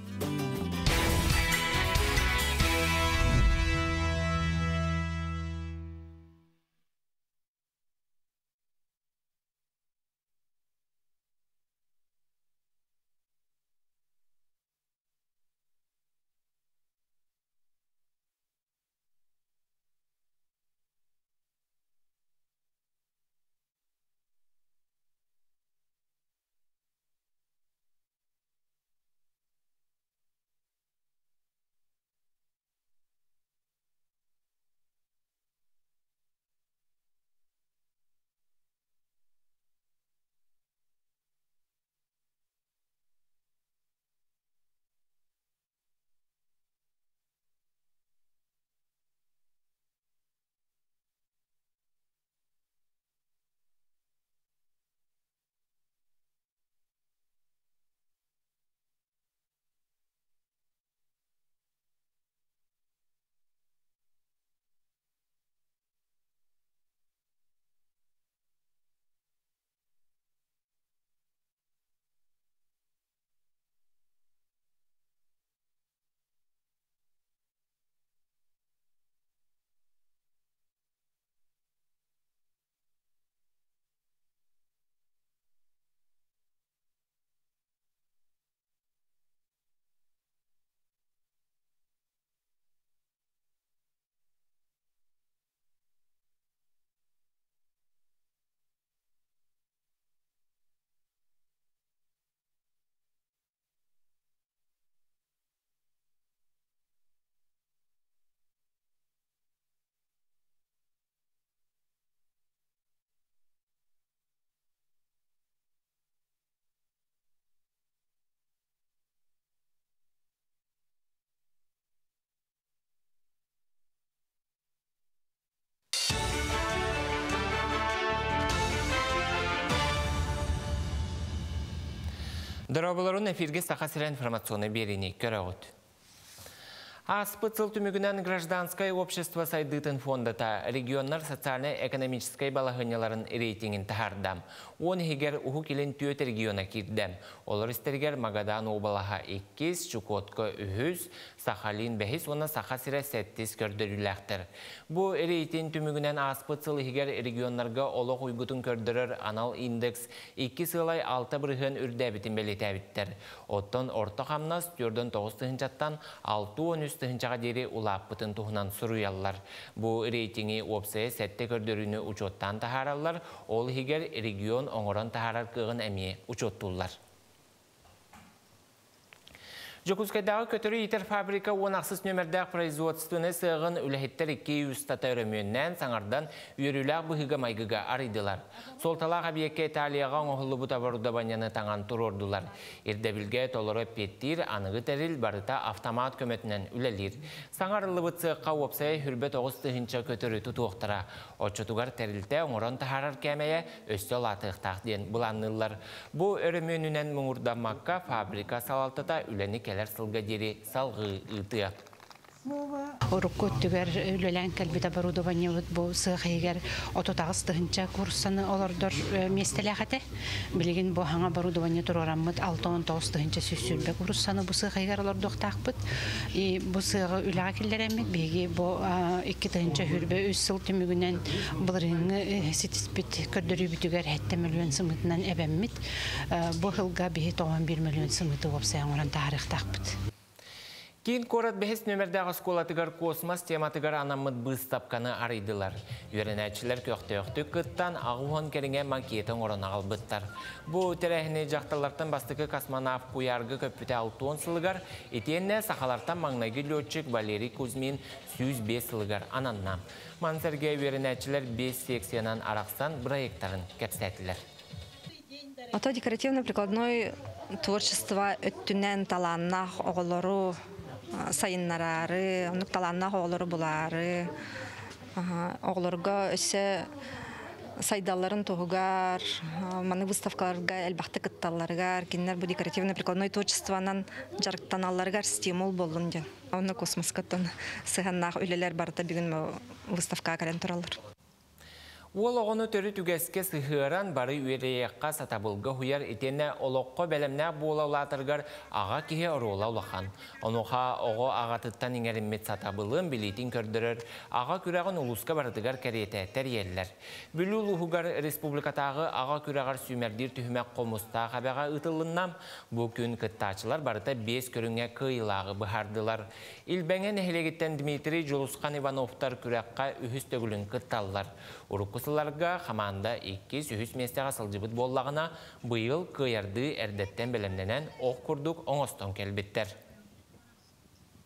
[SPEAKER 2] Дорооболорун эфирге Саха сирэ информационнай биэриини көрөҕүт. Ааспыт сыл түмүгүнэн гражданскай общество сайдыытын фондата регионнар социальнай-экономическай балаһыанньаларын рейтингин таһаарда. 10 иһигэр Уһук Илин түөрт региона киирдэ. Олор истэригэр Магадан уобалаһа иккис, Чукотка үһүс, Сахалин бэһис уонна Саха сирэ сэттис көрдөрүүлээхтэр. Бу рейтинг түмүгүнэн ааспыт сыл иһигэр регионнарга олох уйгутун көрдөрөр анал индекс 2,6% үрдээбитин бэлиэтээбиттэр. Оттон орто хамнас 49 тыһыынчаттан 63 тыһыынчаҕа диэри улааппытын туһунан суруйаллар. Бу рейтинги уопсайа сэттэ көрдөрүүнү учуоттаан таһаараллар, ол иһигэр регион оҥорон таһаарар кыаҕын эмиэ учуоттууллар. Дьокуускайдааҕы көтөрү иитэр фабрика 16 нүөмэрдээх производственнай сыаҕын үлэһиттэр 200 тата өрөмүөннээн, саҥардан, үөрүүлээх быһыыга-майгыга арыйдылар. Суолталаах эбийиэккэ Италияҕа оҥоһуллубут оборудованиены таҥан туруордулар. Ирдэбилгэ толору эппиэттиир аныгы тэрил барыта автомат көмөтүнэн үлэлиир. Саҥа арыллыбыт сыахха уопсайа 29 тыһыынча көтөрү тутуохтара. Оччотугар тэрилтэ оҥорон таһаарар кээмэйэ өссө улаатыахтаах диэн былаанныыллар. Бу өрөмүөнүнэн муҥурдаммакка фабрика салалтата үлэни кэлэр сылга диэри салҕыы ыытыа.
[SPEAKER 14] Урукку өттүгэр үлэлээн кэлбит оборудованиебыт бу сыах иһигэр 38 тыһыынча кууруссаны олордор миэстэлээх этэ. Билигин бу саҥа оборудование туруораммыт 69 120 кууруссаны бу сыах иһигэр олордуохтаахпыт. И бу сыаҕы үлэҕэ киллэрэммит биһиги бу 2023 сыл түмүгүнэн былырыыҥҥы ситиспит көрдөрүүбүтүгэр 7 миллион сымыытынан эбэммит. Бу сылга биһи 91 миллион сымыыты уопсай оҥорон таһаарыахтаахпыт.
[SPEAKER 2] Киин куорат бэһис нүөмэрдээх оскуолатыгар космос тематыгар анаммыт быыстапканы арыйдылар. Үөрэнээччилэр көхтөөхтүк кыттан, 80 кэриҥэ макеты оҥорон аҕалбыттар. Бу тэрээһини дьахталлартан бастакы космонавт куйаарга көппүтэ 60 сылыгар, итиэннэ сахалартан маҥнайгы летчик Валерий Кузьмин 105 сылыгар ананна. Маны сэргэ үөрэнээччилэр 5 секциянан арахсан проекттарын кэпсээтилэр.
[SPEAKER 15] Ото декоративно-прикладной творчество өттүнэн талааннаах оҕолору сайыннараары, оннук талааннаах оҕолору булаары, оҕолорго өссө сайдалларын туһугар, маннык выставкаларга элбэхтик кытталларыгар, кинилэр бу декоративно-прикладной творчествонан дьарыктаналларыгар стимул буоллун диэн. Онно космоскаттан сыһыаннаах үлэлэр барыта бүгүн выставкаҕа кэлэн тураллар.
[SPEAKER 2] Уол оҕону төрүт үгэскэ сыһыаран бары үөрүйэххэ сатабылга уһуйар итиэннэ олоххо бэлэмнээх буола улаатарыгар аҕа киһи оруола улахан. Онуоха оҕо аҕатыттан иҥэриммит сатабылын билиитин көрдөрөр аҕа күрэҕин улууска барытыгар кэриэтэ тэрийэллэр. Бүлүү улууһугар республикатааҕы аҕа күрэҕэр сүүмэрдиир түһүмэх Хомустаах эбэҕэ ыытыллынна. Бу күн кыттааччылар барыта биэс көрүҥҥэ кыайыылааҕы быһаардылар. Илбэҥэ нэһилиэгиттэн Дмитрий Дьулусхан Ивановтар күрэххэ үһүс төгүлүн кытталлар. Урукку сылларга хамаанда иккис, үһүс миэстэҕэ сылдьыбыт буоллаҕына, быйыл кыайардыы эрдэттэн бэлэмнэнэн ох курдук оҥостон кэлбиттэр.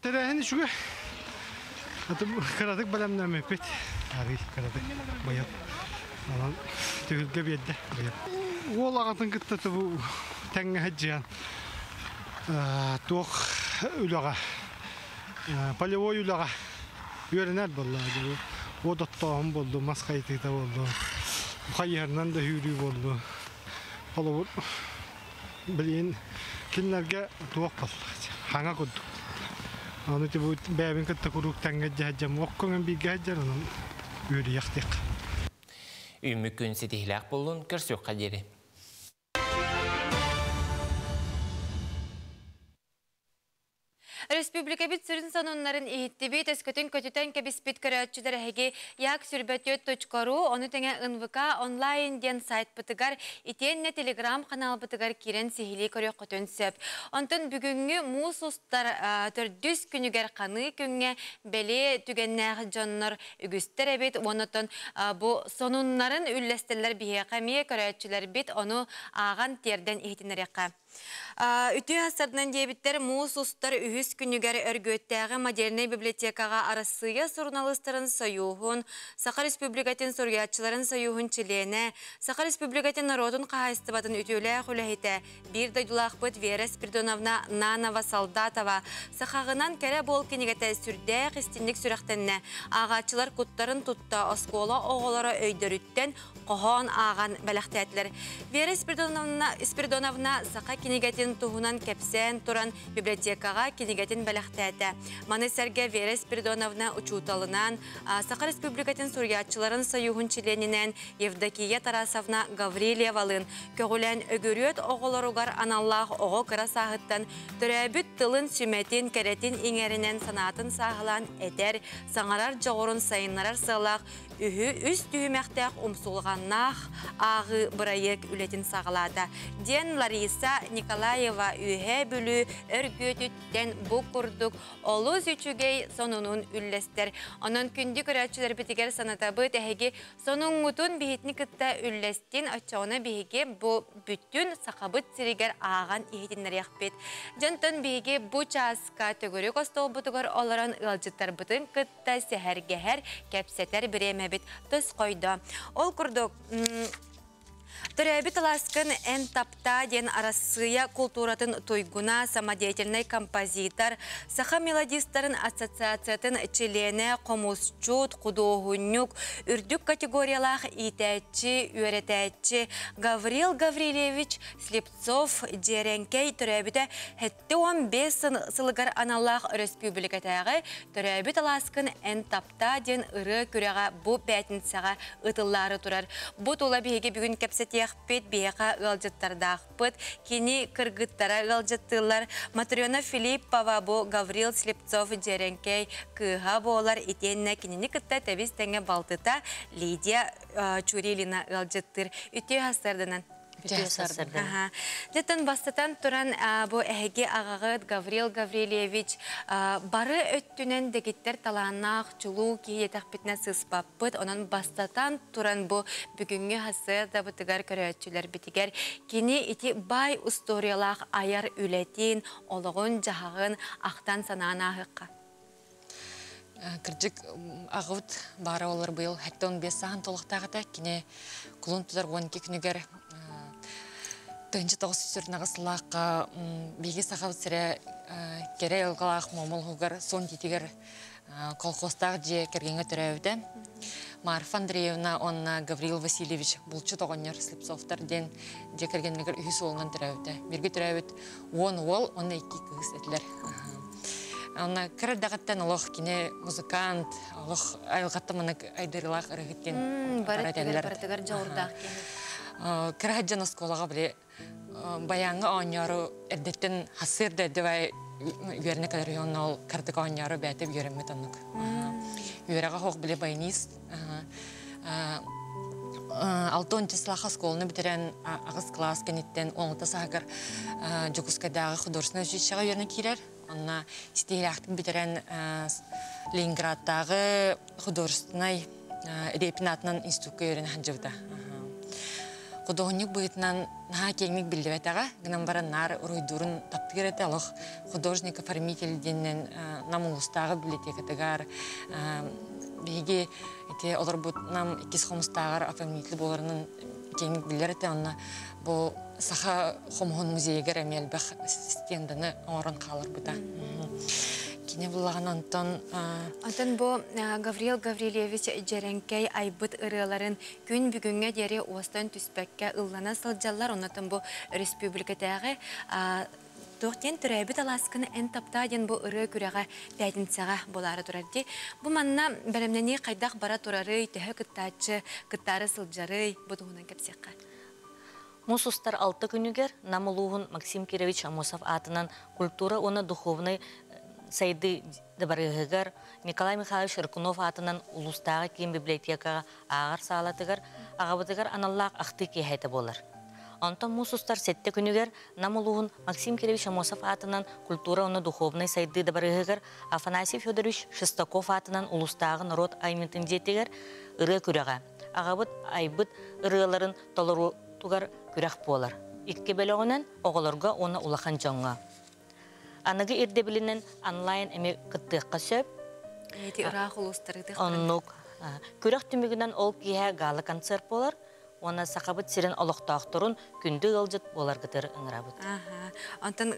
[SPEAKER 16] Тэрээһин үчүгэй. Кыратык бэлэмнэммиппит. Арый кыратык быйыл. Онон түһүлгэ биэрдэ быйыл. Уол аҕатын кытта бу тэҥҥэ сылдьыһан туох үлэҕэ полевой үлэҕэ үөрэнэр буолла. Уот оттооһун буоллун, мас хайытыыта буоллун, хайыһарынан да сүүрүү буоллун. Холобур, билигин кинилэргэ туох буолла, хаҥа курдук. Ону бу бэйэбин кытта куруук тэҥҥэ сылдьам, окко бииргэ сылдьар, онон үөрүйэх диэх.
[SPEAKER 2] Үүммүт күн ситиһиилээх буоллун, көрсүөххэ диэри.
[SPEAKER 1] Республикабыт сүрүн сонуннарын иһиттибит, өскөтүн көтүтэн кэбиспит көрөөччүлэр эһиги як 24.ru, ону тэҥэ НВК онлайн диэн сайтпытыгар, итиэннэ телеграм каналбытыгар киирэн сиһилии көрүөххүтүн сөп. Онтон бүгүҥҥү муус устар төрдүс күнүгэр ханыы күҥҥэ бэлиэ түгэннээх дьоннор үгүстэр эбит. Онотон бу сонуннарын үллэстэллэр биһиэхэ эмиэ көрөөччүлэрбит, ону ааҕан тиэрдэн иһитиннэриэххэ. Үтүө сарсыарданан диэбиттэр муус устар үһүс күнү. күнүгэр Өргүөттээҕи модельнай библиотекаҕа Арассыыйа суруналыыстарын сойууһун, Саха Республикатын суруйааччыларын сойууһун чилиэнэ, Саха Республикатын норуотун хаһаайыстыбатын үтүөлээх үлэһитэ, биир дойдулаахпыт Вера Спиридоновна Нанова-Солдатова Сахаҕынан кэрэ буол кинигэтэ сүрдээх истинник сүрэхтэннэ. Ааҕааччылар куттарын тутта оскуола оҕолоро өйдөрүттэн хоһоон ааҕан бэлэхтээтилэр. Вера Спиридоновна, Спиридоновна саха кинигэтин туһунан кэпсээн туран библиотекаҕа кинигэтин бэлэхтээтэ. Маны сэргэ Вера Спиридоновна учууталынан, Саха Республикатын суруйааччыларын союһун чилиэнинэн Евдокия Тарасовна Гаврильевалыын көҕүлээн өгүрүөт оҕолоругар аналлаах оҕо кыра сааһыттан төрөөбүт тылын сүмэтин, кэрэтин иҥэринэн санаатын сааһылаан этэр, саҥарар дьоҕурун сайыннарар сыаллаах үһү үс түһүмэхтээх умсулҕаннаах ааҕыы бырайыак үлэтин саҕалаата, диэн Лариса Николаева Үөһээ Бүлүү Өргүөтүттэн бу курдук олус үчүгэй сонунун үллэстэр. Онон күндү көрөөччүлэрбитигэр санатабыт, эһиги сонуҥҥутун биһитини кытта үллэстин, оччоҕуна биһиги бу бүтүн Сахабыт сиригэр ааҕан иһитиннэриэхпит. Дьонтон биһиги бу чааска төгүрүк остуолбутугар олорон ыалдьыттарбытын кытта сэһэргэһэр, кэпсэтэр бириэмэбит тосхойдо. Ол курдук, Төрөөбүт алааскын эн таптаа диэн Арассыыйа култууратын туйгуна, самодеятельнай композитор, саха мелодистарын ассоциациятын чилиэнэ, хомусчут, худуоһунньук, үрдүк категориялаах иитээччи, үөрэтээччи Гаврил Гаврильевич Слепцов Дьиэрэҥкэй төрөөбүтэ 75 сылыгар аналлаах өрөспүүбүлүкэтээҕи Төрөөбүт алааскын эн таптаа диэн ырыа күрэҕэ бу бээтинсэҕэ ытыллаары турар. Бу тула биһиги бүгүн кэпсэтиэхпит, биһиэхэ ыалдьыттардаахпыт. Кини кыргыттара ыалдьыттыыллар. Матрена Филиппова бу Гаврил Слепцов Дьиэрэҥкэй кыыһа буолар. Итиэннэ кинини кытта тэбис-тэҥэ балтыта Лидия Чурилина ыалдьыттыыр. Үтүө сарсыарданан. Дьэтин бастатан туран бу эһиги аҕаҕыт Гаврил Гаврильевич бары өттүнэн дэгиттэр талааннаах чулуу киһи диэтэхпитинэ сыыспаппыт. Онон бастатан туран бу бүгүҥҥү сарсыардабытыгар көрөөччүлэрбитигэр кини ити баай устуоруйалаах айар үлэтин, олоҕун-дьаһаҕын ахтан санаан ааһыахха.
[SPEAKER 10] Кырдьык, аҕабыт баара олор быйыл 75 сааһын толуохтаах этэ. Кини кулун тутар 12 күнүгэр 1948 сыллаахха биһиги Сахабыт сирэ кэрэ айылҕалаах Муома улууһугар Суон Тиитигэр колхозтаах дьиэ кэргэҥҥэ төрөөбүтэ. Марфа Андреевна уонна Гаврил Васильевич булчут оҕонньор Слепцовтар диэн дьиэ кэргэннэригэр үһүс уолунан төрөөбүтэ. Бииргэ төрөөбүт уон уол уонна икки кыыс этилэр. Онно кыра эрдэҕиттэн олох кини музыкант, олох айылҕаттан маннык айдарыылаах ырыаһыт диэн
[SPEAKER 1] бары барытыгар дьоҕурдаах киһи.
[SPEAKER 10] Кыра сылдьан оскуолаҕа били баяҥҥа оонньоору эрдэттэн хассыыр да эрдэ үөрэнэ кэлэр онно ол кыратык оонньоору бэйэтэ үөрэммит оннук. Үөрэҕэ суох били баянист Алтон числаха оскуоланы бүтэрэн аҕыс кылаас кэнниттэн 16 сааһыгар Дьокуускайдааҕы художественнай училищеҕа үөрэнэ киирэр. Онно ситиһиилээхтик бүтэрэн Ленинградтааҕы художественнай Репин аатынан институкка үөрэнэ сылдьыбыта. Худуоһунньук быһыытынан наһаа киэҥник биллибэтэҕэ, гынан баран наар уруһуйдуурун таптыыр этэ, олох художник-оформитель диэнинэн Нам улуустааҕы библиотекатыгар биһиги ити олорбут Нам иккис хомустааҕар оформитель буоларынан киэҥник биллэр этэ. Онно бу Саха хомуһун музейыгар эмиэ элбэх стенданы оҥорон хааларбыта. Кини буллаҕына онтон
[SPEAKER 1] Онтон бу Гаврил Гаврильевич Дьэрэҥкэй айбыт ырыаларын күн бүгүҥҥэ диэри уостан түспэккэ ыллана сылдьаллар. Оннотон бу республикатааҕы туох диэн төрөөбүт алаасканы эн таптаа диэн бу ырыа күрэҕэ пятницаҕа буолаары турар дии. Бу манна бэлэмнэнии хайдах бара турарый, төһө кыттааччы кыттаары сылдьарый, бу туһунан кэпсиэххэ.
[SPEAKER 12] Муус устар алта күнүгэр Нам улууһун Максим Кирович Аммосов аатынан культура уонна духовнай сайдыы дыбарыаһыгар Николай Михайлович Рыкунов аатынан улуустааҕы киин библиотекаҕа ааҕар саалатыгар аҕабытыгар аналлаах ахтыы киэһэтэ буолар. Онтон муус устар сэттэ күнүгэр Нам улууһун Максим Кирович Аммосов аатынан культура уонна духовнай сайдыы дыбарыаһыгар Афанасий Федорович Шестаков аатынан улуустааҕы норуот айымньытын дьиэтигэр ырыа күрэҕэ аҕабыт айбыт ырыаларын толоруутугар күрэх буолар. Икки бөлөҕүнэн оҕолорго уонна улахан дьоҥҥо. Аныгы ирдэбилинэн онлайн эмиэ кыттыахха сөп.
[SPEAKER 1] Эти ыраах улуустары
[SPEAKER 12] Оннук. Күрэх түмүгүнэн ол киэһэ гала-концерт буолар. Уонна Сахабыт сирин олохтоохторун күндү ыалдьыт буоларгытыр ыҥырабыт.
[SPEAKER 1] Онтон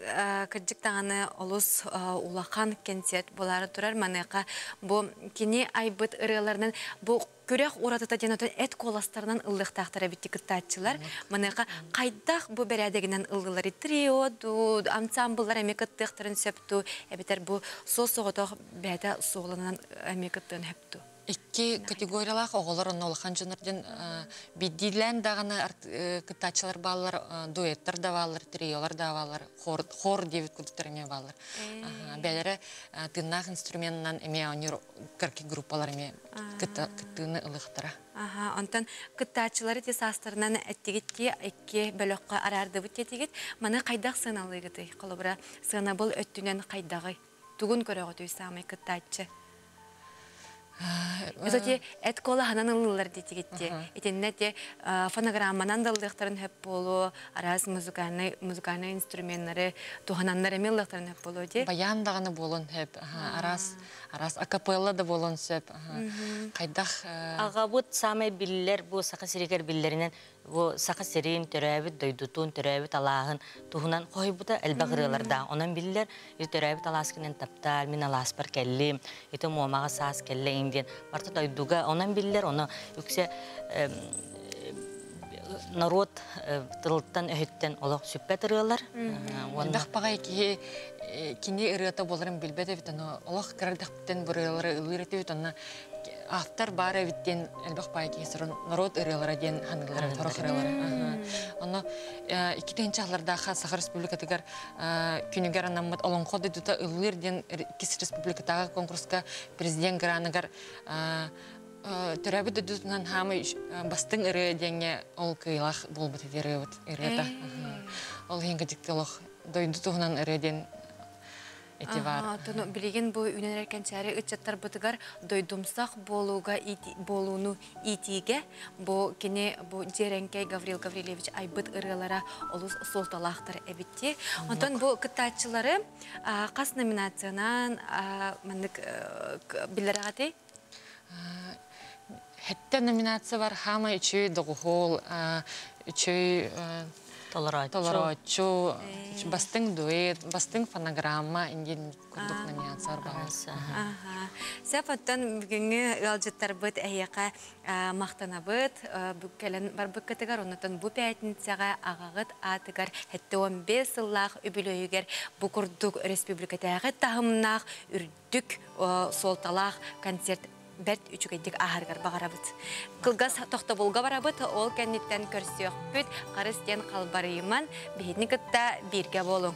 [SPEAKER 1] кырдьык даҕаны олус улахан кэнсиэрт буолаары турар. Маныаха бу кини айбыт ырыаларынан бу күрэх уратыта диэн отон эт куоластарынан ыллыахтаахтар эбитти кыттааччылар. Маныаха хайдах бу бэрээдэгинэн ыллылар трио дуу, ансамбллар эмиэ кыттыахтарын сөп дуу, эбэтэр бу суос-соҕотох бэйэтэ суоланан эмиэ кыттыан сөп дуу?
[SPEAKER 10] Икки категориялаах оҕолор онно улахан дьоннор диэн биирдиилээн даҕаны кыттааччылар бааллар, дуэттар да бааллар, триолар да бааллар, хор, хор диэбит курдуктар эмиэ бааллар. Бэйэлэрэ тыыннаах инструментынан эмиэ оонньуур кыракый группалар эмиэ кыттыыны ылыахтара.
[SPEAKER 1] Аха, онтон кыттааччылары ти саастарынан эттигит ки икки бөлөххө араардыбыт диэтигит. Маны хайдах сыаналыыгытый? Холобура, сыанабыл өттүнэн хайдаҕый? Тугун көрөҕүтүй саамай кыттааччы? Кстати, эт куолаһынан ыллылар диэтигитти. Итиннэ те фонограмманан да ыллыахтарын хөп буолуо, араас музыкальный музыкальный инструменнары туһананнар эмиэ ыллыахтарын хөп буолуо дии.
[SPEAKER 10] Баян даҕаны буолуон сөп. Араас араас акапелла да буолуон сөп. Хайдах
[SPEAKER 12] Аҕабыт саамай биллэр бу Саха сиригэр биллэринэн Бу Саха сирин, төрөөбүт дойдутун, төрөөбүт алааһын туһунан хоһуйбута элбэх ырыалардаах. Онон биллэр, ити төрөөбүт алааскынан таптаар, мин алааспар кэллим, ити Муомаҕа саас кэллэ иҥ диэн барыта дойдуга онон биллэр, ону үксэ норуот тылыттан-өһүттэн олох сүппэт ырыалар.
[SPEAKER 10] Элбэх баҕайы киһи кини ырыата буоларын билбэт эбит, ону олох кыра эрдэхпиттэн бу ырыалары ылыыр этибит, онно автор баар эбит диэн элбэх баай киһи сорон норуот ырыалара диэн ханыылар эбит сорох ырыалары. Онно 2 тыһыынча Саха Республикатыгар күнүгэр анаммыт Олоҥхо дойдута ыллыыр диэн иккис республикатааҕы конкурска президент граныгар төрөөбүт дойдутунан хаамай бастыҥ ырыа диэҥҥэ ол кыайыылаах буолбут ити ырыабыт ырыата. Ол иһин дьикти олох дойду туһунан ырыа диэн ити баар.
[SPEAKER 1] Оттон билигин бу үүнэн эрэр кэнчээри ыччаттарбытыгар дойдумсах буолууга буолууну иитиигэ бу кини бу Дьиэрэҥкэй Гаврил Гаврильевич айбыт ырыалара олус суолталаахтар эбит дии. Онтон бу кыттааччылары хас номинациянан маннык биллэрэҕитий?
[SPEAKER 10] Хэттэ номинация бар хаамай үчүгэй доҕуһуол, үчүгэй толорооччу, бастыҥ дуэт, бастыҥ фонограмма диэн курдук номинациялар баар.
[SPEAKER 1] Сөп, оттон бүгүҥҥү ыалдьыттарбыт эһиэхэ махтанабыт. Кэлэн барбыккытыгар, оннотон бу пятницаҕа аҕаҕыт аатыгар 75 сыллаах үбүлүөйүгэр бу курдук республикатааҕы таһымнаах үрдүк суолталаах концерт бэрт үчүгэйдик ааһарыгар баҕарабыт. Кылгас тохтобулга барабыт, ол кэнниттэн көрсүөхпүт, харыс диэн халбарыйыман, биһигини кытта бииргэ буолуҥ.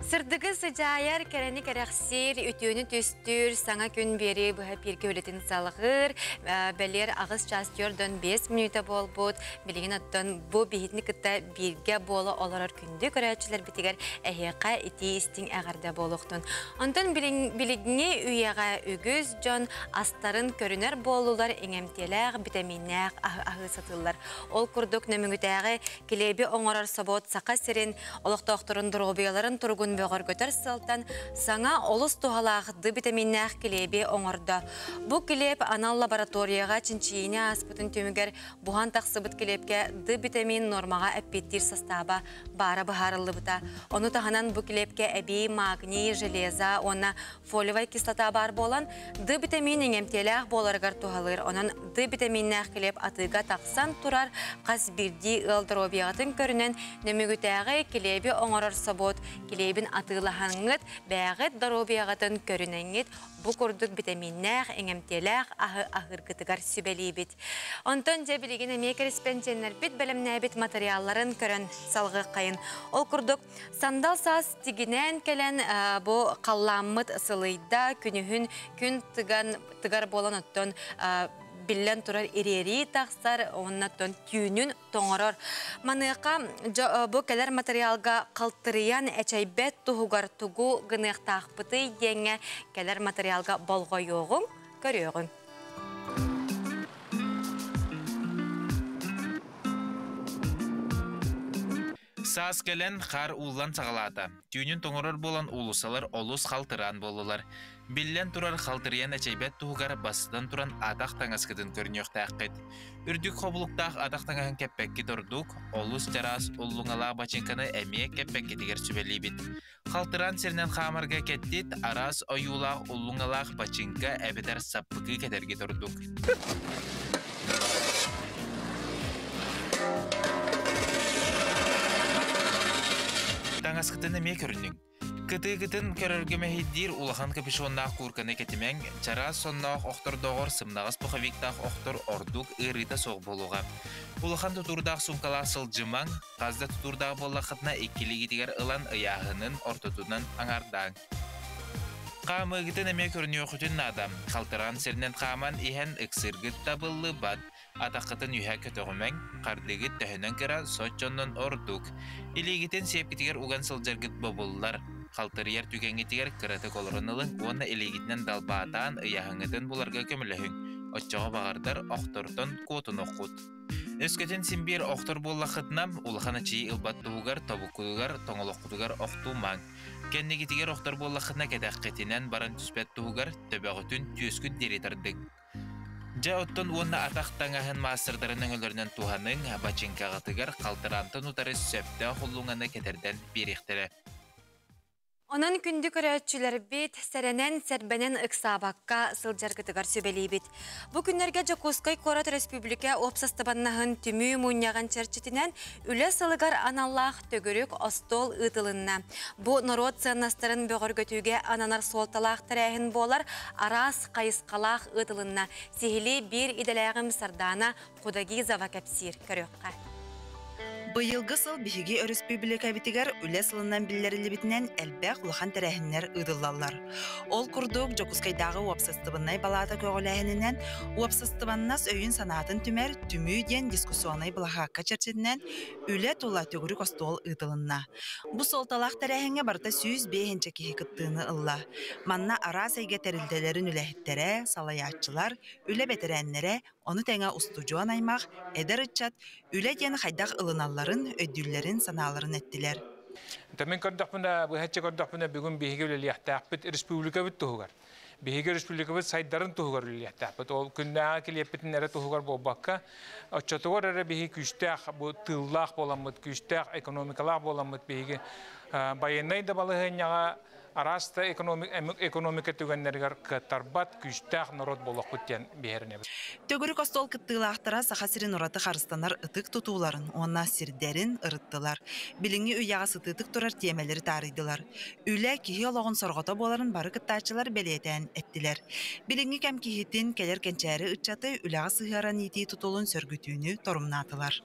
[SPEAKER 1] Сырдыгы сыдьаайар, кэрэни кэрэхсиир, үтүөнү түстүүр, саҥа күн биэрии быһа пииргэ үлэтин салҕыыр, бэлиэр аҕыс чаас 45 мүнүүтэ буолбут. Билигин оттон бу биһитини кытта бииргэ буола олорор күндү көрөөччүлэрбитигэр эһиэхэ итии истиҥ эҕэрдэ буолуохтун. Онтон билиҥҥи үйэҕэ үгүс дьон астарын көрүнэр буоллулар, иҥэмтиэлээх, битэмииннээх аһы аһыы сатыыллар. Ол курдук Нөмүгүтээҕи килиэби оҥорор собуот Саха сирин олохтоохторун доруобуйаларын туругун бөҕөргөтөр сыалтан саҥа олус туһалаах Д битэмииннээх килиэби оҥордо. Бу килиэп анал лабораторияҕа чинчийиини ааспытын түмүгэр буһан тахсыбыт килиэпкэ Д битэмиин нуормаҕа эппиэттиир састааба баара быһаарыллыбыта. Ону таһынан бу килиэпкэ эбии магний, железа уонна фолиевай кислота баар буолан, Д битэмиин иҥэмтиэлээх буоларыгар туһалыыр. Онон Д битэмииннээх килиэп атыыга тахсан турар хас биирдии ыал доруобуйаҕытын көрүнэн Нөмүгүтээҕи килиэби оҥорор собуот килиэбин атыылаһаҥҥыт, бэйэҕит доруобуйаҕытын көрүнэҥҥит бу курдук битэмииннээх, иҥэмтиэлээх аһы аһыыргытыгар сүбэлиибит. Онтон дьэ билигин эмиэ кэриспэндьиэннэрбит бэлэмнээбит матырыйаалларын көрөн салҕыаххайын. Ол курдук Сандал саас тигинээн кэлэн бу халлааммыт сылыйда, күнүһүн күн тыган тыгар буолан оттон биллэн турар ириэрии тахсар, уонна оттон түүнүн тоҥорор. Маныаха бу кэлэр материалга халтырыйан эчэйбэт туһугар тугу гыныахтаахпытый диэҥҥэ кэлэр материалга болҕойуоҕуҥ, көрүөҕүҥ.
[SPEAKER 11] Саас кэлэн, хаар ууллан саҕалаата. Түүнүн тоҥорор буолан уулуссалар олус халтыраан буоллулар. Биллэн турар, халтырыйан эчэйбэт туһугар бастатан туран атах таҥаскытын көрүнүөхтээххит. Үрдүк хобулуктаах атах таҥаһын кэппэккит ордук, олус чараас уллуҥалаах бачыыҥканы эмиэ кэппэккитигэр сүбэлиибит. Халтыраан сиринэн хаамарга кэттит араас ойуулаах уллуҥалаах бачыыҥка эбэтэр саппыкы кэтэргит ордук. Таҥаскытын эмиэ көрүнүҥ. Кытыыгытын көрөргө мэһэйдиир улахан капюшоннаах куурканы кэтимэҥ, чараас сонноох охтордооҕор сымнаҕас пуховиктаах охтор ордук ыарыыта суох буолуоҕа. Улахан тутуурдаах суумкалаах сылдьымаҥ, хас да тутуурдаах буоллаххытына иккилиигитигэр ылан ыйааһынын ортотунан аҥардааҥ. Хаамыыгытын эмиэ көрүнүөххүтүн наада. Халтараан сиринэн хааман иһэн ыксыыргыт табыллыбат. Атаххытын үһэ көтөҕүмэҥ, хардыыгыт төһөнөн кыра, соччоннон ордук. Илиигитин сиэпкитигэр уган сылдьаргыт бобуллар. Халтарыйар түгэҥҥитигэр кыратык олорон ылыҥ уонна илиигитинэн далбаатаан ыйааһыҥҥытын буларга көмөлөһүҥ. Оччоҕо баҕардар охтортон куотунуоххут. Өскөтүн син биир охтор буоллаххытына, улахан ачыы ылбат туһугар тобуккутугар, тоҥолоххутугар охтумаҥ. Кэннигитигэр охтор буоллаххытына кэтэххитинэн баран түспэт туһугар төбөҕүтүн түөскүт диэри тардыҥ. Дьэ оттон уонна атах таҥаһын маастардарын өҥөлөрүнэн туһаныҥ, бачыыҥкаҕытыгар халтараантан утары сөптөөх уллуҥаны кэтэрдэн биэриэхтэрэ.
[SPEAKER 1] Онон күндү көрөөччүлэрбит, сэрэнэн, сэрбэнэн ыксаабакка сылдьаргытыгар сүбэлиибит. Бу күннэргэ Дьокуускай куорат өрөспүүбүлүкэ уопсастыбаннаһын түмүү мунньаҕын чэрчитинэн үлэ сылыгар аналлаах төгүрүк остуол ыытылынна. Бу норуот сыаннастарын бөҕөргөтүүгэ ананар суолталаах тэрээһин буолар, араас хайысхалаах ыытылынна. Сиһилии биир идэлээҕим Сардаана Худагизова кэпсиир. Көрүөххэ.
[SPEAKER 13] Быйылгы сыл биһиги өрөспүүбүлүкэбитигэр үлэ сылынан биллэриллибитинэн элбэх улахан тэрээһиннэр ыытыллаллар. Ол курдук, Дьокуускайдааҕы уопсастыбаннай балаата көҕүлээһининэн уопсастыбаннас өйүн-санаатын түмэр Түмүү диэн дискуссионнай былаһаакка чэрчитинэн үлэ тула төгүрүк остуол ыытылынна. Бу суолталаах тэрээһиҥҥэ барыта 105 киһи кыттыыны ылла. Манна араас эйгэ тэрилтэлэрин үлэһиттэрэ, салайааччылар, үлэ бэтэрээннэрэ, Ону тэҥэ устудьуон аймах, эдэр ыччат үлэ диэн хайдах ылыналларын, өйдүүллэрин, санааларын эттилэр.
[SPEAKER 17] Мин көрдөхпүнэ, быһаччы көрдөхпүнэ, бүгүн биһиги үлэлиэхтээхпит республикабыт туһугар. Биһиги республикабыт сайдарын туһугар үлэлиэхтээхпит. Ол күннээҕи килиэппитин эрэ туһугар буолбакка, оччотугар эрэ биһиги күүстээх бу тыыллаах буоламмыт, күүстээх экономикалаах буоламмыт биһиги байыаннай да балаһыанньаҕа араас да экономика түгэннэригэр кыаттарбат күүстээх норуот буолуохпут диэн биһирэнэбит.
[SPEAKER 13] Төгүрүк остуол кыттыылаахтара Саха сирин ураты харыстанар ытык тутууларын уонна сирдэрин ырыттылар. Билиҥҥи үйэҕэ сытыытык турар тиэмэлэри таарыйдылар. Үлэ киһи олоҕун сорҕото буоларын бары кыттааччылар бэлиэтээн эттилэр. Билиҥҥи кэм киһитин, кэлэр кэнчээри ыччаты үлэҕэ сыһыаран иитии тутулун сөргүтүүнү торумнаатылар.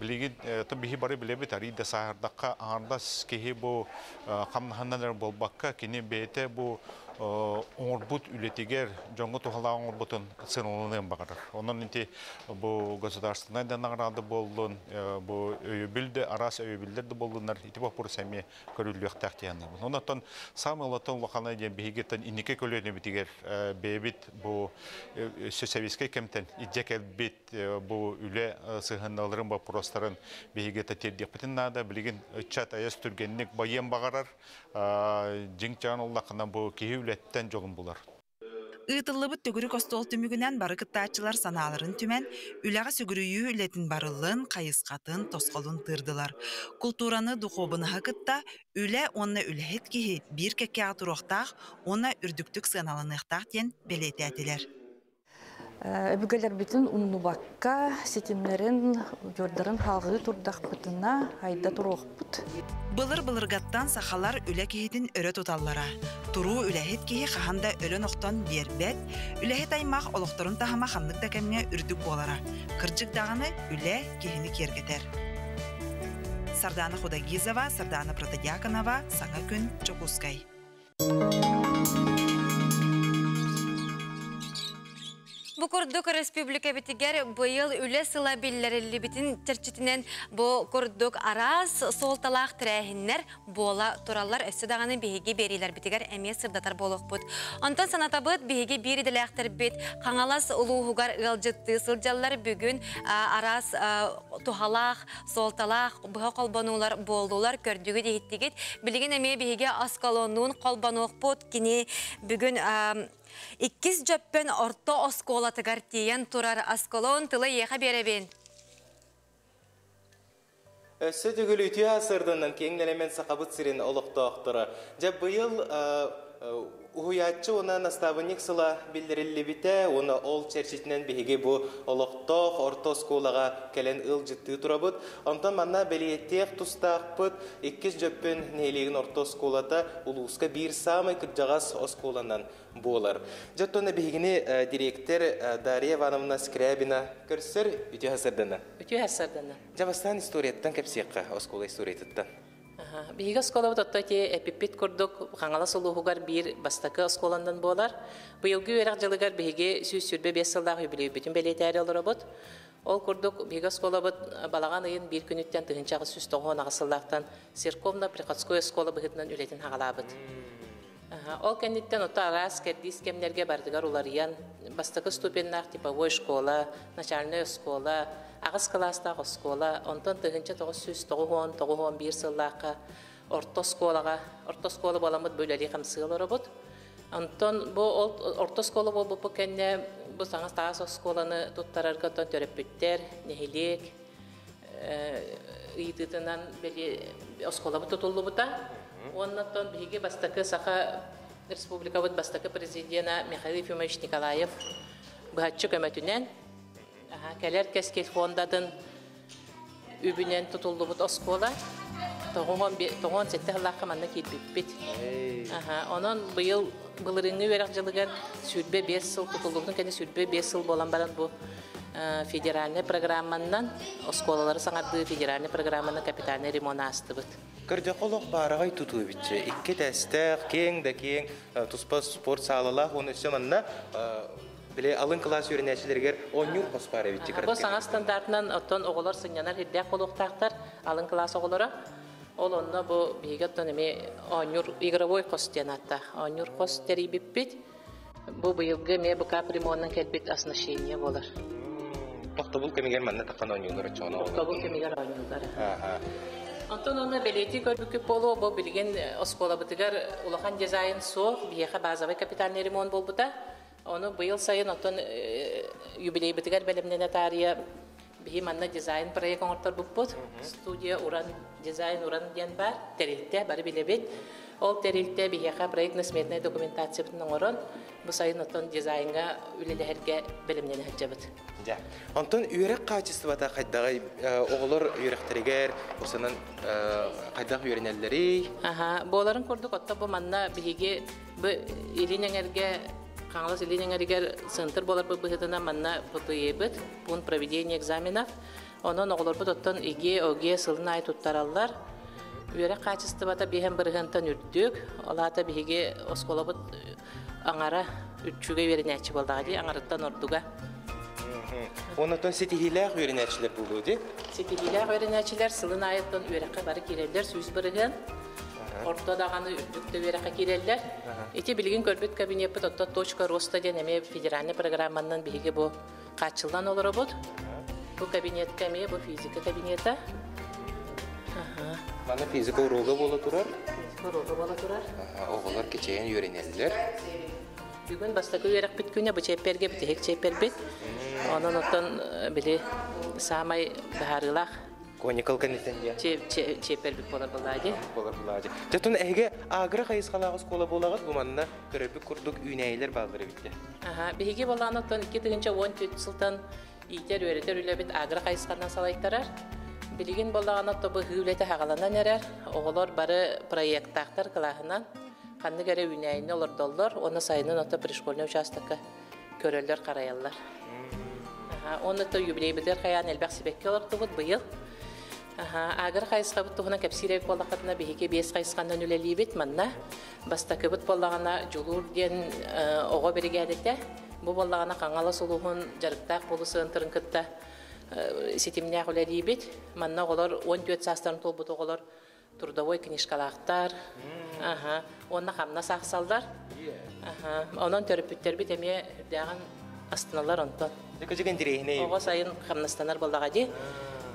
[SPEAKER 18] Билигин биһи бары билэбит арый да сааһырдахха аҥардас киһи бу хамнаһынан эрэ буолбакка кини бэйэтэ бу оҥорбут үлэтигэр дьоҥҥо туһалаах оҥорбутун сыаналаныан баҕарар. Онон ити бу государственнай да награда буоллун, бу өйөбүл да араас өйөбүллэр да буоллуннар ити боппуруос эмиэ көрүллүөхтээх диэн саныыбын. Онон саамай улахан улахана диэн биһигиттэн инники көлүөнэбитигэр бэйэбит бу советскай кэмтэн илдьэ кэлбит бу үлэ сыһыанналарын боппуруостарын биһиги тиэрдиэхпитин наада. Билигин ыччат айас түргэнник байыан баҕарар, дьиҥ-чаан уллахына бу киһи үлэттэн дьолун булар.
[SPEAKER 13] Ыытыллыбыт төгүрүк остуол түмүгүнэн бары кыттааччылар санааларын түмэн, үлэҕэ сүгүрүйүү үлэтин барылын, хайысхатын, тосхолун тыырдылар. Култуураны, духуобунаһы кытта үлэ уонна үлэһит киһи биир кэккэҕэ туруохтаах уонна үрдүктүк сыаналаныахтаах диэн бэлиэтээтилэр.
[SPEAKER 19] Өбүгэлэрбитин умнубакка, ситимнэрин, удьуордарын хаалгыы турдахпытына, айда туруохпут.
[SPEAKER 13] Былыр-былыргаттан сахалар үлэ киһитин өрө туталлара. Туруу үлэһит киһи хаһан да өлөн-охтон биэрбэт, үлэһит аймах олохторун таһыма ханнык да кэмҥэ үрдүк буолара. Кырдьык даҕаны, үлэ киһини киэргэтэр. Сардаана Худогизова, Сардаана Протодьяконова, Саҥа күн, Дьокуускай.
[SPEAKER 1] Бу курдук республикабитигэр быйыл үлэ сыла биллэриллибитин чэрчитинэн бу курдук араас суолталаах тэрээһиннэр буола тураллар. Өссө даҕаны биһиги биэриилэрбитигэр эмиэ сырдатар буолуохпут. Онтон санатабыт, биһиги биир идэлээхтэрбит Хаҥалас улууһугар ыалдьыттыы сылдьаллар. Бүгүн араас туһалаах суолталаах быһа холбонуулар буоллулар, көрдүгүт, иһиттигит. Билигин эмиэ биһиги осколонуун холбонуохпут. Кини бүгүн иккис Дьөппөн орто оскуолатыгар тиийэн турар Аскалон тылы эйиэхэ биэрэбин.
[SPEAKER 11] Өссө төгүл үтүө сырдынан киэҥ нэлэмэн Сахабыт сирин олохтоохторо. Дьэ быйыл уһуйааччы уонна настаабынньык сыла биллэриллибитэ уонна ол чэрчитинэн биһиги бу олохтоох орто оскуолаҕа кэлэн ыалдьыттыы турабыт. Онтон манна бэлиэтиэх тустаахпыт иккис Дьөппөн нэһилиэгин орто оскуолата улууска биир саамай кырдьаҕас оскуоланан буолар. Дьэ оттон биһигини дириэктэр Дарья Ивановна Скрябина көрсөр үтүө сарсыардана.
[SPEAKER 20] Үтүө сарсыардана.
[SPEAKER 11] Дьэ бастаан историяттан кэпсиэххэ, оскуола историятыттан.
[SPEAKER 20] Биһиги оскуолабыт отто ити эпиппит курдук Хаҥалас улууһугар биир бастакы оскуоланан буолар. Быйылгы үөрэх дьылыгар биһиги 125 сыллаах үбүлүөйбүтүн бэлиэтээри олоробут. Ол курдук биһиги оскуолабыт балаҕан ыйын биир күнүттэн 1898 сыллаахтан церковно-приходской оскуола быһыытынан үлэтин хаҕалаабыт. Ол кэнниттэн ото араас кэрдиис кэмнэргэ барытыгар уларыйан, бастакы ступеннаах типовой школа, начальнай оскуола, аҕыс кылаастаах оскуола, онтон 1999 сыллаахха орто оскуолаҕа, орто оскуола буоламмыт бу үлэлии-хамсыы олоробут. Онтон бу орто оскуола буолбуппут кэннэ бу саҥа таас оскуоланы туттарарга оттон төрөппүттэр, нэһилиэк ыйытыытынан били оскуолабыт тутуллубута. Уонна оттон биһиги бастакы Саха Республикабыт бастакы президена Михаил Ефимович Николаев быһаччы көмөтүнэн кэлэр кэскил фондатын үбүнэн тутуллубут оскуола тоҕуон сэттэ сыллаахха манна киирбиппит. Онон быйыл былырыыҥҥы үөрэх дьылыгар 25 сыл тутуллубутун кэннэ 25 сыл буолан баран бу федеральнай программанан оскуолалары саҥардыы федеральнай программаны капитальный ремонт аастыбыт.
[SPEAKER 11] Көрдөххө олох баараҕай тутуу эбитчэ. Икки тэстээх, киэҥ да киэҥ туспа спорт саалалаах уонна өссө манна били алын кылаас үөрэнээччилэригэр оонньуур хос баар эбитчэ.
[SPEAKER 20] Бу саҥа стандартынан оттон оҕолор сынньанар ирдээх буолуохтаахтар, алын кылаас оҕолоро. Ол онно бу биһиги оттон эмиэ оонньуур игровой хос диэн ааттаах оонньуур хос тэрийбиппит. Бу быйылгы эмиэ бу капремонтан кэлбит оснащение буолар.
[SPEAKER 11] Тохтобул кэмигэр манна таххан оонньуулар оччоҕуна.
[SPEAKER 20] Тохтобул кэмигэр оонньуулар. Онтон онно бэлиэтии көрбүккүт буолуо, бу билигин оскуолабытыгар улахан дизайн суох, биһиэхэ базовый капитальный ремонт буолбута. Ону быйыл сайын оттон юбилейбытыгар бэлэмнэнэ таарыйа биһи манна дизайн проект оҥорторбуппут. Студия Уран дизайн Уран диэн баар, тэрилтэ бары билэбит. Ол тэрилтэ биһиэхэ проектно-сметнай документациябытын оҥорон, бу сайын оттон дизайнҥа үлэлэһэргэ бэлэмнэнэ сылдьабыт.
[SPEAKER 11] Дьэ. Онтон үөрэх хаачыстыбата хайдаҕый? Оҕолор үөрэхтэригэр осанан хайдах үөрэнэллэрий?
[SPEAKER 20] Аха, буоларын курдук, оттон бу манна биһиги бу илин эҥэргэ Хаҥалас илин эҥэригэр центр буоларбыт быһыытынан манна ППЕ-бит, пункт проведения экзаменов. Онон оҕолорбут оттон ИГИ, ОГЭ сылын аайы туттараллар. Үөрэх хаачыстыбата биэһэн бырыһыантан үрдүк. Ол аата биһиги оскуолабыт аҥара үчүгэй үөрэнээччи буоллаҕа дии, аҥарыттан ордуга.
[SPEAKER 11] Оннотон ситиһиилээх үөрэнээччилэр буолуо дии?
[SPEAKER 20] Ситиһиилээх үөрэнээччилэр сылын аайыттан үөрэххэ бары киирэллэр 100%. Орто даҕаны үрдүк да үөрэххэ киирэллэр. Ити билигин көрбүт кабинеппыт оттон «Точка роста» диэн эмиэ федеральнай программанан биһиги бу хааччыллан олоробут. Бу кабинетка эмиэ бу физика кабинета.
[SPEAKER 11] Манна физика уруога буола турар.
[SPEAKER 20] Физика уруога буола турар.
[SPEAKER 11] Оҕолор кичэйэн үөрэнэллэр.
[SPEAKER 20] Бүгүн бастакы үөрэхпит күнэ бу чиэппэргэ бүтэһик чиэппэрбит. Онон оттон били саамай быһаарыылаах
[SPEAKER 11] Коникал кэнниттэн диэн.
[SPEAKER 20] Чиэппэрбит буолар былаади.
[SPEAKER 11] Буолар былаади. Дьэ, эһиги агро хайысхалаах оскуола буолаҕыт, бу манна көрөрбүт курдук үүнээйилэр бааллар эбит.
[SPEAKER 20] Аха, биһиги болаан оттон 2014 сылтан иитэр үөрэтэр үлэбит агро хайысханан салайтарар. Билигин болаан отто быһыы үлэтэ хагаланан эрэр. Оҕолор бары проекттаахтар кылааһынан ханнык эрэ үүнээйини олордоллор, уонна сайынын отто пришкольный участокка көрөллөр, карайаллар. Онно то юбилейбитигэр хайаан элбэх сибэкки олордубут быйыл. Агро хайысхабыт туһунан кэпсиир эбит буоллаххытына биһиги биэс хайысханан үлэлиибит манна. Бастакыбыт буоллаҕына Дьулуур диэн оҕо биригээдэтэ. Бу буоллаҕына Хаҥалас улууһун дьарыктаах буолуу сыантырын кытта ситимнээх үлэлиибит. Манна оҕолор 14 саастарын туолбут оҕолор трудовой книжкалаахтар, аха, уонна хамнас аахсаллар. Аха, онон төрөппүттэрбит эмиэ үрдээҕин астыналар онтон.
[SPEAKER 11] Көчүк интириэһинэй.
[SPEAKER 20] Оҕо сайын хамнастанар буоллаҕа дии.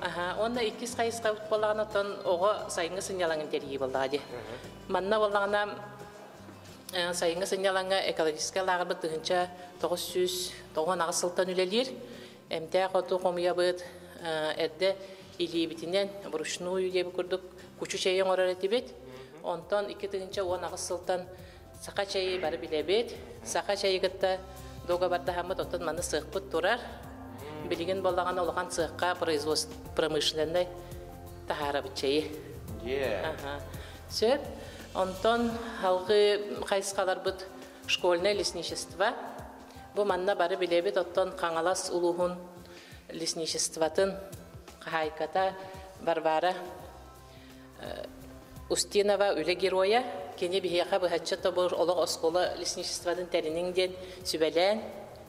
[SPEAKER 20] Аха, уонна иккис хайысхабыт буоллаҕына оттон оҕо сайыҥҥы сынньалаҥын тэрийии буоллаҕа дии. Манна буоллаҕына сайыҥҥы сынньалаҥҥа экологическай лааҕырбыт 1998 сылтан үлэлиир. Эмтээх оту хомуйабыт, эрдэ илиибитинэн вручную диэбит курдук кучу чэйи оҥорор этибит. Онтон 2018 сылтан саха чэйи бары билэбит. Саха чэйи кытта дуогабардаһаммыт, оттон маны сыахпыт турар. Билигин буоллаҕына улахан сыахха производство промышленнай таһаарабыт чэйи. Сөп. Онтон алгыы хайысхаларбыт школьное лесничество. Бу манна бары билэбит, оттон Хаҥалас улууһун лесничествотын хаһаайката Варвара Устинова үлэ геройа. Кини биһиэхэ быһаччы тобур олох оскуола лесничествотын тэриниҥ диэн сүбэлээн,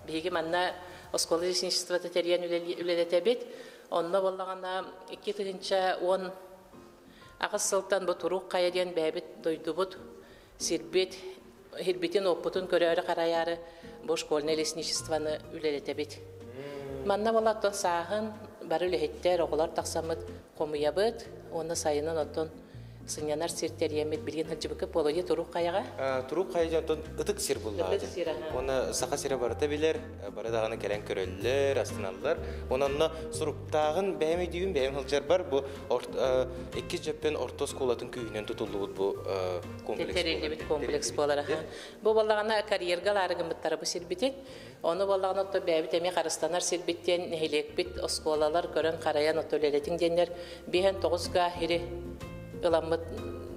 [SPEAKER 20] биһиги манна оскуола лесничествота тэрийэн үлэлэтэбит. Онно буоллаҕына 2018 сылтан бу Турук хайа диэн бэйэбит дойдубут сирбит Һирбитин-уоппутун көрөөрү-харайаары бу школьнай лесничествоны үлэлэтэбит. Манна буолаттан сааһын бары үлэһиттэр, оҕолор тахсаммыт хомуйабыт уонна сайынын оттон сынньанар сир тэрийэммит билигин сылдьыбыккыт буолуо дии Турук хайаҕа.
[SPEAKER 11] Турук хайа дьонтон ытык сир буллаҕа.
[SPEAKER 20] Ытык сир, аха.
[SPEAKER 11] Уонна Саха сирэ барыта билэр, бары даҕаны кэлэн көрөллөр, астыналлар. Уонна онно суруктааҕын бэйэм өйдүүбүн, бэйэм сылдьарбар бу иккис дьөппөн орто оскуолатын күүһүнэн тутуллубут бу комплекс
[SPEAKER 20] тэриллибит комплекс буолар. Бу буоллаҕына карьерга ылаары гыммыттара бу сирбитин. Ону буоллаҕына отто бэйэбит эмиэ харыстанар сирбит диэн нэһилиэкпит оскуолалар көрөн-харайан отто үлэлэтиҥ диэннэр биэһэн тоҕус га ири ыламмыт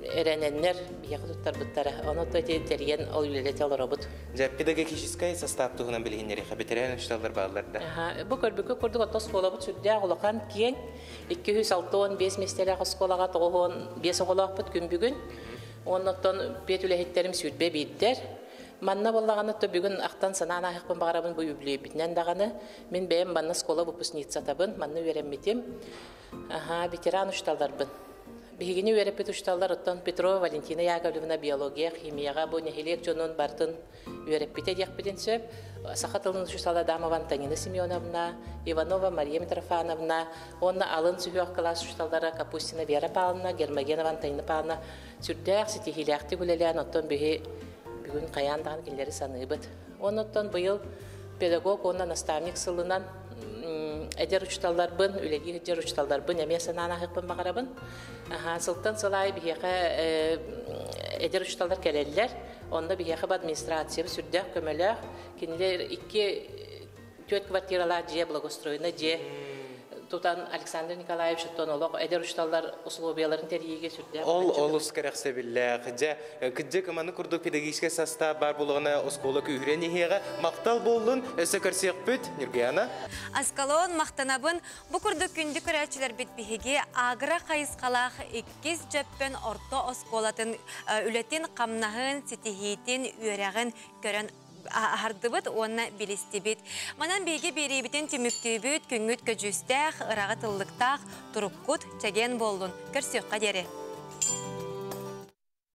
[SPEAKER 20] эрэнэннэр биһиэхэ туттарбыттара. Ону отто ити тэрийэн ол үлэлэтэ олоробут.
[SPEAKER 11] Дьэ, педагогическай состав туһунан билиһиннэриэхэ бэтэрээн учууталлар бааллар да.
[SPEAKER 20] Бу көрбүккэ курдук отто оскуолабыт сүрдээх улахан киэҥ 265 миэстэлээх оскуолаҕа 95 оҕолоохпут күн бүгүн. Оннуттан пед үлэһиттэрим 21-дэр. Манна буоллаҕына то бүгүн ахтан санаан ааһыахпын баҕарабын бу үбүлүөйбүтүнэн даҕаны. Мин бэйэм манна школа выпускницатабын, манна үөрэммитим. Аха, ветеран учууталларбын. Биһигини үөрэппит учууталлар оттон Петрова Валентина Яковлевна биология, химияҕа бу нэһилиэк дьонун бартын үөрэппитэ диэхпитин сөп. Саха тылын учуутала Адамова Антонина Семеновна, Иванова Мария Митрофановна уонна алын сүһүөх кылаас учууталлара Капустина Вера Павловна, Гермогенова Антонина Павловна сүрдээх ситиһиилээхтик үлэлээн, оттон биһи бүгүн хайаан даҕаны кинилэри саныыбыт. Оннуттан быйыл педагог уонна наставник сылынан эдэр учууталларбын, үлэлии сылдьар учууталларбын эмиэ санаан аһыахпын баҕарабын. Сылтан сыл аайы биһиэхэ эдэр учууталлар кэлэллэр. Онно биһиэхэ администрациябыт сүрдээх көмөлөөх. Кинилэр икки түөрт квартиралаах дьиэ, благоустроенный дьиэ. тутан Александр Николаевич оттон олох эдэр учууталлар условияларын тэрийиигэ сүрдээх
[SPEAKER 3] Ол олус кэрэхсэбиллээх. Дьэ, кырдьык маннык курдук педагогическай састаап баар буоллаҕына оскуола күүһүрэн иһиэҕэ. Махтал буоллун, өссө көрсүөхпүт, Ньургуяна.
[SPEAKER 1] Аскалон, махтанабын. Бу курдук күндү көрөөччүлэрбит биһиги агро хайысхалаах иккис Дьөппөн орто оскуолатын үлэтин, хамнаһын, ситиһиитин, үөрэҕин көрөн аһардыбыт уонна билистибит. Манан биһиги биэриибитин түмүктүүбүт, күҥҥүт көдьүүстээх, ыраҕы тыллыктаах, туруккут чэгиэн буоллун. Көрсүөххэ диэри.